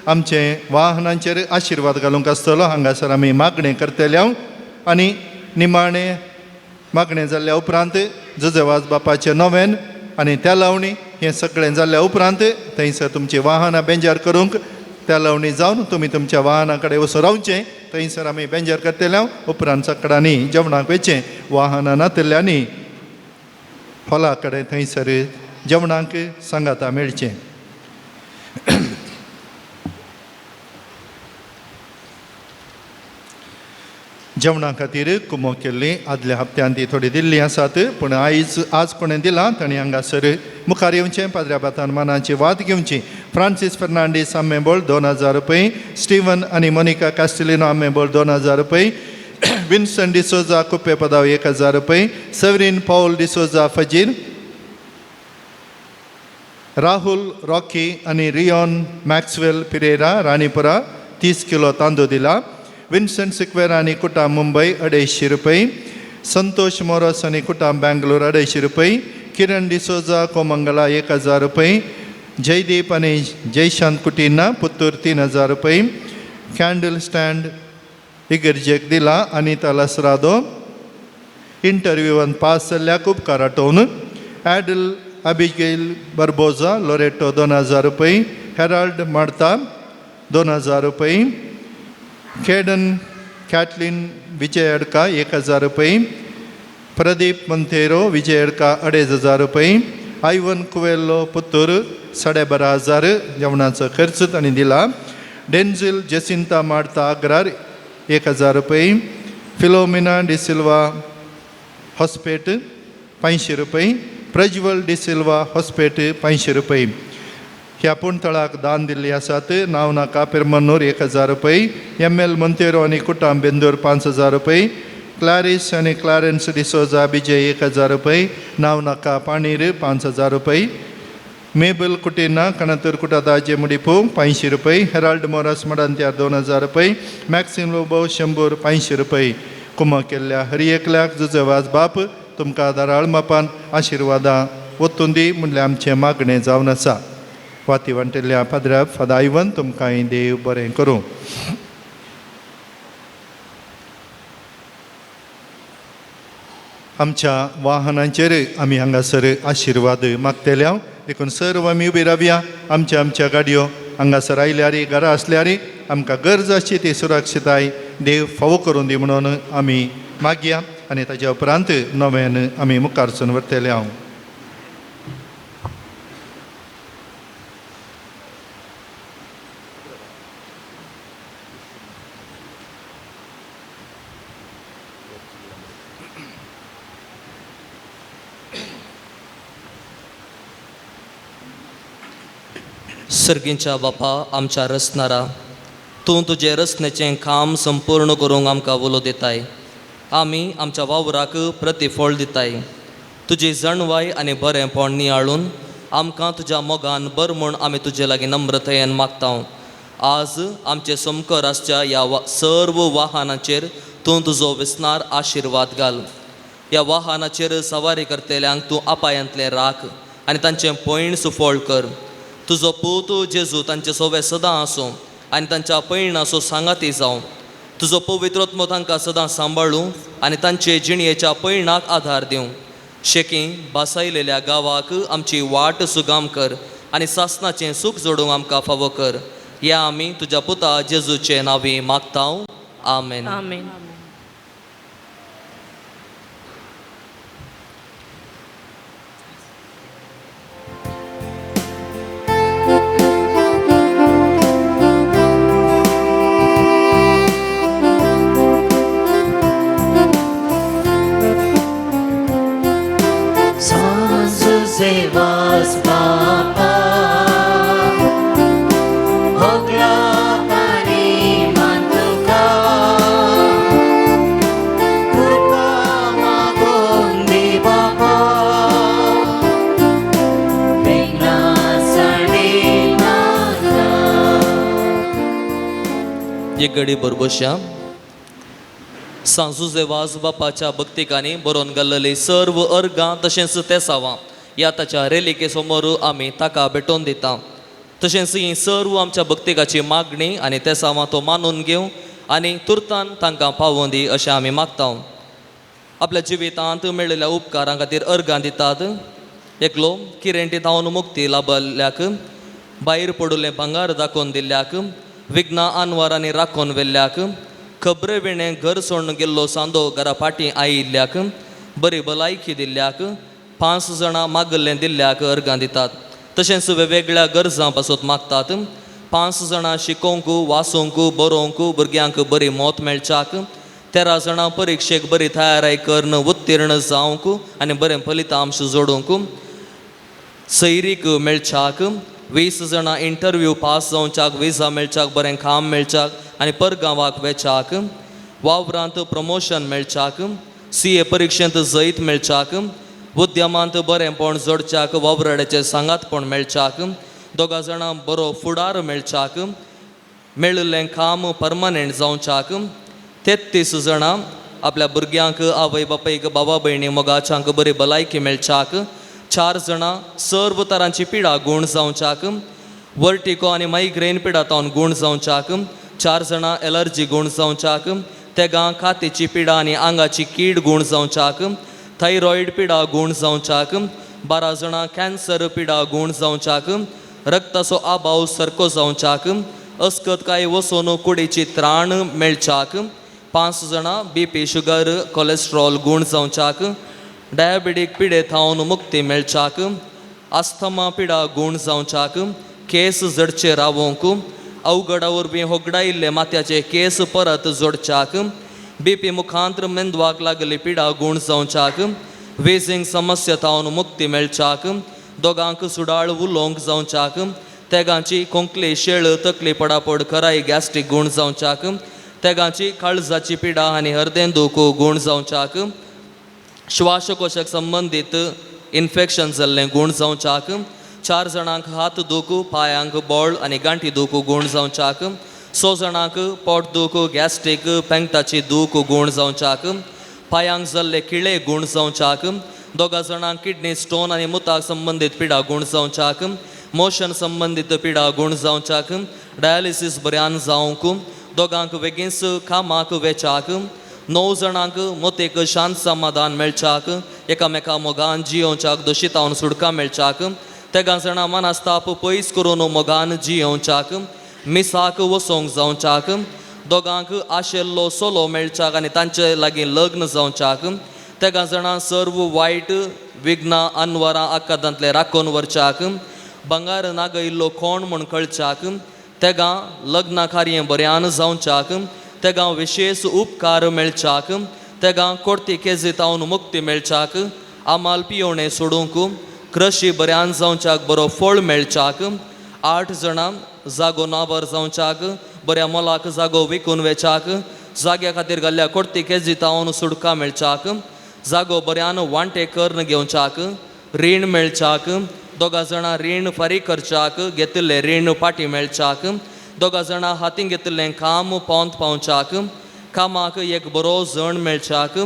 आमचे वाहनांचेर आशिर्वाद घालूंक आसतलो. हांगासर आमी मागणें करतले आनी निमाणें मागणें जाल्ल्या उपरांत जुजेवाज बापाचें नोवेन आनी त्या लावणी हें सगळें जाल्ल्या उपरांत थंयसर तुमचीं वाहनां बेंजार करूंक त्या लावणी जावन तुमी तुमच्या वाहना कडेन वचून रावचें. थंयसर आमी बेंजार करतले, उपरांत सकाळांनी जेवणाक वयचें. वाहनां नातिल्ल्यांनी हॉला कडेन थंयसर जेवणाक सांगाता मेळचें. जेवणा खातीर कुमो केल्ली आदल्या हप्त्यान ती थोडी दिल्ली आसात, पूण आयज आज कोणें दिलां तांणी हांगासर मुखार येवचें. पाद्र्या बातान मानाची वाद घेवची. फ्रांसीस फर्नांडीस आंबेबोळ 2000 रुपये, स्टीवन आनी मोनिका कास्टिलिनो आंबेबोळ 2000 रुपये, विन्सन डिसोजा कुप्पे पदाव 1000 रुपये, सेवरीन पावल डिसोजा फजीर, राहुल रॉकी आनी रियोन मॅक्सवेल पिरेरा राणीपुरा 30 किलो तांदूळ दिला. विन्सन सिक्वेरा आनी कुटा मुंबय 250 रुपये, संतोष मोरस आनी कुटा बँगलोर 250 रुपये, किरण डिसोजा कोमंगला 1000 रुपये, जयदीप आनी जयशांत कुटिन्ना पुत्तूर 3000 रुपये, कॅन्डल स्टँड इगर्जेक दिला अनिता लसरादो इंटरव्यूवान पास जाल्ल्याक उपकार आटोवन, ॲडल अबिगेल बर्बोजा लोरेटो 2000 रुपये, हेराल्ड मार्ता 2000 रुपये, केडन कॅटलिन विजय अडका 1000 रुपये, प्रदीप मंतेरो विजय अडका 2500 रुपये, आयवन कुवेल्लो पुत्तूर 12500 जेवणाचो खर्च तांणी दिला. डेन्झिल जेसिंता मार्ता आग्रार 1000 रुपये, फिलोमिना डिसिल्वा हॉस्पेट 500 रुपये, प्रज्वल डिसिल्वा हॉस्पेट 500 रुपये. ह्या पुणतळाक दान दिल्ली आसात. नांव नाका पिरमन्नूर 1000 रुपये, एम एल मंतेरो आनी कुटाम बेंदूर 5000 रुपये, क्लारीस आनी क्लारन्स डिसोजा विजय 1000 रुपये, नांव नाका पाणीर 5000 रुपये, मेबल कुटिना कणतूर कुटादाजे मुडिपू 500 रुपये, हेराल्ड मोरस मडांत्यार 2000 रुपये, मॅक्सिम लोबो 100 500 रुपये. कुमा केल्ल्या हर एकल्याक जुजवाज बाप तुमकां दाराळ मापान आशिर्वादां वतून दी म्हणल्यार आमचें मागणें जावन आसा. वाती वांटिल्ल्या पाद्र्या फादर आयवन तुमकांय देव बरें करूं. आमच्या वाहनांचेर आमी हांगासर आशिर्वाद मागतले, देखून सर्व आमी उबी रावया. आमच्या आमच्या गाडयो हांगासर आयल्यार घरा आसल्यार आमकां गरज आसची ती सुरक्षताय देव फावो करून दी म्हणून आमी मागया आनी ताच्या उपरांत नव्यान आमी मुखारसून व्हरतले. हांव सर्गींच्या बापा आमच्या रचणारा, तूं तुजें रचनेचें काम संपूर्ण करूंक आमकां उलो दिताय. आमी आमच्या वावराक प्रतिफळ दिताय. तुजी जाणवाय आनी बरेंपण नियाळून आमकां तुज्या मोगान बर म्हूण आमी तुजे लागीं नम्रतायेन मागता. आज आमचे समकर आसच्या ह्या सर्व वाहनाचेर तूं तुजो विसनार आशिर्वाद घाल. ह्या वाहनाचेर सवारी करतल्यांक तूं अपायांतलें राख आनी तांचें पयण सुफळ कर. तुजो पूत जेजू तांचे सोवे सदां आसूं आनी तांच्या पयणाचो सांगाती जावं. तुजो पवित्रोत्मो तांकां सदां सांबाळूं आनी तांचे जिणयेच्या पयणाक आधार दिवं. शेकी बासायलेल्या गांवाक आमची वाट सुगाम कर आनी सासनाचें सूख जोडूंक आमकां फावो कर. ह्या आमी तुज्या पुता जेजूचे नांवी मागता. आमेन. आमेन. San Bapa, Hogla pani mantuka, Krupa magundi Bapa, Vigna sani naka. एक गडी बरबोश्या सांजुजे वाज बापाच्या भक्तिकांनी बरोवन घाल्लेली सर्व अर्गां तशेंच तेसावां ह्या ताच्या रेलिके समोर आमी ताका भेटोवन दिता. तशेंच ही सर्व आमच्या भक्तिकाची मागणी आनी तेसावां तो मानून घेवं आनी तुर्तान तांकां पावोवन दी अशें आमी मागता. आपल्या जिवितांत मेळिल्ल्या उपकारां खातीर अर्गां दितात. एकलो किरेंटी धांवन मुक्ती लाबल्ल्याक, भायर पडुल्लें भांगर दाखोवन दिल्ल्याक, विघ्नां आनवारांनी राखून व्हेल्ल्याक, खबरे विणें घर सोडून गेल्लो सांदो घरा फाटीं आयिल्ल्याक, बरी भलायकी दिल्ल्याक, 5 जाणां मागल्लें दिल्ल्याक अर्गां दितात. तशेंच वेगवेगळ्या गरजां पासत मागतात. 5 जाणां शिकोवंक, वाचूंक, बरोवंक, भुरग्यांक बरी मत मेळच्याक, 13 जाणां परिक्षेक बरी तयाराय करून उत्तीर्ण जावंक आनी बरें फलितांश जोडूंक, सैरीक मेळच्याक, 20 जाणां इंटरव्यू पास जावच्याक, विजा मेळच्याक, बरें काम मेळच्याक आनी परगांवाक वेच्याक, वावरांत प्रमोशन मेळच्याक, CA परिक्षेंत जैत मेळच्याक, उद्यमांत बरेंपण जोडच्याक, वावराड्याचें सांगातपण मेळच्याक, 2 जाणां बरो फुडार मेळच्याक, मेळिल्लें काम परमनेंट जावच्याक, 33 जाणां आपल्या भुरग्यांक, आवय बापायक, बाबा भयणी मोगाच्यांक बरी भलायकी मेळच्याक, 4 जाणां सर्व तरांची पिडा गूण जावच्याक, वर्टिको आनी मायग्रेन पिडा तावन गूण जावच्याक, 4 जाणां एलर्जी गूण जावच्याक, तेगां कातीची पिडा आनी आंगाची कीड गूण जावच्याक, थायरॉयड पिडा गूण जावच्याक, 12 जाणां कॅन्सर पिडा गूण जावच्याक, रक्ताचो आबाव सारको जावच्याक, अस्कत काय वसोन कुडीची त्राण मेळच्याक, 5 जाणां BP, sugar, cholesterol गूण जावच्याक, डायबेटीक पिडे थावन मुक्ती मेळच्याक, आस्थमा पिडा गूण जावच्याक, केस जडचे रावोंक, अवघडा वरवीं होगडायिल्ले माथ्याचे केस परत जोडच्याक, BP मुखांत्र मेंदवाक लागली पिडा गूण जावच्याक, वेजींग समस्या थावन मुक्ती मेळच्याक, दोगांक सुडाळ उलोवंक जावच्याक, तेगांची खोंकली, शेळ, तकली पडापड, खराय, गॅस्ट्रीक गूण जावच्याक, तेगांची काळजाची पिडा आनी हरदें दुखू गूण जावच्याक, श्वासकोशाक संबंदीत इन्फेक्शन जाल्लें गूण जावच्याक, 4 जाणांक हात दुखू, पांयांक बोळ आनी गांठी दुखू गूण जावच्याक, 6 जाणांक पोट दुखू, गॅस्ट्रीक, पेंगटाची दूख गूण जावच्याक, पांयांक जाल्ले किळे गूण जावच्याक, 2 जाणांक किडनी स्टोन आनी मुताक संबंदीत पिडा गूण जावच्याक, मोशन संबंदीत पिडा गूण जावच्याक, डायलिसीस बऱ्यान जावंक, दोगांक बेगीनच कामाक वेच्याक, 9 जाणांक मोतेक शांत समाधान मेळच्याक, एकामेका मोगान जियोवच्याक, दोशितावन सुडकां मेळच्याक, 13 जाणां मनास्ताप पयस करून मोगान जियोवच्याक, मिसाक वसोंक जावच्याक, दोगांक आशिल्लो सोलो मेळच्याक आनी तांचे लागीं लग्न जावच्याक, 13 जाणां सर्व वायट विघ्नां अनवरां आकादांतले राखून व्हरच्याक, भांगर नागयल्लो कोण म्हूण कळच्याक, तेगां लग्ना कार्य बऱ्यान जावच्याक, तेगां विशेश उपकार मेळच्याक, तेगां कोर्ती केजितावन मुक्ती मेळच्याक, आमाल पियोणे सोडूंक, कृशी बऱ्यान जावच्याक, बरो फळ मेळच्याक, 8 जाणां जागो नाबर जावच्याक, बऱ्या मोलाक जागो विकून वेच्याक, जाग्या खातीर घाल्ल्या कोर्ती केजितावन सुडकां मेळच्याक, जागो बऱ्यान वांटे करून घेवच्याक, रीण मेळच्याक, 2 जाणां रीण फारीक करच्याक, घेतिल्लें रीण फाटीं मेळच्याक, 2 जाणां हातीं घेतिल्लें काम पोंत पावच्याक, कामाक एक बरो जण मेळच्याक,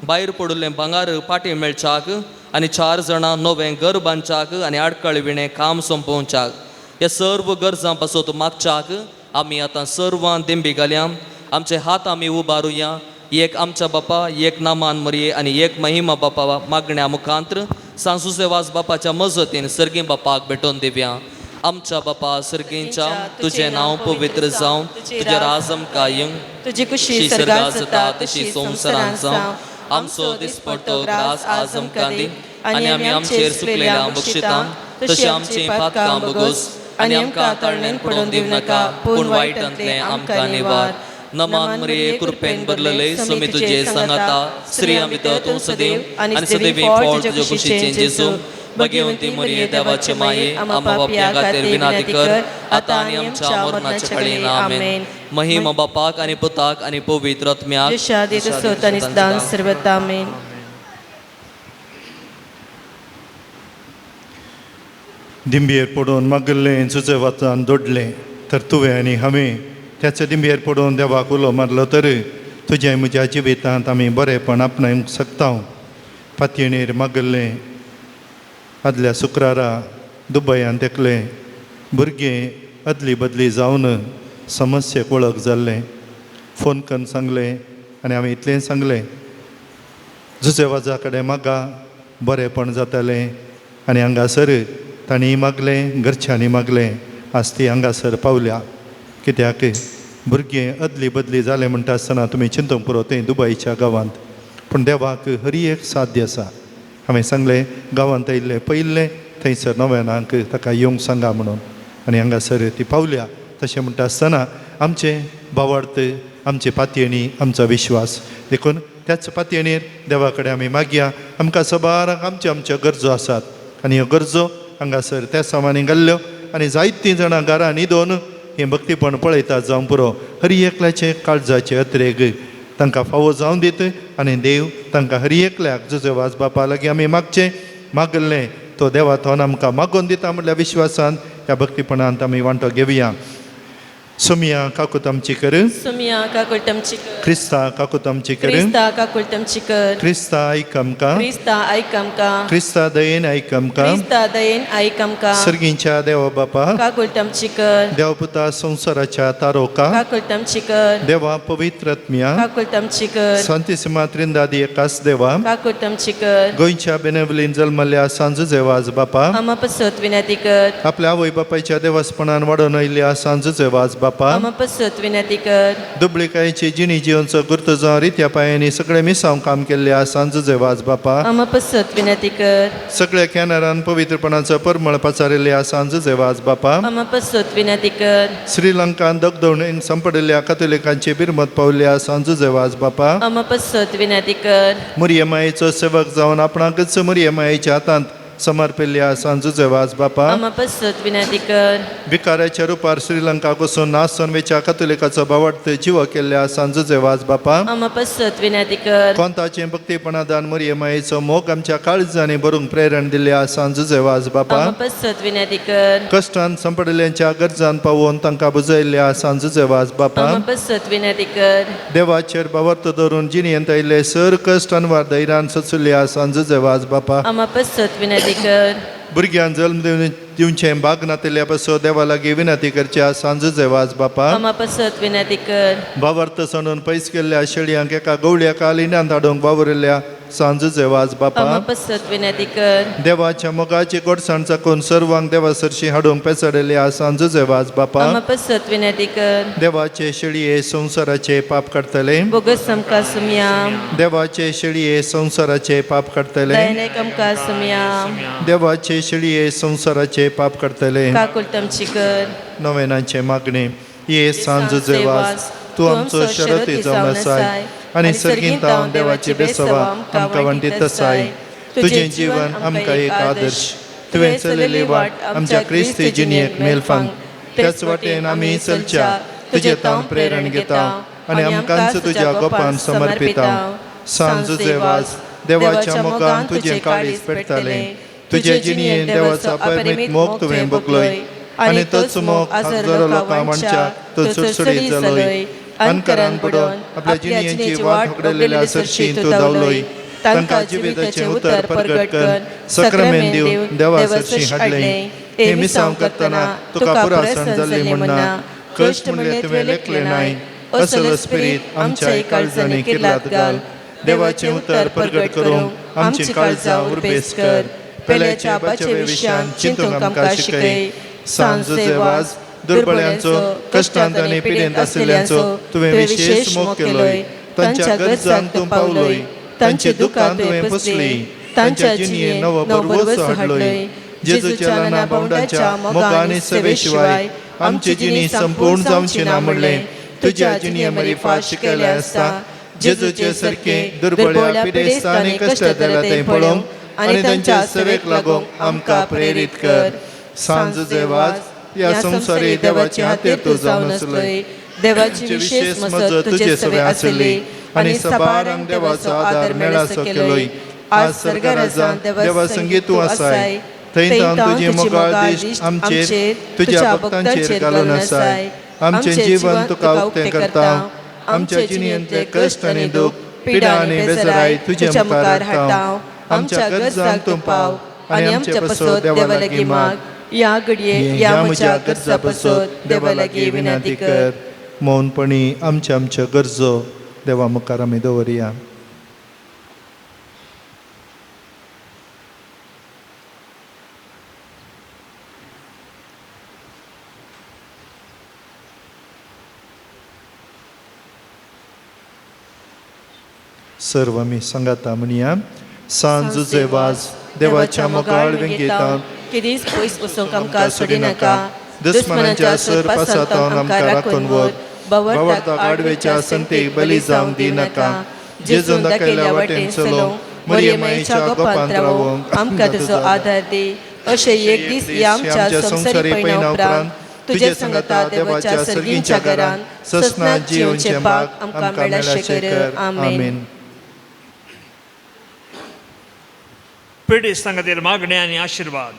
भायर पडिल्लें भांगर फाटीं मेळच्याक आनी 4 जाणां नवें घर बांदच्याक आनी आडखळ विणें काम सोंपोवच्याक. ह्या सर्व गरजां पासत मागच्याक आमी आतां सर्वां दिंबी घालया, आमचे हात आमी उबारुया. एक आमच्या बापा, एक नामान मरये आनी एक महिमा बापा मागण्या मुखांत्र सांसुसे वास बापाच्या मजतीन सर्गीं बापाक भेटोवन दिवया. आमच्या बापा सर्गींच्या, तुजें नांव पवित्र जावं, तुजें राज आमकां येवं, तुजी कुशी सर्गात जाता तशी संवसारांत जावं. आमचो दिसपडतो ग्रास आज आमकां दी आनी आमी आमचेर सुकलेल्या बक्षिता तशी आमची पातकां बगोस आनी आमकां ताळणेन पडोवन दिवं नाका, पूण वायटांतलें आमकां निवार. नमान मरिये, कृपेन भरलेले, स्वामी तुजे सांगाता, स्त्रियां भितर तूं सदैव आनी सदैव फळ तुज्या कुशीचें जेजू. भगवंती मरिये, देवाचे माये, आमा बापया खातीर विनंती कर, आतां आनी आमच्या मरणाच्या कडेन. आमेन. महिमा बापाक आनी पुताक आनी पवित्र आत्म्याक, जशा आदी तसोच आनी सदां सर्वदा. आमेन. दिंबयेर पडून मागल्लें जुजे वाचान दोडलें तर तुवें आनी हांवें त्याच्या दिंबयेर पडून देवाक उलो मारलो तर तुज्या म्हज्या जिवितांत आमी बरेंपण आपणावंक शकता. पातयेणेर मागल्लें आदल्या शुक्रारा दुबयान देखलें भुरगें अदली बदली जावन समस्येक वळख जाल्लें. फोन करून सांगलें आनी हांवें इतलें सांगलें, जुजेवाजा कडेन मागा बरेंपण जातलें. आनी हांगासर तांणी मागलें, घरच्यांनी मागलें, आज ती हांगासर पावल्या. कित्याक भुरगें अदली बदली जालें म्हणटा आसतना तुमी चिंतूंक पुरो तें दुबयच्या गांवांत. पूण देवाक हरी एक साध्य आसा. हांवें सांगलें गांवांत आयिल्लें पयिल्लें थंयसर नव्यानाक ताका येवंक सांगा म्हणून, आनी हांगासर ती पावल्या. तशें म्हणटा आसतना आमचें भावार्थ, आमचे पातयेणी, आमचो विश्वास, देखून त्याच पातयेणेर देवा कडेन आमी मागया. आमकां सबारांक आमच्यो आमच्यो गरजो आसात आनी ह्यो गरजो हांगासर त्या सामानी घाल्ल्यो आनी जायतीं जाणां घरां न्हिदोन हें भक्तीपण पळयतात जावं पुरो. हरी एकल्याचे काळजाचे अत्रेग तांकां फावो जावन दीत आनी देव तांकां हरी एकल्याक जुजे वाज बापा लागीं आमी मागचें मागलें तो देवा थोन आमकां मागोवन दिता म्हटल्या विश्वासान ह्या भक्तीपणांत आमी वांटो घेवया. सोमिया काकूत आमची कर. सुमिया काकुळटमची कर. क्रिस्ता काकूत आमची कर. क्रिस्ता काकुळटमची कर. क्रिस्ता आयक आमकां. क्रिस्ता आयक आमकां. क्रिस्ता दयेन आयक आमकां. क्रिस्ता दयेन आयक आमकां. सर्गींच्या देवा बापा काकुळटमची कर. देवपुता संवसाराच्या तारोका काकुळटमची कर. देवा पवित्र आत्म्या काकुळटमची कर. सांतिसिमा त्रिंदादी एकास देवा काकुळटमची कर. गोंयच्या बेनेवलीन जल्मल्ल्या सांजुजे वाज बापा आमा पसत विनंती कर. आपल्या आवय बापायच्या देवासपणान वाडोवन आयिल्ल्या सांजुजे वाज बापा आमा पसत विनंती कर. दुबळिकायेची जिणी जिवनचो गुर्त जावन रित्या पांयांनी सगळे मिसांव काम केल्ल्या सांजुजे वाज बापा आमा पसत विनंती कर. सगळ्या कॅनरान पवित्रपणाचो परमळ पाचारिल्ल्या सांजुजे वाज बापा आमा पसत विनंती कर. श्रीलंकान दगदवणेन संपडिल्ल्या कथोलिकांची बिरमत पावल्या सांजुजे वाज बापा आमा पसत विनंती कर. मुरयमायेचो सेवक जावन आपणाकच मुरयमायेच्या हातांत समर्पिल्ल्या सांजुजे वाज बापा आमा पसत विनंती कर. विकाराच्या रुपार श्रीलंका वचून नासोन वेच्या कथोलिकाचो भावार्थ जीव केल्ल्या सांजुजे वाज बापा आमा पसत विनंती कर. कोंताचें भक्तीपणादान मुरयमायेचो मोग आमच्या काळजांनी भरूंक प्रेरण दिल्ल्या सांजुजे वाज बापा आमा पसत विनंती कर. कश्टान संपडिल्ल्यांच्या गरजान पावोवन तांकां बुजयल्ल्या सांजुजे वाज बापा आमा पसत विनंती कर. देवाचेर भावार्थ धरून जिणेंत आयिल्ले सर कश्ट अनवार धैर्यान सोंशिल्ल्या सांजुजे वाज बापा आमा पसत विनंती कर. भुरग्यान जल्म दिवचें भाग नातिल्ल्या पासून देवा लागीं विनंती करच्या सांजुजे वाज बापा आमा पसत विनंती कर. भावार्थ सांडून पयस केल्ल्या शेळयांक एका गवळ्या कालिन्यांत हाडूंक वावुरिल्ल्या सांजुजे वाज बापा आमा पसत विनंती कर. देवाच्या मोगाची गोडसाण चाकून सर्वांक देवा सरशी हाडूंक पेचडिल्ल्या सांजुजे वाज बापा आमा पसत विनंती कर. देवाचे शेळये संवसाराचे पाप काडटले. बोगस आमकां सुमया. देवाचे शेळये संवसाराचे पाप काडटले. दयनेक आमकां सुमया. देवाचे शेळये संवसाराचे पाप काडटले. काकुळटमची कर. नवेनाचे मागणे. ये सांजुजे वाज तूं आमचो शरती जावन आसाय आनी सर्गींत हांव देवाची बेसवा आमकां वण्टीत आसाय. तुजें जीवन आमकां एक आदर्श. तुवें चलयल्ली वाट आमच्या क्रिस्ती जिणेक मेलफांग. त्याच वाटेन आमी चलच्या तुजें तावन प्रेरण घेता आनी आमकांच तुज्या गोपान समर्पिता. सांजुजे वाज देवाच्या मोगान तुजें काळीज पेटतालें. तुजे जिणेन देवाचो अपरिमीत मोग तुवें भोगलोय आनी तोच मोग हजारो लोकां म्हणच्या तो सुडसुडीत जालोय. अनकरान बुडोवन आपल्या जिणेची वाट होगडलेल्या सरशी तूं धांवलोय. तांकां जिविताचें उतर परगट कर सक्रामेंत दिवन देवा सरशी हाडलें. हें मिसांव करतना तुका पुरासण जाल्ली म्हणना कश्ट म्हणलें तुवें लेखलें नाय. असलो स्पिरीत आमच्या काळजांनी किर्लात घाल. देवाचें उतर परगट करूंक आमची काळजां उर्बेस कर. पेल्याच्या बाचेवे विशयान चिंतूंक आमकां शिकय. सांजुजे वाज दुर्बळ्यांचो कश्टांत आनी पिडेंत आशिल्ल्यांचो तुवें विशेश मोग केलोय. तांच्या गरजांक तूं पावलोय. तांची दुकां तुवें पुसली. तांच्या जिणेंत नवो भरवंसो हाडलोय. जेजूच्या ल्हाना भावंडांच्या मोगा आनी सेवे शिवाय आमची जिणी संपूर्ण जावची ना म्हणलें तुज्या जिणये मरिफात शिकयलें आसता. जेजूचे सारके दुर्बळ्या पिडेस्त आनी कश्ट जाल्या तें पळोवंक आनी तांच्या सेवेक लागूंक आमकां प्रेरीत कर. सांजुजे वाज ह्या संवसारी देवाचे हातेर तूं जावन आसलोय. देवाची विशेष मजत तुजे सवे आसली आनी सबारांक देवाचो आदार मेळासो केलोय. आज सर्गाराजान देवा संगीत तूं आसाय. थंय तावन तुजी मोगाळ दिश्ट आमचेर तुज्या भक्तांचेर घालून आसाय. आमचें जीवन तुका उक्तें करता. आमच्या जिणेंतले कश्ट आनी दूख पिडा आनी बेजाराय तुजे मुखार हाडटा. आमच्या गरजांक तूं पाव आनी आमच्या पासत देवा लागीं माग. ह्या घडये ह्या म्हज्या गरजा पासत देवा लागीं विनंती कर. मौनपणी आमच्या आमच्या गरजो देवा मुखार आमी दवरया. सर्व आमी सांगाता म्हणया सांज वाज देवाच्या मोगाळ वेंगेता केदीच पयस वचूंक आमकां सोडिनाका. दुस्मनाच्या सरपासांत आमकां राखून व्हर. बावडताक आडवेच्या संतेक बली जावंक दिनाका. जेजून दाखयल्या वाटेन चलो मरियमाईच्या गोपांत रावोंक आमकां तुजो आदार दी. अशें एक दीस ह्या आमच्या संवसारी पयणा उपरांत तुजे सांगाता देवाच्या सर्गींच्या घरान ससनात जिवचे बाग आमकां मेळाशें कर. आमेन. पिडेस्तां खातीर मागणें आनी आशिर्वाद.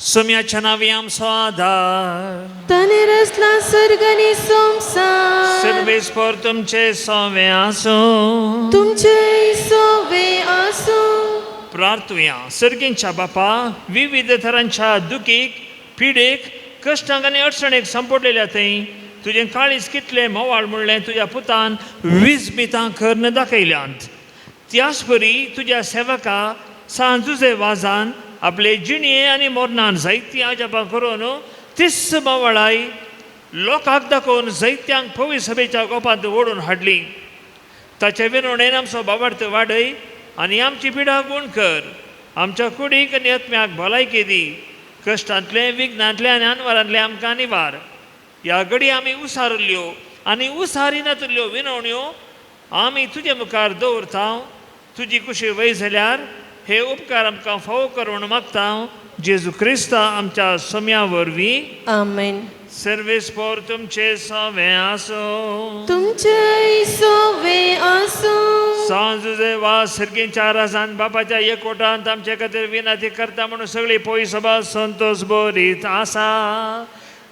सोम्याच्या नांवी आमचो आदार. ताणें रचला सर्ग आनी संवसार. सर्वेस्पर तुमचे सोवे आसूं. तुमचे सोवे आसूं. प्रार्थुया. सर्गींच्या बापा, विविध तरांच्या दुखीक, पिडेक, कश्टांक आनी अडचणेक सांपडलेल्या थंय तुजें काळीज कितलें मोवाळ म्हणलें तुज्या पुतान विजमितां करून दाखयल्यांत. त्याच परी तुज्या सेवका सांज जुजे वाजान आपले जिणये आनी मोरनान जायतीं अजापां करून तीस मोवाळाय लोकांक दाखोवन जैत्यांक पवी सभेच्या गोपांत ओडून हाडली. ताचे विनवणेन आमचो बाबार्थ वाडय आनी आमची पिडा गूण कर. आमच्या कुडीक आनी आत्म्याक भलायकी दी. कश्टांतलें, विघ्नांतलें आनी अनवरांतलें आमकां निवार. ह्या घडी आमी उसारिल्ल्यो आनी उसारी नातिल्ल्यो विनवण्यो आमी तुजे मुखार दवरता. तुजी कुशी वय जाल्यार हे उपकार आमकां फावो कर म्हूण मागता. जेजू क्रिस्ता आमच्या सोम्या वरवीं. आमेन. सर्वेस्पर तुमचे सोवे आसूं. तुमचे सोवे आसूं. सांज वा सर्गींच्या राजान बापाच्या एकवटांत आमचे खातीर विनंती करता म्हणून सगळी पयस सभा संतोष बरीत आसा.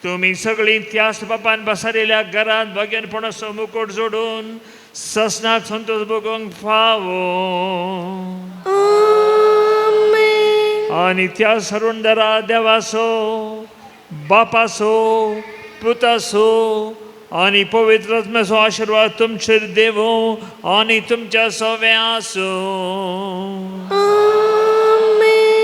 तुमी सगळीं त्याच बापान बसारिल्ल्या घरांत भाग्यपणाचो मुकोट जोडून ससनाक संतोष भोगूंक फावो. आमेन. आनी त्या सरुंदरा देवासो, बापासो, पुतासो आनी पवित्र आत्म्याचो आशिर्वाद तुमचेर देवो आनी तुमच्या सोवे आसूं. आमेन.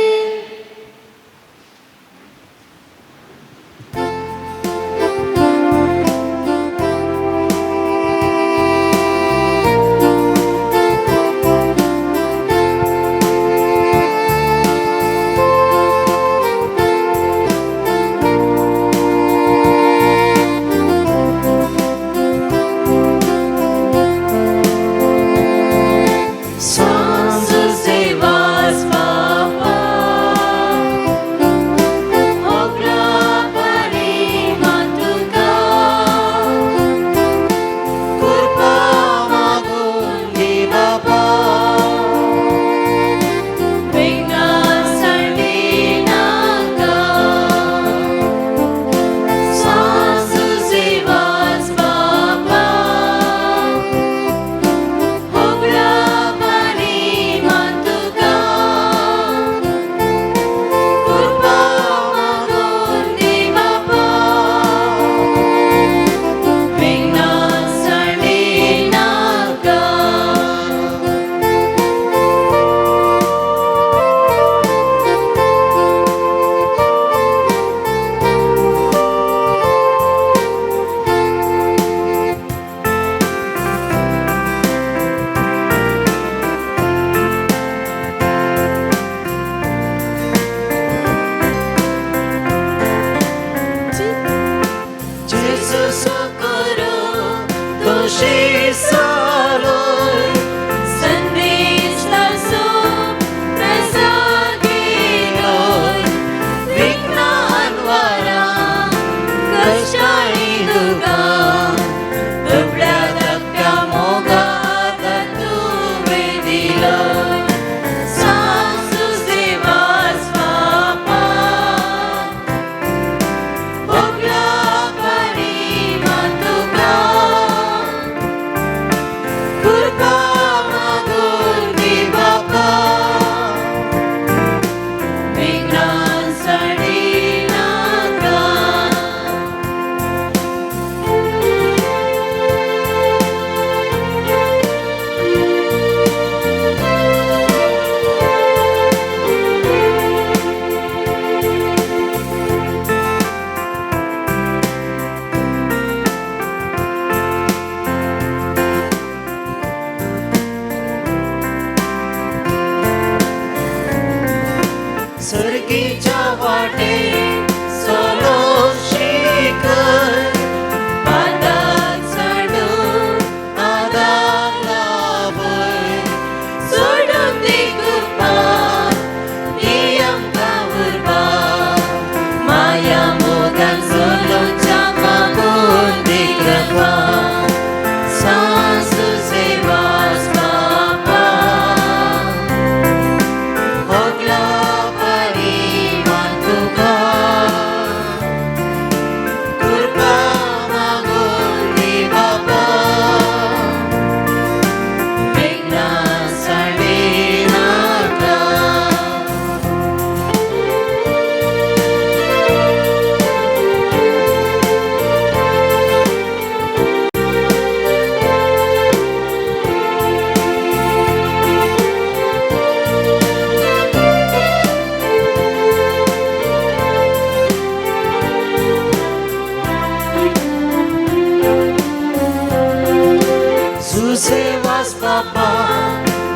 सेवास बापा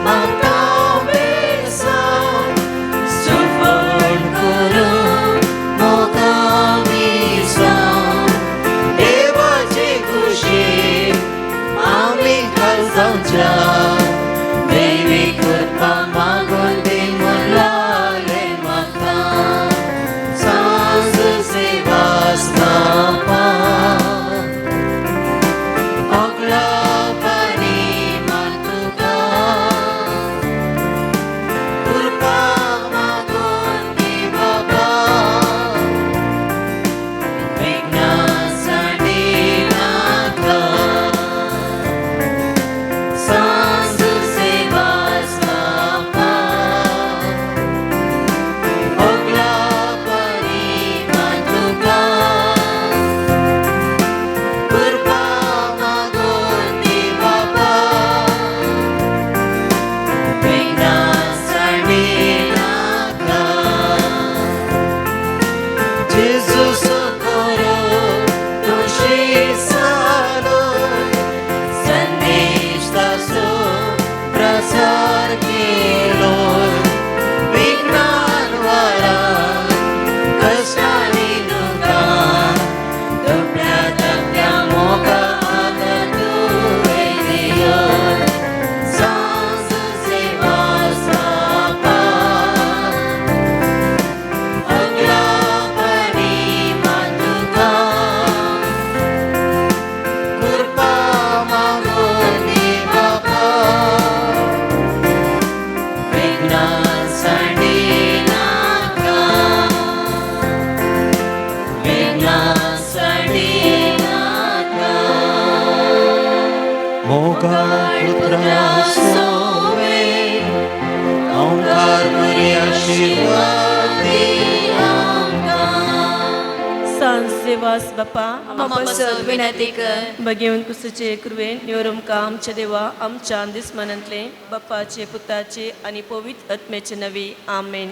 मागता बेसांव सुफळ करूं मोगा मिसांव देवाचे खुशी आमी खाल जावच्या देवी कृपा मागून दी म्हणलाले मागता सांज सेवास बापा अगला पाणी मातुका कृपा मागून दी बाबा विघ्नासाठी नाका सांज सेवास बापा अगला पाणी मातुका कृपा मागून दी बाबा विघ्नासाठी नाका जेजू socorro तुझी सालो संदेश तासो प्रसार केलो विघ्नान वारा कष्टांनी दुखान दुबळ्या धाकट्या मोगा आदार तुवें दिलो सांज सेवास बापा अगला परी मातुका कृपा मागून दी बाबा विघ्नासाठी नाका विघ्नासाठी नाका मोगाळ पुत्रा सोवे ओंकार बरी आशीर्वाद दी आमकां सांज सेवास बापा आमा पासत विनंती कर बगेवन कुसूचे कृवेन निवरमका आमच्या देवा आमच्या दिसमनांतले बापाचे पुताचे आनी पवित्र आत्म्याचे नवी आमेन.